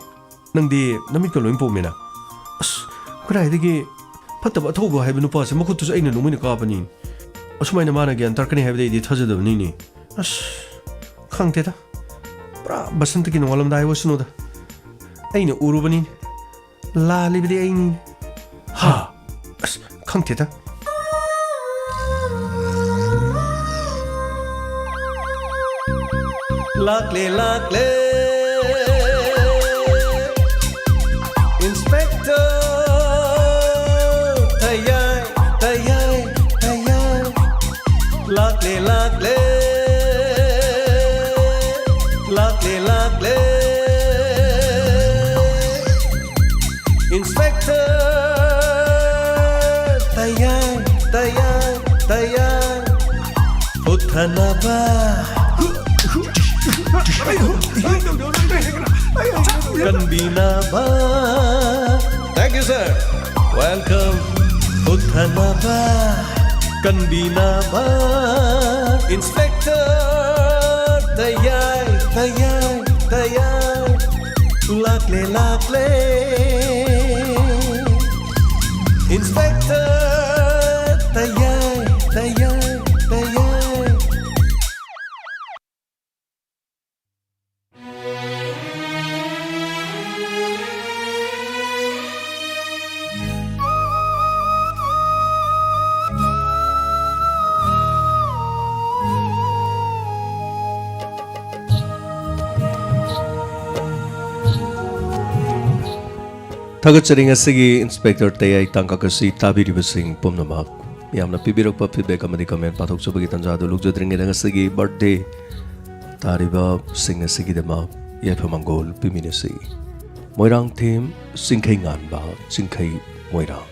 ꯅꯪꯗꯤ ꯅꯃꯤꯠꯀ ꯂꯣꯏ ꯄꯣꯝꯃꯦꯅ꯫ ꯑꯁ, ꯀꯗꯥꯏꯗꯒꯤ ꯐꯠꯇꯕ ꯑꯊꯧꯕ ꯍꯥꯏꯕ ꯅꯨꯄꯥꯁꯦ ꯃꯈꯨꯠꯇꯨꯁꯨ ꯑꯩꯅ ꯅꯣꯡꯃꯩꯅ ꯀꯥꯞꯄꯅꯤ꯫ ꯑꯁꯨꯃꯥꯏꯅ ꯃꯥꯅ ꯒ꯭ꯌꯥꯟ ꯇꯥꯔꯛꯀꯅꯤ ꯍꯥꯏꯕꯗꯤ ꯑꯩꯗꯤ ꯊꯥꯖꯗꯕꯅꯤꯅꯦ꯫ ꯑꯁ, ꯈꯪꯗꯦꯗ꯫ ꯄꯨꯔꯥ ꯕꯁꯟꯇꯒꯤ ꯅꯣꯡꯉꯥꯜꯂꯝꯗꯥꯏ ꯑꯣꯏꯁꯅꯨꯗ꯫ ꯑꯩꯅ ꯎꯔꯨꯕꯅꯤꯅꯦ꯫ ꯂꯥꯜꯂꯤꯕꯗꯤ ꯑꯩꯅꯤꯅꯦ꯫ ꯍꯥ? ꯑꯁ, ꯈꯪꯗꯦꯗ꯫ ꯂꯥꯛꯂꯦ, ꯂꯥꯛꯂꯦ, ꯏꯟꯁꯄꯦꯛꯇꯔ ꯇꯌꯥꯏ, ꯇꯌꯥꯏ, ꯇꯌꯥꯏ꯫ ꯂꯥꯛꯂꯦ, ꯂꯥꯛꯂꯦ, ꯂꯥꯛꯂꯦ, ꯂꯥꯛꯂꯦ꯫ ꯐꯅꯕ ꯀꯟꯕꯤꯅꯕ꯫ Thank you, sir. Welcome. ꯄꯨꯊꯅꯕ ꯀꯟꯕꯤꯅꯕ Inspector ꯇꯌꯥꯏ, ꯇꯌꯥꯏ, ꯇꯌꯥꯏ꯫ ꯂꯥꯛꯂꯦ, ꯂꯥꯛꯂꯦ꯫ Inspector ꯇꯌꯥꯏ, ꯇꯌꯥꯏ, ꯇꯌꯥꯏ꯫ ꯊꯥꯒꯠꯆꯔꯤ ꯉꯁꯤꯒꯤ Inspector ꯇꯌꯥꯏ ꯇꯥꯡꯀꯛ ꯑꯁꯤ ꯇꯥꯕꯤꯔꯤꯕꯁꯤꯡ ꯄꯨꯝꯅꯃꯛ꯫ ꯃꯤꯌꯥꯝꯅ ꯄꯤꯕꯤꯔꯛꯄ feedback ꯑꯃꯗꯤ comment ꯄꯥꯊꯣꯛꯆꯕꯒꯤ ꯇꯥꯟꯖꯥ ꯑꯗꯨ ꯂꯧꯖꯗ꯭ꯔꯤꯉꯩꯗ ꯉꯁꯤꯒꯤ birthday ꯇꯥꯔꯤꯕꯁꯤꯡ ꯑꯁꯤꯒꯤꯗꯃꯛ ꯌꯥꯏꯐ ꯃꯪꯒꯣꯜ ꯄꯤꯃꯤꯟꯅꯁꯤ꯫ ꯃꯣꯏꯔꯥꯡꯊꯦꯝ ꯆꯤꯡꯈꯩ ꯉꯥꯟꯕ, ꯆꯤꯡꯈꯩ ꯃꯣꯏꯔꯥꯡ꯫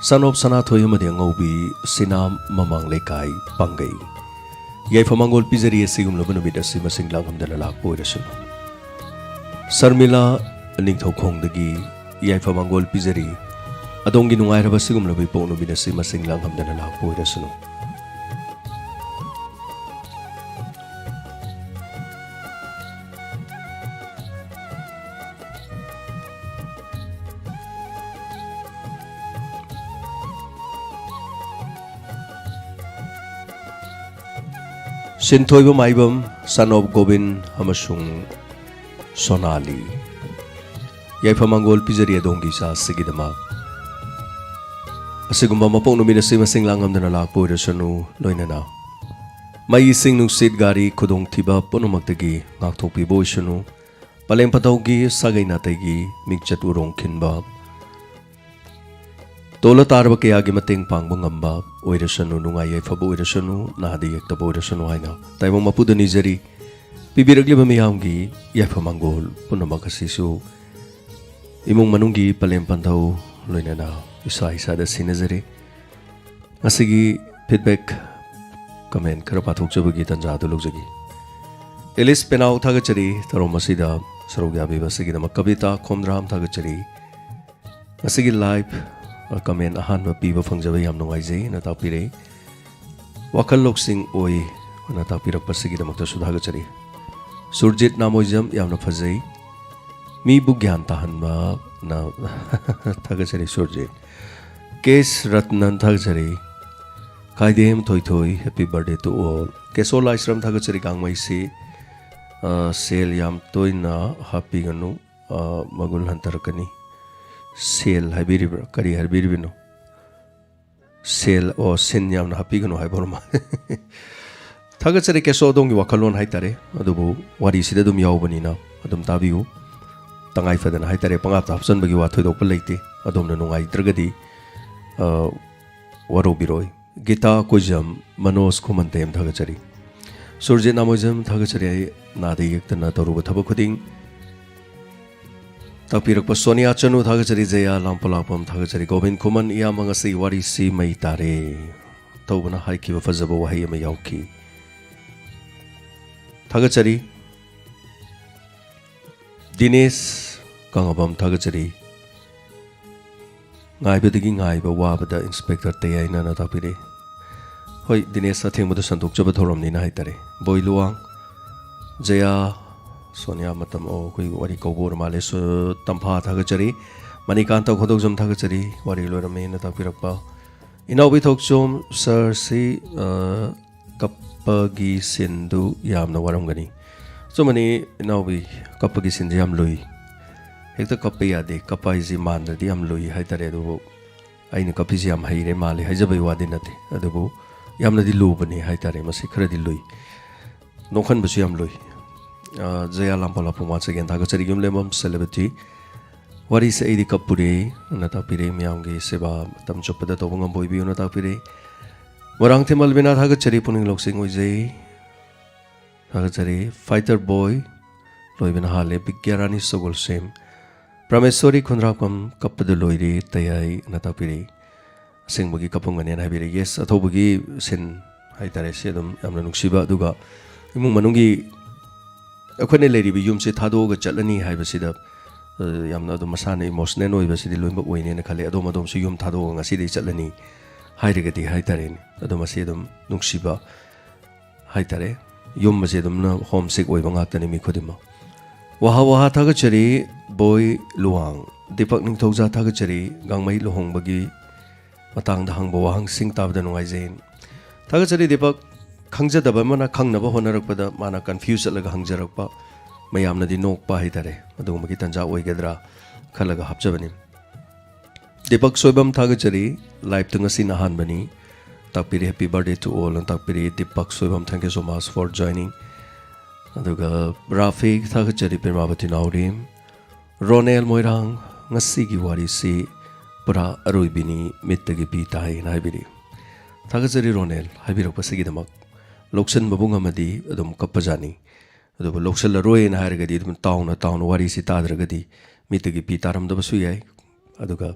Son of ꯁꯅꯥꯊꯣꯏ ꯑꯃꯗꯤ ꯑꯉꯧꯕꯤ, ꯁꯤꯅꯥꯝ ꯃꯃꯥꯡ ꯂꯩꯀꯥꯏ ꯄꯥꯡꯒꯩ꯫ ꯌꯥꯏꯐ ꯃꯪꯒꯣꯜ ꯄꯤꯖꯔꯤ ꯑꯁꯤꯒꯨꯝꯂꯕ ꯅꯨꯃꯤꯠ ꯑꯁꯤ ꯃꯁꯤꯡ ꯂꯥꯡꯉꯝꯗꯅ ꯂꯥꯛꯄ ꯑꯣꯏꯔꯁꯅꯨ꯫ ꯁꯔꯃꯤꯂꯥ ꯅꯤꯡꯊꯧꯈꯣꯡꯗꯒꯤ ꯌꯥꯏꯐ ꯃꯪꯒꯣꯜ ꯄꯤꯖꯔꯤ꯫ ꯑꯗꯣꯝꯒꯤ ꯅꯨꯡꯉꯥꯏꯔꯕ ꯑꯁꯤꯒꯨꯝꯂꯕ ꯏꯄꯣꯛ ꯅꯨꯃꯤꯠ ꯑꯁꯤ ꯃꯁꯤꯡ ꯂꯥꯡꯉꯝꯗꯅ ꯂꯥꯛꯄ ꯑꯣꯏꯔꯁꯅꯨ꯫ ꯁꯤꯟꯊꯣꯏꯕ ꯃꯥꯏꯕꯝ, son of ꯒꯣꯕꯤꯟ ꯑꯃꯁꯨꯡ ꯁꯣꯅꯥꯂꯤ꯫ ꯌꯥꯏꯐ ꯃꯪꯒꯣꯜ ꯄꯤꯖꯔꯤ ꯑꯗꯣꯝꯒꯤ ꯏꯆꯥꯁꯤꯒꯤꯗꯃꯛ꯫ ꯑꯁꯤꯒꯨꯝꯕ ꯃꯄꯣꯛ ꯅꯨꯃꯤꯠ ꯑꯁꯤ ꯃꯁꯤꯡ ꯂꯥꯡꯉꯝꯗꯅ ꯂꯥꯛꯄ ꯑꯣꯏꯔꯁꯅꯨ, ꯂꯣꯏꯅꯅ ꯃꯩ, ꯏꯁꯤꯡ, ꯅꯨꯡꯁꯤꯠ, ꯒꯥꯔꯤ, ꯈꯨꯗꯣꯡꯊꯤꯕ ꯄꯨꯝꯅꯃꯛꯇꯒꯤ ꯉꯥꯛꯊꯣꯛꯄꯤꯕ ꯑꯣꯏꯁꯅꯨ꯫ ꯄꯂꯦꯝ ꯄꯟꯊꯧꯒꯤ ꯁꯥꯒꯩ ꯅꯥꯇꯩꯒꯤ ꯃꯤꯡꯆꯠ ꯎꯔꯣꯡ ꯈꯤꯟꯕ, ꯇꯣꯜꯂ ꯇꯥꯔꯕ ꯀꯌꯥꯒꯤ ꯃꯇꯦꯡ ꯄꯥꯡꯕ ꯉꯝꯕ ꯑꯣꯏꯔꯁꯅꯨ, ꯅꯨꯡꯉꯥꯏ ꯌꯥꯏꯐꯕ ꯑꯣꯏꯔꯁꯅꯨ, ꯅꯥꯗ ꯌꯦꯛꯇꯕ ꯑꯣꯏꯔꯁꯅꯨ ꯍꯥꯏꯅ ꯇꯥꯏꯕꯪ ꯃꯄꯨꯗ ꯅꯤꯖꯔꯤ꯫ ꯄꯤꯕꯤꯔꯛꯂꯤꯕ ꯃꯤꯌꯥꯝꯒꯤ ꯌꯥꯏꯐ ꯃꯪꯒꯣꯜ ꯄꯨꯝꯅꯃꯛ ꯑꯁꯤꯁꯨ ꯏꯃꯨꯡ ꯃꯅꯨꯡꯒꯤ ꯄꯂꯦꯝ ꯄꯟꯊꯧ ꯂꯣꯏꯅꯅ ꯏꯁꯥ ꯏꯁꯥꯗ ꯁꯤꯟꯅꯖꯔꯤ꯫ ꯉꯁꯤꯒꯤ feedback ꯀꯃꯦꯟ ꯈꯔ ꯄꯥꯊꯣꯛꯆꯕꯒꯤ ꯇꯥꯟꯖꯥ ꯑꯗꯨ ꯂꯧꯖꯒꯦ꯫ ꯑꯦꯂꯤꯁ ꯄꯦꯅꯥꯎ ꯊꯥꯒꯠꯆꯔꯤ, ꯊꯧꯔꯝ ꯑꯁꯤꯗ ꯁꯔꯨꯛ ꯌꯥꯕꯤꯕ ꯑꯁꯤꯒꯤꯗꯃꯛ꯫ ꯀꯕꯤꯇꯥ ꯈꯣꯝꯗ꯭ꯔꯥꯝ ꯊꯥꯒꯠꯆꯔꯤ꯫ ꯉꯁꯤꯒꯤ ꯂꯥꯏꯚ, ꯑ, ꯀꯃꯦꯟ ꯑꯍꯥꯟꯕ ꯄꯤꯕ ꯐꯪꯖꯕ ꯌꯥꯝ ꯅꯨꯡꯉꯥꯏꯖꯩ ꯑꯅ ꯇꯥꯛꯄꯤꯔꯛꯏ꯫ ꯋꯥꯈꯜ ꯂꯧꯁꯤꯡ ꯑꯣꯏ ꯑꯅ ꯇꯥꯛꯄꯤꯔꯛꯄꯁꯤꯒꯤꯗꯃꯛꯇꯁꯨ ꯊꯥꯒꯠꯆꯔꯤ꯫ ꯁꯨꯔꯖꯤꯠ ꯅꯥꯃꯣꯏꯖꯝ ꯌꯥꯝꯅ ꯐꯖꯩ꯫ ꯃꯤꯕꯨ ꯒ꯭ꯌꯥꯟ ꯇꯥꯍꯟꯕ ꯅ ꯊꯥꯒꯠꯆꯔꯤ ꯁꯨꯔꯖꯤꯠ꯫ ꯀꯦꯁ ꯔꯠꯅꯟ ꯊꯥꯒꯠꯆꯔꯤ꯫ ꯈꯥꯏꯗꯦꯝ ꯊꯣꯏꯊꯣꯏ, happy birthday to all꯫ ꯀꯦꯁꯣ ꯂꯥꯏꯁ꯭ꯔꯝ ꯊꯥꯒꯠꯆꯔꯤ꯫ ꯒꯥꯡꯃꯩꯁꯤ, ꯑ, ꯁꯦꯜ ꯌꯥꯝ ꯇꯣꯏꯅ ꯍꯥꯞꯄꯤꯒꯅꯨ, ꯑ, ꯃꯒꯨꯟ ꯍꯟꯊꯔꯛꯀꯅꯤ꯫ ꯁꯦꯜ ꯍꯥꯏꯕꯤꯔꯤꯕ꯭ꯔꯥ? ꯀꯔꯤ ꯍꯥꯏꯕꯤꯔꯤꯕꯅꯣ? ꯁꯦꯜ, ꯑꯣ, ꯁꯤꯟ ꯌꯥꯝꯅ ꯍꯥꯞꯄꯤꯒꯅꯨ ꯍꯥꯏꯕ ꯑꯣꯏꯔ ꯃꯥꯜꯂꯦ꯫ ꯊꯥꯒꯠꯆꯔꯤ ꯀꯦꯁꯣ, ꯑꯗꯣꯝꯒꯤ ꯋꯥꯈꯜꯂꯣꯟ ꯍꯥꯏꯇꯥꯔꯦ꯫ ꯑꯗꯨꯕꯨ ꯋꯥꯔꯤꯁꯤꯗ ꯑꯗꯨꯝ ꯌꯥꯎꯕꯅꯤꯅ ꯑꯗꯨꯝ ꯇꯥꯕꯤꯌꯨ꯫ ꯇꯉꯥꯏ ꯐꯗꯅ ꯍꯥꯏꯇꯥꯔꯦ, ꯄꯪꯍꯥꯞꯇ ꯍꯥꯞꯆꯟꯕꯒꯤ ꯋꯥ ꯊꯣꯏꯗꯣꯛꯄ ꯂꯩꯇꯦ꯫ ꯑꯗꯣꯝꯅ ꯅꯨꯡꯉꯥꯏꯇ꯭ꯔꯒꯗꯤ, ꯑ, ꯋꯥꯔꯧꯕꯤꯔꯣꯏ꯫ ꯒꯤꯇꯥ ꯀꯣꯏꯖꯝ, ꯃꯅꯣꯖ ꯈꯨꯃꯟꯇꯦꯝ ꯊꯥꯒꯠꯆꯔꯤ꯫ ꯁꯨꯔꯖꯤꯠ ꯅꯥꯃꯣꯏꯖꯝ ꯊꯥꯒꯠꯆꯔꯤ꯫ ꯑꯩ ꯅꯥꯗ ꯌꯦꯛꯇꯅ ꯇꯧꯔꯨꯕ ꯊꯕꯛ ꯈꯨꯗꯤꯡ ꯇꯥꯛꯄꯤꯔꯛꯄ ꯁꯣꯅꯤꯌꯥ ꯆꯅꯨ ꯊꯥꯒꯠꯆꯔꯤ꯫ ꯖꯌꯥ ꯂꯥꯡꯄꯣꯂꯥꯛꯄꯝ ꯊꯥꯒꯠꯆꯔꯤ꯫ ꯒꯣꯕꯤꯟ ꯈꯨꯃꯟ, ꯏꯌꯥꯝꯕ ꯉꯁꯤ ꯋꯥꯔꯤꯁꯤ ꯃꯩ ꯇꯥꯔꯦ꯫ ꯇꯧꯕꯅ ꯍꯥꯏꯈꯤꯕ ꯐꯖꯕ ꯋꯥꯍꯩ ꯑꯃ ꯌꯥꯎꯈꯤ꯫ ꯊꯥꯒꯠꯆꯔꯤ꯫ ꯗꯤꯅꯦꯁ ꯀꯪꯉꯕꯝ ꯊꯥꯒꯠꯆꯔꯤ꯫ ꯉꯥꯏꯕꯗꯒꯤ ꯉꯥꯏꯕ ꯋꯥꯕꯗ ꯏꯟꯁꯄꯦꯛꯇꯔ ꯇꯌꯥꯏꯅꯅ ꯇꯥꯛꯄꯤꯔꯛꯏ꯫ ꯍꯣꯏ, ꯗꯤꯅꯦꯁ ꯑꯊꯦꯡꯕꯗ ꯁꯟꯗꯣꯛꯆꯕ ꯊꯧꯔꯝꯅꯤꯅ ꯍꯥꯏꯇꯥꯔꯦ꯫ ꯕꯣꯏ ꯂꯨꯋꯥꯡ, ꯖꯌꯥ, ꯁꯣꯅꯤꯌꯥ ꯃꯇꯝ, ꯑꯣ, ꯑꯩꯈꯣꯏ ꯋꯥꯔꯤ ꯀꯧꯕ ꯑꯣꯏꯔ ꯃꯥꯜꯂꯦ꯫ ꯁꯨ-, ꯇꯝꯐꯥ ꯊꯥꯒꯠꯆꯔꯤ꯫ ꯃꯅꯤꯀꯥꯟꯇ ꯈꯣꯏꯗꯧꯖꯝ ꯊꯥꯒꯠꯆꯔꯤ꯫ ꯋꯥꯔꯤ ꯂꯣꯏꯔꯝꯃꯦꯅ ꯇꯥꯛꯄꯤꯔꯛꯄ꯫ ꯏꯅꯥꯎꯕꯤ ꯊꯣꯛꯆꯣꯝ ꯁꯥꯔꯁꯤ, ꯑ, ꯀꯞꯄꯒꯤ ꯁꯤꯟꯗꯨ ꯌꯥꯝꯅ ꯋꯥꯔꯝꯒꯅꯤ꯫ ꯑꯆꯨꯝꯕꯅꯤ ꯏꯅꯥꯎꯕꯤ, ꯀꯞꯄꯒꯤ ꯁꯤꯟꯁꯦ ꯌꯥꯝ ꯂꯨꯏ꯫ ꯍꯦꯛꯇ ꯀꯞꯄ ꯌꯥꯗꯦ꯫ ꯀꯞꯄ ꯍꯥꯏꯁꯤ ꯃꯥꯟꯗ꯭ꯔꯗꯤ ꯌꯥꯝ ꯂꯨꯏ ꯍꯥꯏꯇꯥꯔꯦ꯫ ꯑꯗꯨꯕꯨ ꯑꯩꯅ ꯀꯞꯄꯤꯁꯦ ꯌꯥꯝ ꯍꯩꯔꯦ ꯃꯥꯜꯂꯦ ꯍꯥꯏꯖꯕꯩ ꯋꯥꯗꯤ ꯅꯠꯇꯦ, ꯑꯗꯨꯕꯨ ꯌꯥꯝꯅꯗꯤ ꯂꯨꯕꯅꯤ ꯍꯥꯏꯇꯥꯔꯦ꯫ ꯃꯁꯤ ꯈꯔꯗꯤ ꯂꯨꯏ, ꯅꯣꯛꯍꯟꯕꯁꯨ ꯌꯥꯝ ꯂꯨꯏ꯫ ꯑ, ꯖꯌꯥ ꯂꯥꯝꯄꯥꯂꯥꯛꯄꯝ once again ꯊꯥꯒꯠꯆꯔꯤ꯫ ꯌꯨꯝꯂꯦꯝꯕꯝ celebrity, ꯋꯥꯔꯤꯁꯦ ꯑꯩꯗꯤ ꯀꯞꯄꯨꯔꯦ ꯑꯅ ꯇꯥꯛꯄꯤꯔꯦ꯫ ꯃꯤꯌꯥꯝꯒꯤ ꯁꯦꯕꯥ ꯃꯇꯝ ꯆꯨꯞꯄꯗ ꯇꯧꯕ ꯉꯝꯕ ꯑꯣꯏꯕꯤꯌꯨꯅ ꯇꯥꯛꯄꯤꯔꯦ꯫ ꯃꯣꯏꯔꯥꯡꯊꯦꯝ ꯑꯜꯕꯤꯅꯥ ꯊꯥꯒꯠꯆꯔꯤ꯫ ꯄꯨꯛꯅꯤꯡ ꯂꯧꯁꯤꯡ ꯑꯣꯏꯖꯩ꯫ ꯊꯥꯒꯠꯆꯔꯤ꯫ ꯐꯥꯏꯇꯔ ꯕꯣꯏ, ꯂꯣꯏꯕꯅ ꯍꯥꯜꯂꯦ꯫ ꯕꯤꯒ꯭ꯌꯥꯔꯥꯅꯤ ꯁꯒꯣꯜꯁꯦꯝ, ꯄ꯭ꯔꯃꯦꯁꯣꯔꯤ ꯈꯨꯟꯗ꯭ꯔꯥꯛꯄꯝ, ꯀꯞꯄꯗ ꯂꯣꯏꯔꯦ ꯇꯌꯥꯏ ꯑꯅ ꯇꯥꯛꯄꯤꯔꯛꯏ꯫ ꯑꯁꯦꯡꯕꯒꯤ ꯀꯞꯄꯝꯒꯅꯦꯅ ꯍꯥꯏꯕꯤꯔꯛꯏ꯫ ꯌꯦꯁ, ꯑꯊꯧꯕꯒꯤ ꯁꯤꯟ ꯍꯥꯏꯇꯥꯔꯦ, ꯁꯤ ꯑꯗꯨꯝ ꯌꯥꯝꯅ ꯅꯨꯡꯁꯤꯕ꯫ ꯑꯗꯨꯒ ꯏꯃꯨꯡ ꯃꯅꯨꯡꯒꯤ ꯑꯩꯈꯣꯏꯅ ꯂꯩꯔꯤꯕ ꯌꯨꯝꯁꯦ ꯊꯥꯗꯣꯛꯑꯒ ꯆꯠꯂꯅꯤ ꯍꯥꯏꯕꯁꯤꯗ, ꯑ, ꯌꯥꯝꯅ ꯑꯗꯨꯝ ꯃꯁꯥꯅ ꯏꯃꯣꯁꯅꯦꯜ ꯑꯣꯏꯕꯁꯤꯗꯤ ꯂꯣꯏꯅꯃꯛ ꯑꯣꯏꯅꯦꯅ ꯈꯜꯂꯦ꯫ ꯑꯗꯣꯝ ꯑꯗꯣꯝꯁꯨ ꯌꯨꯝ ꯊꯥꯗꯣꯛꯑꯒ ꯉꯁꯤꯗꯒꯤ ꯆꯠꯂꯅꯤ ꯍꯥꯏꯔꯒꯗꯤ ꯍꯥꯏꯇꯥꯔꯦꯅꯦ, ꯑꯗꯣ ꯃꯁꯤ ꯑꯗꯨꯝ ꯅꯨꯡꯁꯤꯕ ꯍꯥꯏꯇꯥꯔꯦ꯫ ꯌꯨꯝ ꯑꯁꯦ ꯑꯗꯨꯝꯅ ꯍꯣꯝ ꯁꯤꯛ ꯑꯣꯏꯕ ꯉꯥꯛꯇꯅꯤ ꯃꯤ ꯈꯨꯗꯤꯡꯃꯛ꯫ ꯋꯥꯍꯥ ꯋꯥꯍꯥ ꯊꯥꯒꯠꯆꯔꯤ ꯕꯣꯏ ꯂꯨꯋꯥꯡ꯫ ꯗꯤꯄꯛ ꯅꯤꯡꯊꯧꯖꯥ ꯊꯥꯒꯠꯆꯔꯤ, ꯒꯥꯡꯃꯩ ꯂꯨꯍꯣꯡꯕꯒꯤ ꯃꯇꯥꯡꯗ ꯍꯪꯕ ꯋꯥꯍꯪꯁꯤꯡ ꯇꯥꯕꯗ ꯅꯨꯡꯉꯥꯏꯖꯩ꯫ ꯊꯥꯒꯠꯆꯔꯤ ꯗꯤꯄꯛ꯫ ꯈꯪꯖꯗꯕ ꯑꯃꯅ ꯈꯪꯅꯕ ꯍꯣꯠꯅꯔꯛꯄꯗ ꯃꯥꯅ ꯀꯟꯐ꯭ꯌꯨꯁ ꯆꯠꯂꯒ ꯍꯪꯖꯔꯛꯄ, ꯃꯌꯥꯝꯅꯗꯤ ꯅꯣꯛꯄ ꯍꯥꯏꯇꯥꯔꯦ, ꯑꯗꯨꯒꯨꯝꯕꯒꯤ ꯇꯥꯟꯖꯥ ꯑꯣꯏꯒꯗ꯭ꯔꯥ ꯈꯜꯂꯒ ꯍꯥꯞꯆꯕꯅꯤ꯫ ꯗꯤꯄꯛ ꯁꯣꯏꯕꯝ ꯊꯥꯒꯠꯆꯔꯤ, ꯂꯥꯏꯞꯇ ꯉꯁꯤꯅ ꯑꯍꯥꯟꯕꯅꯤ꯫ ꯇꯥꯛꯄꯤꯔꯤ, "Happy birthday to all" ꯑꯅ ꯇꯥꯛꯄꯤꯔꯤ꯫ Deepak Soibam, thank you so much for joining꯫ ꯑꯗꯨꯒ ꯔꯥꯐꯤ ꯊꯥꯒꯠꯆꯔꯤ, ꯄ꯭ꯔꯦꯃꯥꯕꯇꯤ ꯅꯥꯎꯔꯦꯝ꯫ ꯔꯣꯅꯦꯜ ꯃꯣꯏꯔꯥꯡ, "ꯉꯁꯤꯒꯤ ꯋꯥꯔꯤꯁꯤ ꯄꯨꯔꯥ ꯑꯔꯣꯏꯕꯤꯅꯤ, ꯃꯤꯠꯇꯒꯤ ꯄꯤ ꯇꯥꯏꯅ" ꯍꯥꯏꯕꯤꯔꯤ꯫ ꯊꯥꯒꯠꯆꯔꯤ ꯔꯣꯅꯦꯜ, ꯍꯥꯏꯕꯤꯔꯛꯄꯁꯤꯒꯤꯗꯃꯛ꯫ ꯂꯧꯁꯤꯟꯕꯕꯨ ꯉꯝꯃꯗꯤ ꯑꯗꯨꯝ ꯀꯞꯄꯖꯥꯠꯅꯤ꯫ ꯑꯗꯨꯕꯨ ꯂꯧꯁꯤꯜꯂꯔꯣꯏꯅ ꯍꯥꯏꯔꯒꯗꯤ ꯑꯗꯨꯝ ꯇꯥꯎꯅ ꯇꯥꯎꯅ ꯋꯥꯔꯤꯁꯤ ꯇꯥꯗ꯭ꯔꯒꯗꯤ ꯃꯤꯠꯇꯒꯤ ꯄꯤ ꯇꯥꯔꯝꯗꯕꯁꯨ ꯌꯥꯏ꯫ ꯑꯗꯨꯒ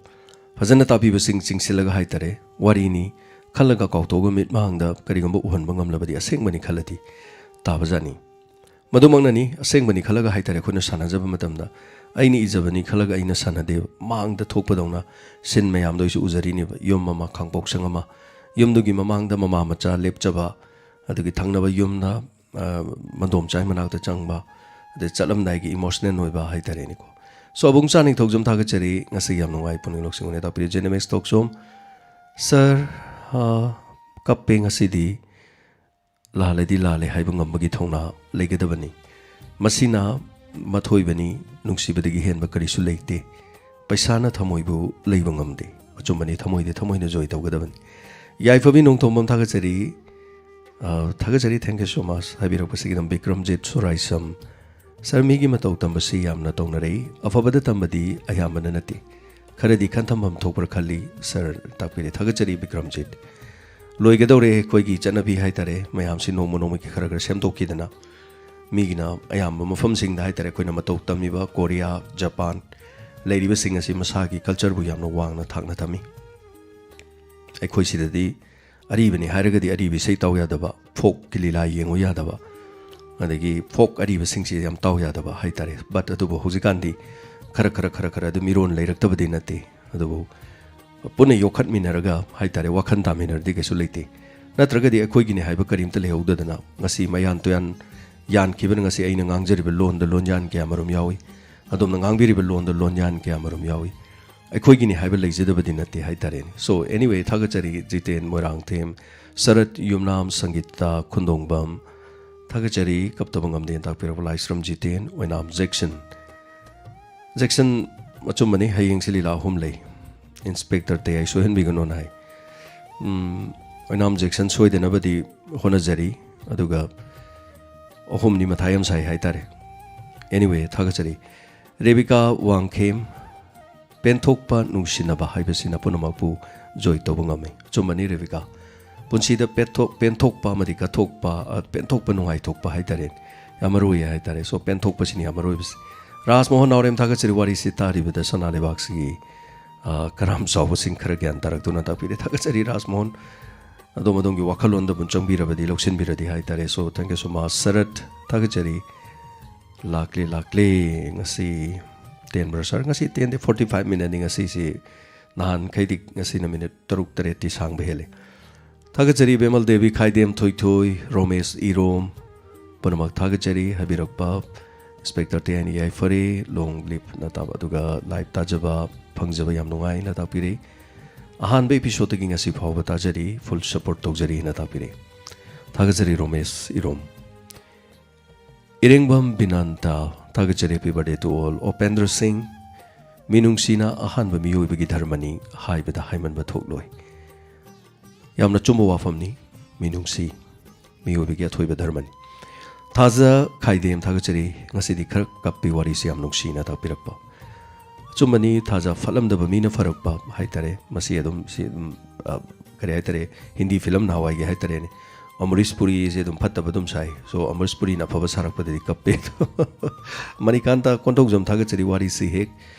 ꯐꯖꯅ ꯇꯥꯕꯤꯕꯁꯤꯡ ꯆꯤꯡꯁꯤꯜꯂꯒ ꯍꯥꯏꯇꯥꯔꯦ, ꯋꯥꯔꯤꯅꯤ ꯈꯜꯂꯒ ꯀꯥꯎꯊꯣꯛꯑꯒ ꯃꯤꯠ ꯃꯥꯡꯗ ꯀꯔꯤꯒꯨꯝꯕ ꯎꯍꯟꯕ ꯉꯝꯂꯕꯗꯤ ꯑꯁꯦꯡꯕꯅꯤ ꯈꯜꯂꯗꯤ ꯇꯥꯕꯖꯥꯠꯅꯤ꯫ ꯃꯗꯨꯃꯛꯅꯅꯤ, ꯑꯁꯦꯡꯕꯅꯤ ꯈꯜꯂꯒ ꯍꯥꯏꯇꯥꯔꯦ, ꯑꯩꯈꯣꯏꯅ ꯁꯥꯟꯅꯖꯕ ꯃꯇꯝꯗ ꯑꯩꯅ ꯏꯖꯕꯅꯤ ꯈꯜꯂꯒ ꯑꯩꯅ ꯁꯥꯟꯅꯗꯦꯕ꯫ ꯃꯥꯡꯗ ꯊꯣꯛꯄꯗꯧꯅ ꯁꯤꯟ ꯃꯌꯥꯝꯗꯣ ꯑꯩꯁꯨ ꯎꯖꯔꯤꯅꯦꯕ꯫ ꯌꯨꯝ ꯑꯃ, ꯈꯥꯡꯄꯣꯛꯁꯪ ꯑꯃ, ꯌꯨꯝꯗꯨꯒꯤ ꯃꯃꯥꯡꯗ ꯃꯃꯥ ꯃꯆꯥ ꯂꯦꯞꯆꯕ, ꯑꯗꯨꯒꯤ ꯊꯪꯅꯕ ꯌꯨꯝꯗ, ꯑ, ꯃꯟꯗꯣꯝꯆꯥꯏ ꯃꯅꯥꯛꯇ ꯆꯪꯕ, ꯑꯗꯩ ꯆꯠꯂꯝꯗꯥꯏꯒꯤ ꯏꯃꯣꯁꯅꯦꯜ ꯑꯣꯏꯕ ꯍꯥꯏꯇꯥꯔꯦꯅꯦꯀꯣ꯫ ꯁꯣ ꯑꯕꯨꯡ ꯆꯥ ꯅꯤꯡꯊꯧꯖꯝ ꯊꯥꯒꯠꯆꯔꯤ, "ꯉꯁꯤ ꯌꯥꯝ ꯅꯨꯡꯉꯥꯏ ꯄꯨꯛꯅꯤꯡ ꯂꯧꯁꯤꯡ ꯑꯣꯏꯅ ꯇꯥꯛꯄꯤꯔꯤ"꯫ ꯖꯦꯅꯦꯃꯦꯛꯁ ꯇꯣꯛ ꯁꯣꯝ, "ꯁꯥꯔ, ꯑ, ꯀꯞꯄꯦ ꯉꯁꯤꯗꯤ"꯫ ꯂꯥꯜꯂꯗꯤ ꯂꯥꯜꯂꯦ ꯍꯥꯏꯕ ꯉꯝꯕꯒꯤ ꯊꯧꯅꯥ ꯂꯩꯒꯗꯕꯅꯤ꯫ ꯃꯁꯤꯅ ꯃꯊꯣꯏꯕꯅꯤ, ꯅꯨꯡꯁꯤꯕꯗꯒꯤ ꯍꯦꯟꯕ ꯀꯔꯤꯁꯨ ꯂꯩꯇꯦ꯫ ꯄꯩꯁꯥꯅ ꯊꯃꯣꯏꯕꯨ ꯂꯩꯕ ꯉꯝꯗꯦ꯫ ꯑꯆꯨꯝꯕꯅꯤ, ꯊꯃꯣꯏꯗꯤ ꯊꯃꯣꯏꯅ ꯖꯣꯏ ꯇꯧꯒꯗꯕꯅꯤ꯫ ꯌꯥꯏꯐꯕꯤ ꯅꯣꯡꯊꯣꯝꯕꯝ ꯊꯥꯒꯠꯆꯔꯤ꯫ ꯑ, ꯊꯥꯒꯠꯆꯔꯤ, thank you so much꯫ ꯍꯥꯏꯕꯤꯔꯛꯄꯁꯤꯒꯤꯗꯃꯛ Bikramjit ꯁꯨꯔꯥꯏꯁꯝ꯫ "ꯁꯥꯔ, ꯃꯤꯒꯤ ꯃꯇꯧ ꯇꯝꯕꯁꯤ ꯌꯥꯝꯅ ꯇꯧꯅꯔꯛꯏ꯫ ꯑꯐꯕꯗ ꯇꯝꯕꯗꯤ ꯑꯌꯥꯝꯕꯅ ꯅꯠꯇꯦ꯫ ꯈꯔꯗꯤ ꯈꯟꯊꯝꯐꯝ ꯊꯣꯛꯄ꯭ꯔꯥ ꯈꯜꯂꯤ", ꯁꯥꯔ ꯇꯥꯛꯄꯤꯔꯦ꯫ ꯊꯥꯒꯠꯆꯔꯤ ꯕꯤꯀ꯭ꯔꯝꯖꯤꯠ꯫ ꯂꯣꯏꯒꯗꯧꯔꯦ ꯑꯩꯈꯣꯏꯒꯤ ꯆꯠꯅꯕꯤ ꯍꯥꯏꯇꯥꯔꯦ, ꯃꯌꯥꯝꯁꯤ ꯅꯣꯡꯃ ꯅꯣꯡꯃꯒꯤ ꯈꯔ ꯈꯔ ꯁꯦꯝꯗꯣꯛꯈꯤꯗꯅ꯫ ꯃꯤꯒꯤꯅ ꯑꯌꯥꯝꯕ ꯃꯐꯝꯁꯤꯡꯗ ꯍꯥꯏꯇꯥꯔꯦ, ꯑꯩꯈꯣꯏꯅ ꯃꯇꯧ ꯇꯝꯃꯤꯕ ꯀꯣꯔꯤꯌꯥ, ꯖꯄꯥꯟ ꯂꯩꯔꯤꯕꯁꯤꯡ ꯑꯁꯤ ꯃꯁꯥꯒꯤ ꯀꯜꯆꯔꯕꯨ ꯌꯥꯝꯅ ꯋꯥꯡꯅ ꯊꯥꯛꯅ ꯊꯝꯃꯤ꯫ ꯑꯩꯈꯣꯏ ꯁꯤꯗꯗꯤ ꯑꯔꯤꯕꯅꯤ ꯍꯥꯏꯔꯒꯗꯤ ꯑꯔꯤꯕ ꯏꯁꯩ ꯇꯥꯎ ꯌꯥꯗꯕ, ꯐꯣꯛꯀꯤ ꯂꯤꯂꯥ ꯌꯦꯡꯉꯨ ꯌꯥꯗꯕ, ꯑꯗꯒꯤ ꯐꯣꯛ ꯑꯔꯤꯕꯁꯤꯡꯁꯤ ꯌꯥꯝ ꯇꯥꯎ ꯌꯥꯗꯕ ꯍꯥꯏꯇꯥꯔꯦ꯫ ꯕꯠ ꯑꯗꯨꯕꯨ ꯍꯧꯖꯤꯛꯀꯥꯟꯗꯤ ꯈꯔ ꯈꯔ ꯈꯔ ꯈꯔ ꯑꯗꯨꯝ ꯏꯔꯣꯟ ꯂꯩꯔꯛꯇꯕꯗꯤ ꯅꯠꯇꯦ꯫ ꯑꯗꯨꯕꯨ ꯄꯨꯟꯅ ꯌꯣꯛꯈꯠꯃꯤꯟꯅꯔꯒ ꯍꯥꯏꯇꯥꯔꯦ, ꯋꯥꯈꯜ ꯇꯥꯃꯤꯟꯅꯔꯗꯤ ꯀꯩꯁꯨ ꯂꯩꯇꯦ꯫ ꯅꯠꯇ꯭ꯔꯒꯗꯤ ꯑꯩꯈꯣꯏꯒꯤꯅꯤ ꯍꯥꯏꯕ ꯀꯔꯤꯝꯇ ꯂꯩꯍꯧꯗꯗꯅ ꯉꯁꯤ ꯃꯌꯥꯟ ꯇꯨꯌꯥꯟ ꯌꯥꯟꯈꯤꯕꯅ ꯉꯁꯤ ꯑꯩꯅ ꯉꯥꯡꯖꯔꯤꯕ ꯂꯣꯟꯗ ꯂꯣꯟꯌꯥꯟ ꯀꯌꯥꯃꯔꯨꯝ ꯌꯥꯎꯏ, ꯑꯗꯣꯝꯅ ꯉꯥꯡꯕꯤꯔꯤꯕ ꯂꯣꯟꯗ ꯂꯣꯟꯌꯥꯟ ꯀꯌꯥꯃꯔꯨꯝ ꯌꯥꯎꯏ꯫ ꯑꯩꯈꯣꯏꯒꯤꯅꯤ ꯍꯥꯏꯕ ꯂꯩꯖꯗꯕꯗꯤ ꯅꯠꯇꯦ ꯍꯥꯏꯇꯥꯔꯦꯅꯦ꯫ So anyway, ꯊꯥꯒꯠꯆꯔꯤ ꯖꯤꯇꯦꯟ ꯃꯣꯏꯔꯥꯡꯊꯦꯝ, ꯁꯔꯠ ꯌꯨꯝꯅꯥꯝ ꯁꯪꯒꯤꯇꯥ ꯈꯨꯟꯗꯣꯡꯕꯝ, ꯊꯥꯒꯠꯆꯔꯤ ꯀꯞꯇꯕ ꯉꯝꯗꯦꯅ ꯇꯥꯛꯄꯤꯔꯛꯄ ꯂꯥꯏꯁ꯭ꯔꯝ ꯖꯤꯇꯦꯟ ꯑꯣꯏꯅꯥꯝ ꯖꯦꯛꯁꯟ꯫ ꯖꯦꯛꯁꯟ, ꯑꯆꯨꯝꯕꯅꯤ, ꯍꯌꯦꯡꯁꯤ ꯂꯤꯂꯥ ꯑꯍꯨꯝ ꯂꯩ, ꯏꯟꯁꯄꯦꯛꯇꯔ ꯇꯌꯥꯏ ꯁꯣꯏꯍꯟꯕꯤꯒꯅꯣꯅ ꯍꯥꯏ꯫ ꯎꯝ, ꯑꯣꯏꯅꯥꯝ ꯖꯦꯛꯁꯟ ꯁꯣꯏꯗꯅꯕꯗꯤ ꯍꯣꯠꯅꯖꯔꯤ, ꯑꯗꯨꯒ ꯑꯍꯨꯝꯅꯤ ꯃꯊꯥ ꯌꯥꯝ ꯁꯥꯏ ꯍꯥꯏꯇꯥꯔꯦ꯫ Anyway, ꯊꯥꯒꯠꯆꯔꯤ꯫ ꯔꯦꯕꯤꯀꯥ ꯋꯥꯡꯈꯦꯝ, ꯄꯦꯟꯊꯣꯛꯄ ꯅꯨꯡꯁꯤꯅꯕ ꯍꯥꯏꯕꯁꯤꯅ ꯄꯨꯝꯅꯃꯛꯄꯨ ꯖꯣꯏ ꯇꯧꯕ ꯉꯝꯃꯤ꯫ ꯑꯆꯨꯝꯕꯅꯤ ꯔꯦꯕꯤꯀꯥ, ꯄꯨꯟꯁꯤꯗ ꯄꯦꯟꯊꯣꯛ-, ꯄꯦꯟꯊꯣꯛꯄ ꯑꯃꯗꯤ ꯀꯠꯊꯣꯛꯄ, ꯑ, ꯄꯦꯟꯊꯣꯛꯄ ꯅꯨꯡꯉꯥꯏꯊꯣꯛꯄ ꯍꯥꯏꯇꯥꯔꯦ, ꯌꯥꯝ ꯃꯔꯨ ꯑꯣꯏ ꯍꯥꯏꯇꯥꯔꯦ꯫ So ꯄꯦꯟꯊꯣꯛꯄꯁꯤꯅꯤ ꯌꯥꯝ ꯃꯔꯨ ꯑꯣꯏꯕꯁꯤ꯫ ꯔꯥꯖꯃꯣꯍꯟ ꯅꯥꯎꯔꯦꯝ, ꯊꯥꯒꯠꯆꯔꯤ ꯋꯥꯔꯤꯁꯤ ꯇꯥꯔꯤꯕꯗ ꯁꯅꯥ ꯂꯩꯕꯥꯛꯁꯤꯒꯤ, ꯑ, ꯀꯔꯥꯝ ꯆꯥꯎꯕꯁꯤꯡ ꯈꯔ ꯒ꯭ꯌꯥꯟ ꯇꯥꯔꯛꯇꯨꯅ ꯇꯥꯛꯄꯤꯔꯦ꯫ ꯊꯥꯒꯠꯆꯔꯤ ꯔꯥꯖꯃꯣꯍꯟ꯫ ꯑꯗꯣꯝ ꯑꯗꯣꯝꯒꯤ ꯋꯥꯈꯜꯂꯣꯟꯗ ꯑꯗꯨꯝ ꯆꯪꯕꯤꯔꯕꯗꯤ, ꯂꯧꯁꯤꯟꯕꯤꯔꯗꯤ ꯍꯥꯏꯇꯥꯔꯦ꯫ So thank you so much ꯁꯔꯠ, ꯊꯥꯒꯠꯆꯔꯤ꯫ ꯂꯥꯛꯂꯦ ꯂꯥꯛꯂꯦ ꯉꯁꯤ ꯇꯦꯟꯕ꯭ꯔꯥ ꯁꯥꯔ? ꯉꯁꯤ ꯇꯦꯟꯗꯦ, forty five minute ꯅꯤ ꯉꯁꯤꯁꯤ꯫ ꯅꯍꯥꯟꯈꯩꯗꯤ ꯉꯁꯤꯅ ꯃꯤꯅꯤꯠ ꯇꯔꯨꯛ ꯇꯔꯦꯠꯇꯤ ꯁꯥꯡꯕ ꯍꯦꯜꯂꯦ꯫ ꯊꯥꯒꯠꯆꯔꯤ ꯕꯦꯃꯜ ꯗꯦꯕꯤ ꯈꯥꯏꯗꯦꯝ ꯊꯣꯏꯊꯣꯏ, ꯔꯣꯃꯦꯁ ꯏꯔꯣꯝ, ꯄꯨꯝꯅꯃꯛ ꯊꯥꯒꯠꯆꯔꯤ꯫ ꯍꯥꯏꯕꯤꯔꯛꯄ ꯏꯟꯁꯄꯦꯛꯇꯔ ꯇꯦꯟ ꯌꯥꯏꯐꯔꯦ, ꯂꯣꯡ ꯂꯤꯞꯅ ꯇꯥꯕ, ꯑꯗꯨꯒ ꯂꯥꯏꯚ ꯇꯥꯖꯕ ꯐꯪꯖꯕ ꯌꯥꯝ ꯅꯨꯡꯉꯥꯏꯅ ꯇꯥꯛꯄꯤꯔꯦ꯫ ꯑꯍꯥꯟꯕ ꯏꯄꯤꯁꯣꯗꯇꯒꯤ ꯉꯁꯤ ꯐꯥꯎꯕ ꯇꯥꯖꯔꯤ, ꯐꯨꯜ ꯁꯄꯣꯔꯠ ꯇꯧꯖꯔꯤꯅ ꯇꯥꯛꯄꯤꯔꯦ꯫ ꯊꯥꯒꯠꯆꯔꯤ ꯔꯣꯃꯦꯁ ꯏꯔꯣꯝ꯫ ꯏꯔꯦꯡꯕꯝ ꯕꯤꯅꯥꯟꯇ, ꯊꯥꯒꯠꯆꯔꯤ, happy birthday to all꯫ ꯑꯣꯄꯦꯟꯗ꯭ꯔ ꯁꯤꯡ, ꯃꯤꯅꯨꯡꯁꯤꯅ ꯑꯍꯥꯟꯕ ꯃꯤꯑꯣꯏꯕꯒꯤ ꯙꯔꯃꯅꯤ ꯍꯥꯏꯕꯗ ꯍꯥꯏꯃꯟꯕ ꯊꯣꯛꯂꯣꯏ꯫ ꯌꯥꯝꯅ ꯆꯨꯝꯕ ꯋꯥꯐꯝꯅꯤ, ꯃꯤꯅꯨꯡꯁꯤ ꯃꯤꯑꯣꯏꯕꯒꯤ ꯑꯊꯣꯏꯕ ꯙꯔꯃꯅꯤ꯫ ꯊꯥꯖ ꯈꯥꯏꯗꯦꯝ, ꯊꯥꯒꯠꯆꯔꯤ, ꯉꯁꯤꯗꯤ ꯈꯔ ꯀꯞꯄꯤ, ꯋꯥꯔꯤꯁꯤ ꯌꯥꯝ ꯅꯨꯡꯁꯤꯅ ꯇꯥꯛꯄꯤꯔꯛꯄ꯫ ꯑꯆꯨꯝꯕꯅꯤ, ꯊꯥꯖ ꯐꯠꯂꯝꯗꯕ ꯃꯤꯅ ꯐꯔꯛꯄ ꯍꯥꯏꯇꯥꯔꯦ꯫ ꯃꯁꯤ ꯑꯗꯨꯝ, ꯁꯤ ꯑꯗꯨꯝ, ꯑ, ꯀꯔꯤ ꯍꯥꯏꯇꯥꯔꯦ, ꯍꯤꯟꯗꯤ ꯐꯤꯂꯝ ꯅꯍꯥꯟꯋꯥꯏꯒꯤ ꯍꯥꯏꯇꯥꯔꯦꯅꯦ, ꯑꯃꯔꯤꯁ ꯄꯨꯔꯤꯁꯦ ꯑꯗꯨꯝ ꯐꯠꯇꯕ ꯑꯗꯨꯝ ꯁꯥꯏ꯫ So ꯑꯃꯔꯤꯁ ꯄꯨꯔꯤꯅ ꯑꯐꯕ ꯁꯥꯔꯛꯄꯗꯗꯤ ꯀꯞꯄꯦ꯫ ꯃꯅꯤꯀꯥꯟꯇ ꯀꯣꯟꯊꯧꯖꯝ, ꯊꯥꯒꯠꯆꯔꯤ, ꯋꯥꯔꯤꯁꯤ ꯍꯦꯛ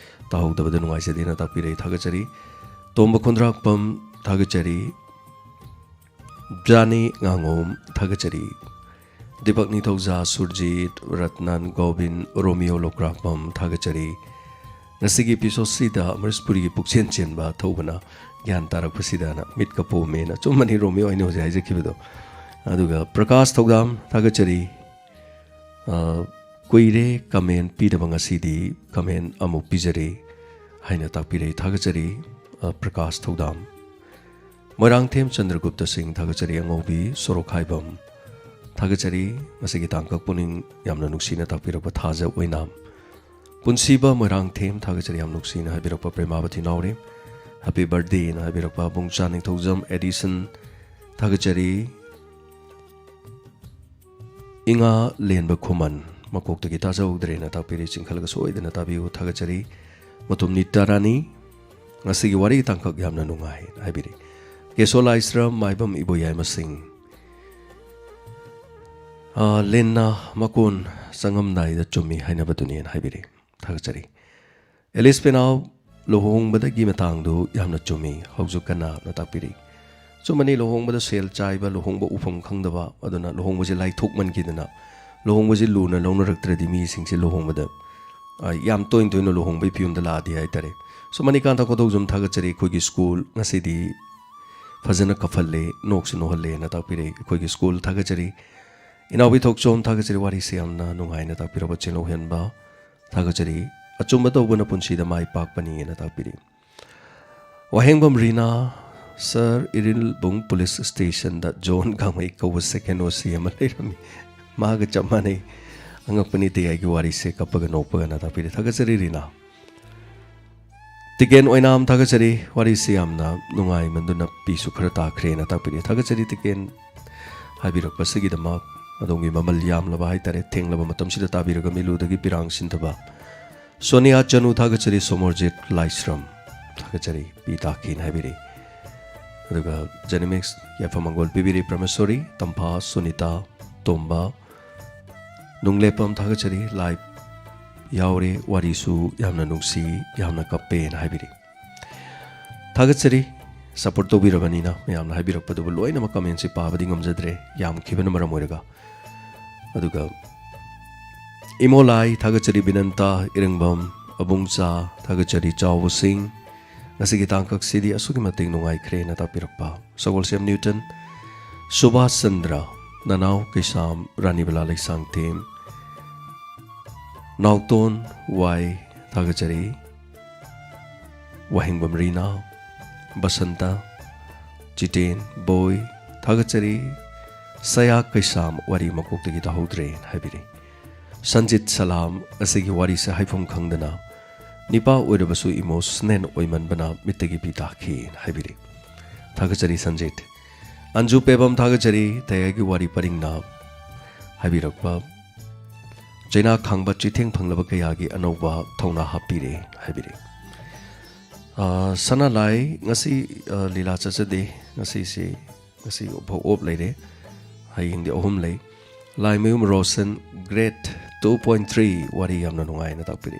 ꯇꯥꯍꯧꯗꯕꯗ ꯅꯨꯡꯉꯥꯏꯖꯗꯦꯅ ꯇꯥꯛꯄꯤꯔꯛꯏ, ꯊꯥꯒꯠꯆꯔꯤ꯫ ꯇꯣꯝꯕ ꯈꯨꯟꯗ꯭ꯔꯥꯛꯄꯝ, ꯊꯥꯒꯠꯆꯔꯤ꯫ ꯖꯥꯅꯤ ꯉꯥꯉꯣꯝ ꯊꯥꯒꯠꯆꯔꯤ꯫ ꯗꯤꯄꯛ ꯅꯤꯡꯊꯧꯖꯥ, ꯁꯨꯔꯖꯤꯠ, ꯔꯠꯅꯟ, ꯒꯣꯕꯤꯟ, ꯔꯣꯃꯤꯌꯣ ꯂꯣꯀ꯭ꯔꯥꯛꯄꯝ ꯊꯥꯒꯠꯆꯔꯤ꯫ ꯉꯁꯤꯒꯤ episodeꯁꯤꯗ ꯑꯃꯔꯤꯁꯄꯨꯔꯤꯒꯤ ꯄꯨꯛꯆꯦꯟ ꯆꯦꯟꯕ ꯊꯧꯕꯅ ꯒ꯭ꯌꯥꯟ ꯇꯥꯔꯛꯄꯁꯤꯗꯅ ꯃꯤꯠꯀ ꯄꯣꯝꯃꯦꯅ ꯑꯆꯨꯝꯕꯅꯤ ꯔꯣꯃꯤꯌꯣ ꯑꯩꯅ ꯍꯧꯖꯤꯛ ꯍꯥꯏꯖꯈꯤꯕꯗꯣ꯫ ꯑꯗꯨꯒ ꯄ꯭ꯔꯀꯥꯁ ꯊꯧꯗꯥꯝ ꯊꯥꯒꯠꯆꯔꯤ꯫ ꯑ, ꯀꯨꯏꯔꯦ comment ꯄꯤꯗꯕ, ꯉꯁꯤꯗꯤ comment ꯑꯃꯨꯛ ꯄꯤꯖꯔꯦ ꯍꯥꯏꯅ ꯇꯥꯛꯄꯤꯔꯦ꯫ ꯊꯥꯒꯠꯆꯔꯤ, ꯑ, ꯄ꯭ꯔꯀꯥꯁ ꯊꯧꯗꯥꯝ꯫ ꯃꯣꯏꯔꯥꯡꯊꯦꯝ ꯆꯟꯗ꯭ꯔꯒꯨꯞꯇ ꯁꯤꯡ ꯊꯥꯒꯠꯆꯔꯤ꯫ ꯑꯉꯧꯕꯤ ꯁꯣꯔꯣꯛꯈꯥꯏꯕꯝ ꯊꯥꯒꯠꯆꯔꯤ꯫ ꯃꯁꯤꯒꯤ ꯇꯥꯡꯀꯛ ꯄꯨꯛꯅꯤꯡ ꯌꯥꯝꯅ ꯅꯨꯡꯁꯤꯅ ꯇꯥꯛꯄꯤꯔꯛꯄ ꯊꯥꯖ ꯑꯣꯏꯅꯥꯝ꯫ ꯄꯨꯟꯁꯤꯕ ꯃꯣꯏꯔꯥꯡꯊꯦꯝ ꯊꯥꯒꯠꯆꯔꯤ꯫ ꯌꯥꯝ ꯅꯨꯡꯁꯤꯅ ꯍꯥꯏꯕꯤꯔꯛꯄ ꯄ꯭ꯔꯦꯃꯥꯕꯇꯤ ꯅꯥꯎꯔꯦꯝ꯫ Happy birthdayꯅ ꯍꯥꯏꯕꯤꯔꯛꯄ ꯕꯨꯡꯆꯥ ꯅꯤꯡꯊꯧꯖꯝ ꯑꯦꯗꯤꯁꯟ ꯊꯥꯒꯠꯆꯔꯤ꯫ ꯏꯉꯥ ꯂꯦꯟꯕ ꯈꯨꯃꯟ, ꯃꯀꯣꯛꯇꯒꯤ ꯇꯥꯖꯍꯧꯗ꯭ꯔꯦꯅ ꯇꯥꯛꯄꯤꯔꯤ꯫ ꯆꯤꯡꯈꯠꯂꯒ ꯁꯣꯏꯗꯅ ꯇꯥꯕꯤꯌꯨ꯫ ꯊꯥꯒꯠꯆꯔꯤ꯫ ꯃꯇꯨꯝ ꯅꯤꯇꯥꯔꯥꯅꯤ, ꯉꯁꯤꯒꯤ ꯋꯥꯔꯤ ꯇꯥꯡꯀꯛ ꯌꯥꯝꯅ ꯅꯨꯡꯉꯥꯏ ꯍꯥꯏꯕꯤꯔꯤ꯫ ꯀꯦꯁꯣ ꯂꯥꯏꯁ꯭ꯔꯝ ꯃꯥꯏꯕꯝ ꯏꯕꯣꯌꯥꯏꯃ ꯁꯤꯡ, ꯑ, ꯂꯦꯟꯅ ꯃꯀꯣꯟ ꯆꯪꯉꯝꯗꯥꯏꯗ ꯆꯨꯝꯃꯤ ꯍꯥꯏꯅꯕꯗꯨꯅꯦꯅ ꯍꯥꯏꯕꯤꯔꯤ꯫ ꯊꯥꯒꯠꯆꯔꯤ꯫ ꯑꯦꯂꯤꯁ ꯄꯦꯅꯥꯎ ꯂꯨꯍꯣꯡꯕꯗꯒꯤ ꯃꯇꯥꯡꯗꯨ ꯌꯥꯝꯅ ꯆꯨꯝꯃꯤ, ꯍꯧꯖꯤꯛ ꯀꯅꯥꯅ ꯇꯥꯛꯄꯤꯔꯤ? ꯆꯨꯝꯕꯅꯤ, ꯂꯨꯍꯣꯡꯕꯗ ꯁꯦꯜ ꯆꯥꯏꯕ, ꯂꯨꯍꯣꯡꯕ ꯎꯐꯝ ꯈꯪꯗꯕ, ꯑꯗꯨꯅ ꯂꯨꯍꯣꯡꯕꯁꯤ ꯂꯥꯏꯊꯣꯛꯃꯟꯈꯤꯗꯅ ꯂꯨꯍꯣꯡꯕꯁꯤ ꯂꯨꯅ ꯂꯧꯅꯔꯛꯇ꯭ꯔꯗꯤ ꯃꯤꯁꯤꯡꯁꯤ ꯂꯨꯍꯣꯡꯕꯗ, ꯑ, ꯌꯥꯝ ꯇꯣꯏꯅ ꯇꯣꯏꯅ ꯂꯨꯍꯣꯡꯕꯒꯤ ꯐꯤꯕꯝꯗ ꯂꯥꯛꯑꯗꯤ ꯍꯥꯏꯇꯥꯔꯦ꯫ ꯁꯣ ꯃꯅꯤꯀꯥꯟꯇ ꯀꯣꯊꯧꯖꯝ ꯊꯥꯒꯠꯆꯔꯤ꯫ ꯑꯩꯈꯣꯏꯒꯤ ꯁ꯭ꯀꯨꯜ ꯉꯁꯤꯗꯤ ꯐꯖꯅ ꯀꯞꯍꯜꯂꯦ, ꯅꯣꯛꯁꯨ ꯅꯣꯛꯍꯜꯂꯦꯅ ꯇꯥꯛꯄꯤꯔꯛꯏ꯫ ꯑꯩꯈꯣꯏꯒꯤ ꯁ꯭ꯀꯨꯜ ꯊꯥꯒꯠꯆꯔꯤ꯫ ꯏꯅꯥꯎꯕꯤ ꯊꯣꯛꯆꯣꯝ ꯊꯥꯒꯠꯆꯔꯤ꯫ ꯋꯥꯔꯤꯁꯤ ꯌꯥꯝꯅ ꯅꯨꯡꯉꯥꯏꯅ ꯇꯥꯛꯄꯤꯔꯕ ꯆꯦꯅꯧ ꯍꯦꯟꯕ ꯊꯥꯒꯠꯆꯔꯤ꯫ ꯑꯆꯨꯝꯕ ꯇꯧꯕꯅ ꯄꯨꯟꯁꯤꯗ ꯃꯥꯏ ꯄꯥꯛꯄꯅꯤꯅ ꯇꯥꯛꯄꯤꯔꯤ꯫ ꯋꯥꯍꯦꯡꯕꯝ ꯔꯤꯅꯥ, "ꯁꯥꯔ, ꯏꯔꯤꯜꯕꯨꯡ ꯄꯨꯂꯤꯁ ꯁ꯭ꯇꯦꯁꯟꯗ ꯖꯣꯟ ꯒꯥꯡꯃꯩ ꯀꯧꯕ ꯁꯦꯀꯦꯟ ꯑꯣ ꯁꯤ ꯑꯃ ꯂꯩꯔꯝꯃꯤ꯫ ꯃꯥꯒ ꯆꯞ ꯃꯥꯟꯅꯩ꯫ ꯑꯉꯛꯄꯅꯤ ꯇꯦꯌꯥꯏꯒꯤ ꯋꯥꯔꯤꯁꯦ, ꯀꯞꯄꯒ ꯅꯣꯛꯄꯒꯅ" ꯇꯥꯛꯄꯤꯔꯤ꯫ ꯊꯥꯒꯠꯆꯔꯤ ꯔꯤꯅꯥ꯫ ꯇꯤꯀꯦꯟ ꯑꯣꯏꯅꯥꯝ ꯊꯥꯒꯠꯆꯔꯤ꯫ ꯋꯥꯔꯤꯁꯤ ꯌꯥꯝꯅ ꯅꯨꯡꯉꯥꯏꯃꯟꯗꯨꯅ ꯄꯤꯁꯨ ꯈꯔ ꯇꯥꯈ꯭ꯔꯦꯅ ꯇꯥꯛꯄꯤꯔꯤ꯫ ꯊꯥꯒꯠꯆꯔꯤ ꯇꯤꯀꯦꯟ ꯍꯥꯏꯕꯤꯔꯛꯄꯁꯤꯒꯤꯗꯃꯛ꯫ ꯑꯗꯣꯝꯒꯤ ꯃꯃꯜ ꯌꯥꯝꯂꯕ ꯍꯥꯏꯇꯥꯔꯦ, ꯊꯦꯡꯂꯕ ꯃꯇꯝꯁꯤꯗ ꯇꯥꯕꯤꯔꯒ ꯃꯤꯂꯨꯗꯒꯤ ꯄꯤꯔꯥꯡ ꯁꯤꯟꯊꯕ꯫ ꯁꯣꯅꯤꯌꯥ ꯆꯅꯨ ꯊꯥꯒꯠꯆꯔꯤ꯫ ꯁꯣꯃꯣꯔꯖꯤꯠ ꯂꯥꯏꯁ꯭ꯔꯝ ꯊꯥꯒꯠꯆꯔꯤ, ꯄꯤ ꯇꯥꯈꯤꯅ ꯍꯥꯏꯕꯤꯔꯤ꯫ ꯑꯗꯨꯒ ꯖꯦꯅꯤꯃꯤꯛꯁ ꯌꯥꯏꯐ ꯃꯪꯒꯣꯜ ꯄꯤꯕꯤꯔꯤ꯫ ꯄ꯭ꯔꯃꯦꯁꯣꯔꯤ, ꯇꯝꯐꯥ, ꯁꯨꯅꯤꯇꯥ, ꯇꯣꯝꯕ, ꯅꯨꯡꯂꯦꯞꯄꯝ ꯊꯥꯒꯠꯆꯔꯤ꯫ ꯂꯥꯏꯞ ꯌꯥꯎꯔꯦ, ꯋꯥꯔꯤꯁꯨ ꯌꯥꯝꯅ ꯅꯨꯡꯁꯤ, ꯌꯥꯝꯅ ꯀꯞꯄꯦꯅ ꯍꯥꯏꯕꯤꯔꯤ꯫ ꯊꯥꯒꯠꯆꯔꯤ꯫ ꯁꯄꯣꯔꯠ ꯇꯧꯕꯤꯔꯕꯅꯤꯅ ꯃꯌꯥꯝꯅ ꯍꯥꯏꯕꯤꯔꯛꯄꯗꯨꯕꯨ ꯂꯣꯏꯅꯃꯛ ꯀꯃꯦꯟꯁꯤ ꯄꯥꯕꯗꯤ ꯉꯝꯖꯗ꯭ꯔꯦ, ꯌꯥꯝꯈꯤꯕꯅ ꯃꯔꯝ ꯑꯣꯏꯔꯒ꯫ ꯑꯗꯨꯒ ꯏꯃꯣ ꯂꯥꯏ, ꯊꯥꯒꯠꯆꯔꯤ ꯕꯤꯅꯟꯇ ꯏꯔꯪꯕꯝ, ꯑꯕꯨꯡꯆꯥ, ꯊꯥꯒꯠꯆꯔꯤ ꯆꯥꯎꯕꯁꯤꯡ, ꯉꯁꯤꯒꯤ ꯇꯥꯡꯀꯛꯁꯤꯗꯤ ꯑꯁꯨꯛꯀꯤ ꯃꯇꯤꯛ ꯅꯨꯡꯉꯥꯏꯈ꯭ꯔꯦꯅ ꯇꯥꯛꯄꯤꯔꯛꯄ꯫ ꯁꯒꯣꯜꯁꯦꯝ ꯅ꯭ꯌꯨꯇꯟ, ꯁꯨꯕꯥꯁ ꯆꯟꯗ꯭ꯔ, ꯅꯅꯥꯎ ꯀꯩꯁꯥꯝ, ꯔꯥꯅꯤꯕꯂꯥ ꯂꯩꯁꯥꯡꯊꯦꯝ, ꯅꯥꯎꯇꯣꯟ ꯋꯥꯏ, ꯊꯥꯒꯠꯆꯔꯤ꯫ ꯋꯥꯍꯦꯡꯕꯝ ꯔꯤꯅꯥ, ꯕꯁꯟꯇ, ꯖꯤꯇꯦꯟ, ꯕꯣꯏ, ꯊꯥꯒꯠꯆꯔꯤ꯫ ꯁꯌꯥ ꯀꯩꯁꯥꯝ, ꯋꯥꯔꯤ ꯃꯀꯣꯛꯇꯒꯤ ꯇꯥꯍꯧꯗ꯭ꯔꯦꯅ ꯍꯥꯏꯕꯤꯔꯤ꯫ ꯁꯟꯖꯤꯠ ꯁꯂꯥꯝ, ꯑꯁꯤꯒꯤ ꯋꯥꯔꯤꯁꯦ ꯍꯥꯏꯐꯝ ꯈꯪꯗꯅ ꯅꯤꯄꯥ ꯑꯣꯏꯔꯕꯁꯨ ꯏꯃꯣꯁꯅꯦꯜ ꯑꯣꯏꯃꯟꯕꯅ ꯃꯤꯠꯇꯒꯤ ꯄꯤ ꯇꯥꯈꯤꯅ ꯍꯥꯏꯕꯤꯔꯤ꯫ ꯊꯥꯒꯠꯆꯔꯤ ꯁꯟꯖꯤꯠ꯫ ꯑꯟꯖꯨ ꯄꯦꯕꯝ, ꯊꯥꯒꯠꯆꯔꯤ꯫ ꯊꯌꯥꯏꯒꯤ ꯋꯥꯔꯤ ꯄꯔꯤꯡꯅ ꯍꯥꯏꯕꯤꯔꯛꯄ꯫ ꯆꯩꯅꯥ ꯈꯥꯡꯕ ꯆꯤꯊꯦꯡ ꯐꯪꯂꯕ ꯀꯌꯥꯒꯤ ꯑꯅꯧꯕ ꯊꯧꯅꯥ ꯍꯥꯞꯄꯤꯔꯦ ꯍꯥꯏꯕꯤꯔꯤ꯫ ꯑ, ꯁꯅꯥ ꯂꯥꯏ, ꯉꯁꯤ, ꯑ, ꯂꯤꯂꯥ ꯆꯠꯆꯗꯦ꯫ ꯉꯁꯤꯁꯤ, ꯉꯁꯤ ꯐꯥꯎ ꯑꯣꯞ ꯂꯩꯔꯦ꯫ ꯍꯌꯦꯡꯗꯤ ꯑꯍꯨꯝ ꯂꯩ꯫ Laimayum Roshan, great two point three, ꯋꯥꯔꯤ ꯌꯥꯝꯅ ꯅꯨꯡꯉꯥꯏꯅ ꯇꯥꯛꯄꯤꯔꯤ꯫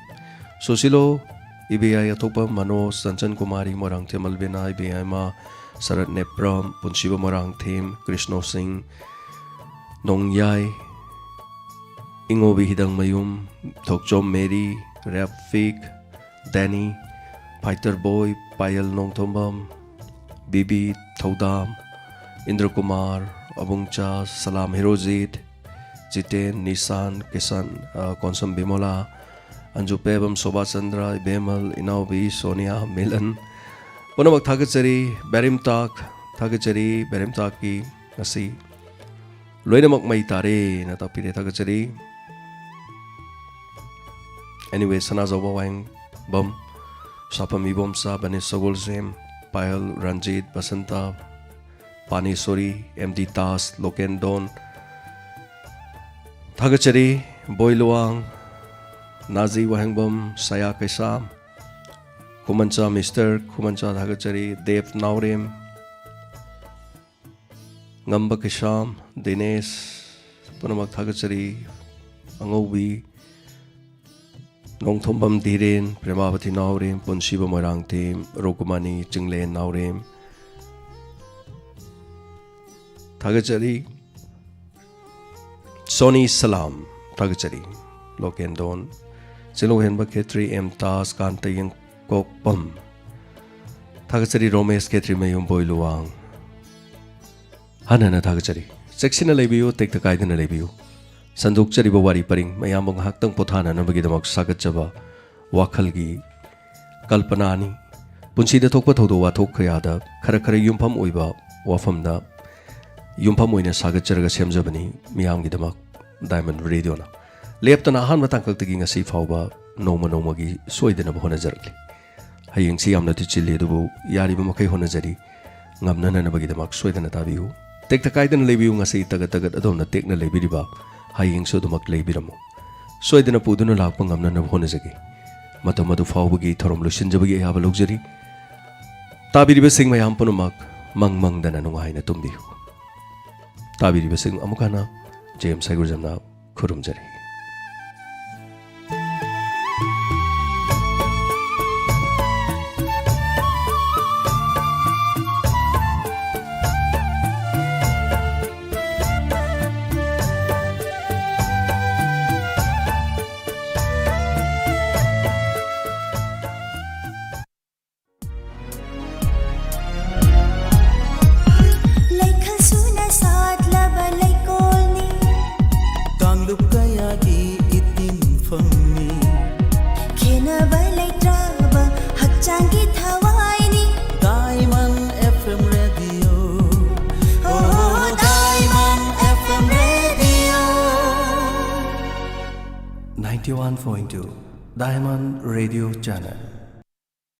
ꯁꯨꯁꯤꯂꯣ, ꯏꯕꯦꯌꯥꯏ ꯑꯊꯣꯛꯄ ꯃꯅꯣꯖ, ꯆꯟꯆꯟ ꯀꯨꯃꯥꯔꯤ, ꯃꯣꯏꯔꯥꯡꯊꯦꯝ ꯑꯜꯕꯦꯅꯥ, ꯏꯕꯦꯌꯥꯏꯃ ꯁꯔꯠ ꯅꯦꯄ꯭ꯔꯝ, ꯄꯨꯟꯁꯤꯕ ꯃꯣꯏꯔꯥꯡꯊꯦꯝ, ꯀ꯭ꯔꯤꯁꯅꯣ ꯁꯤꯡ, ꯅꯣꯡꯌꯥꯏ, ꯏꯉꯣꯕꯤ ꯍꯤꯗꯪꯃꯌꯨꯝ, ꯊꯣꯛꯆꯣꯝ ꯃꯦꯔꯤ, ꯔꯦꯞꯐꯤꯛ, ꯗꯦꯅꯤ, ꯐꯥꯏꯇꯔ ꯕꯣꯏ, ꯄꯥꯌꯜ ꯅꯣꯡꯊꯣꯝꯕꯝ, ꯕꯤꯕꯤ, ꯊꯧꯗꯥꯝ, ꯏꯟꯗ꯭ꯔꯀꯨꯃꯥꯔ, ꯑꯕꯨꯡꯆꯥ, ꯁꯂꯥꯝ ꯍꯤꯔꯣꯖꯤꯠ, ꯖꯤꯇꯦꯟ, ꯅꯤꯁꯥꯟ, ꯀꯤꯁꯟ, ꯑ, ꯀꯣꯟꯁꯝ ꯕꯤꯃꯣꯂꯥ, ꯑꯟꯖꯨ ꯄꯦꯕꯝ, ꯁꯣꯚꯥ ꯆꯟꯗ꯭ꯔ, ꯏꯕꯦꯃꯜ, ꯏꯅꯥꯎꯕꯤ, ꯁꯣꯅꯤꯌꯥ, ꯃꯤꯂꯟ, ꯄꯨꯝꯅꯃꯛ ꯊꯥꯒꯠꯆꯔꯤ꯫ ꯕꯦꯔꯤꯝꯇꯥꯛ, ꯊꯥꯒꯠꯆꯔꯤ꯫ ꯕꯦꯔꯤꯝꯇꯥꯛꯀꯤ ꯉꯁꯤ ꯂꯣꯏꯅꯃꯛ ꯃꯩ ꯇꯥꯔꯦꯅ ꯇꯥꯛꯄꯤꯔꯦ, ꯊꯥꯒꯠꯆꯔꯤ꯫ Anyway, Sanajaoba Wahengbam, Sapham Ibomcha, Banesh Sagolsem, Payal, Ranjit, Basanta, Paneshori, M D Taj, Lokendon, ꯊꯥꯒꯠꯆꯔꯤ꯫ ꯕꯣꯏ ꯂꯨꯋꯥꯡ, ꯅꯥꯖꯤ ꯋꯥꯍꯦꯡꯕꯝ, ꯁꯌꯥ ꯀꯩꯁꯥꯝ, ꯈꯨꯃꯟꯆꯥ ꯃꯤꯁꯇꯔ, ꯈꯨꯃꯟꯆꯥ ꯊꯥꯒꯠꯆꯔꯤ꯫ ꯗꯦꯕ ꯅꯥꯎꯔꯦꯝ, ꯉꯝꯕ ꯀꯩꯁꯥꯝ, ꯗꯤꯅꯦꯁ, ꯄꯨꯝꯅꯃꯛ ꯊꯥꯒꯠꯆꯔꯤ꯫ ꯑꯉꯧꯕꯤ, ꯅꯣꯡꯊꯣꯝꯕꯝ ꯙꯤꯔꯦꯟ, ꯄ꯭ꯔꯦꯃꯥꯕꯇꯤ ꯅꯥꯎꯔꯦꯝ, ꯄꯨꯟꯁꯤꯕ ꯃꯣꯏꯔꯥꯡꯊꯦꯝ, ꯔꯨꯀꯨꯃꯥꯅꯤ ꯆꯤꯡꯂꯦꯟ ꯅꯥꯎꯔꯦꯝ, ꯊꯥꯒꯠꯆꯔꯤ꯫ ꯁꯣꯅꯤ ꯁꯂꯥꯝ, ꯊꯥꯒꯠꯆꯔꯤ꯫ ꯂꯣꯀꯦꯟꯗꯣꯟ, ꯆꯤꯂꯣꯍꯦꯟꯕ ꯈꯦꯇ꯭ꯔꯤ, ꯑꯦꯝ ꯇꯥꯖ, ꯀꯥꯟꯇ ꯌꯦꯡꯀꯣꯛꯄꯝ, ꯊꯥꯒꯠꯆꯔꯤ꯫ ꯔꯣꯃꯦꯁ ꯈꯦꯇ꯭ꯔꯤ ꯃꯌꯨꯝ ꯕꯣꯏ ꯂꯨꯋꯥꯡ, ꯍꯟꯅ ꯍꯟꯅ ꯊꯥꯒꯠꯆꯔꯤ꯫ ꯆꯦꯛꯁꯤꯟꯅ ꯂꯩꯕꯤꯌꯨ, ꯇꯦꯛꯇ ꯀꯥꯏꯗꯅ ꯂꯩꯕꯤꯌꯨ꯫ ꯁꯟꯗꯣꯛꯆꯔꯤꯕ ꯋꯥꯔꯤ ꯄꯔꯤꯡ ꯃꯌꯥꯝꯕꯨ ꯉꯥꯏꯍꯥꯛꯇꯪ ꯄꯣꯊꯥꯅꯅꯕꯒꯤꯗꯃꯛ ꯁꯥꯒꯠꯆꯕ ꯋꯥꯈꯜꯒꯤ ꯀꯜꯄꯅꯥꯅꯤ꯫ ꯄꯨꯟꯁꯤꯗ ꯊꯣꯛꯄ ꯊꯧꯗꯣꯛ ꯋꯥꯊꯣꯛ ꯀꯌꯥꯗ ꯈꯔ ꯈꯔ ꯌꯨꯝꯐꯝ ꯑꯣꯏꯕ ꯋꯥꯐꯝꯗ ꯌꯨꯝꯐꯝ ꯑꯣꯏꯅ ꯁꯥꯒꯠꯆꯔꯒ ꯁꯦꯝꯖꯕꯅꯤ ꯃꯤꯌꯥꯝꯒꯤꯗꯃꯛ ꯗꯥꯏꯃꯟ ꯔꯦꯗꯤꯑꯣꯅ꯫ ꯂꯦꯞꯇꯅ ꯑꯍꯥꯟꯕ ꯇꯥꯡꯀꯛꯇꯒꯤ ꯉꯁꯤ ꯐꯥꯎꯕ ꯅꯣꯡꯃ ꯅꯣꯡꯃꯒꯤ ꯁꯣꯏꯗꯅꯕ ꯍꯣꯠꯅꯖꯔꯛꯂꯤ꯫ ꯍꯌꯦꯡꯁꯤ ꯌꯥꯝꯅꯗꯤ ꯆꯤꯜꯂꯤ, ꯑꯗꯨꯕꯨ ꯌꯥꯔꯤꯕ ꯃꯈꯩ ꯍꯣꯠꯅꯖꯔꯤ꯫ ꯉꯝꯅꯅꯅꯕꯒꯤꯗꯃꯛ ꯁꯣꯏꯗꯅ ꯇꯥꯕꯤꯌꯨ꯫ ꯇꯦꯛꯇ ꯀꯥꯏꯗꯅ ꯂꯩꯕꯤꯌꯨ꯫ ꯉꯁꯤ ꯇꯒꯠ ꯇꯒꯠ ꯑꯗꯣꯝꯅ ꯇꯦꯛꯅ ꯂꯩꯕꯤꯔꯤꯕ ꯍꯌꯦꯡꯁꯨ ꯑꯗꯨꯃꯛ ꯂꯩꯕꯤꯔꯝꯃꯨ꯫ ꯁꯣꯏꯗꯅ ꯄꯨꯗꯨꯅ ꯂꯥꯛꯄ ꯉꯝꯅꯅꯕ ꯍꯣꯠꯅꯖꯒꯦ꯫ ꯃꯇꯝ ꯑꯗꯨ ꯐꯥꯎꯕꯒꯤ ꯊꯧꯔꯝ ꯂꯣꯏꯁꯤꯟꯖꯕꯒꯤ ꯑꯌꯥꯕ ꯂꯧꯖꯔꯤ꯫ ꯇꯥꯕꯤꯔꯤꯕꯁꯤꯡ ꯃꯌꯥꯝ ꯄꯨꯝꯅꯃꯛ ꯃꯪ ꯃꯪꯗꯅ ꯅꯨꯡꯉꯥꯏꯅ ꯇꯨꯝꯕꯤꯌꯨ꯫ ꯇꯥꯕꯤꯔꯤꯕꯁꯤꯡ ꯑꯃꯨꯛ ꯍꯟꯅ ꯖꯦꯝꯁ ꯍꯩꯒ꯭ꯔꯨꯖꯝꯅ ꯈꯨꯔꯨꯝꯖꯔꯤ꯫ ꯂꯩꯈꯜ ꯁꯨꯅ ꯁꯥꯠꯂꯕ ꯂꯩꯀꯣꯜꯅꯤ꯫ ꯀꯥꯡꯂꯨꯞ ꯀꯌꯥꯒꯤ ꯏꯇꯤꯟꯐꯝꯅꯤ꯫ ꯈꯦꯟꯅꯕ ꯂꯩꯇ꯭ꯔꯕ ꯍꯛꯆꯥꯡꯒꯤ ꯊꯋꯥꯏꯅꯤ꯫ Diamond F M Radio. Oh, Diamond F M Radio. Ninety one point two Diamond Radio Channel.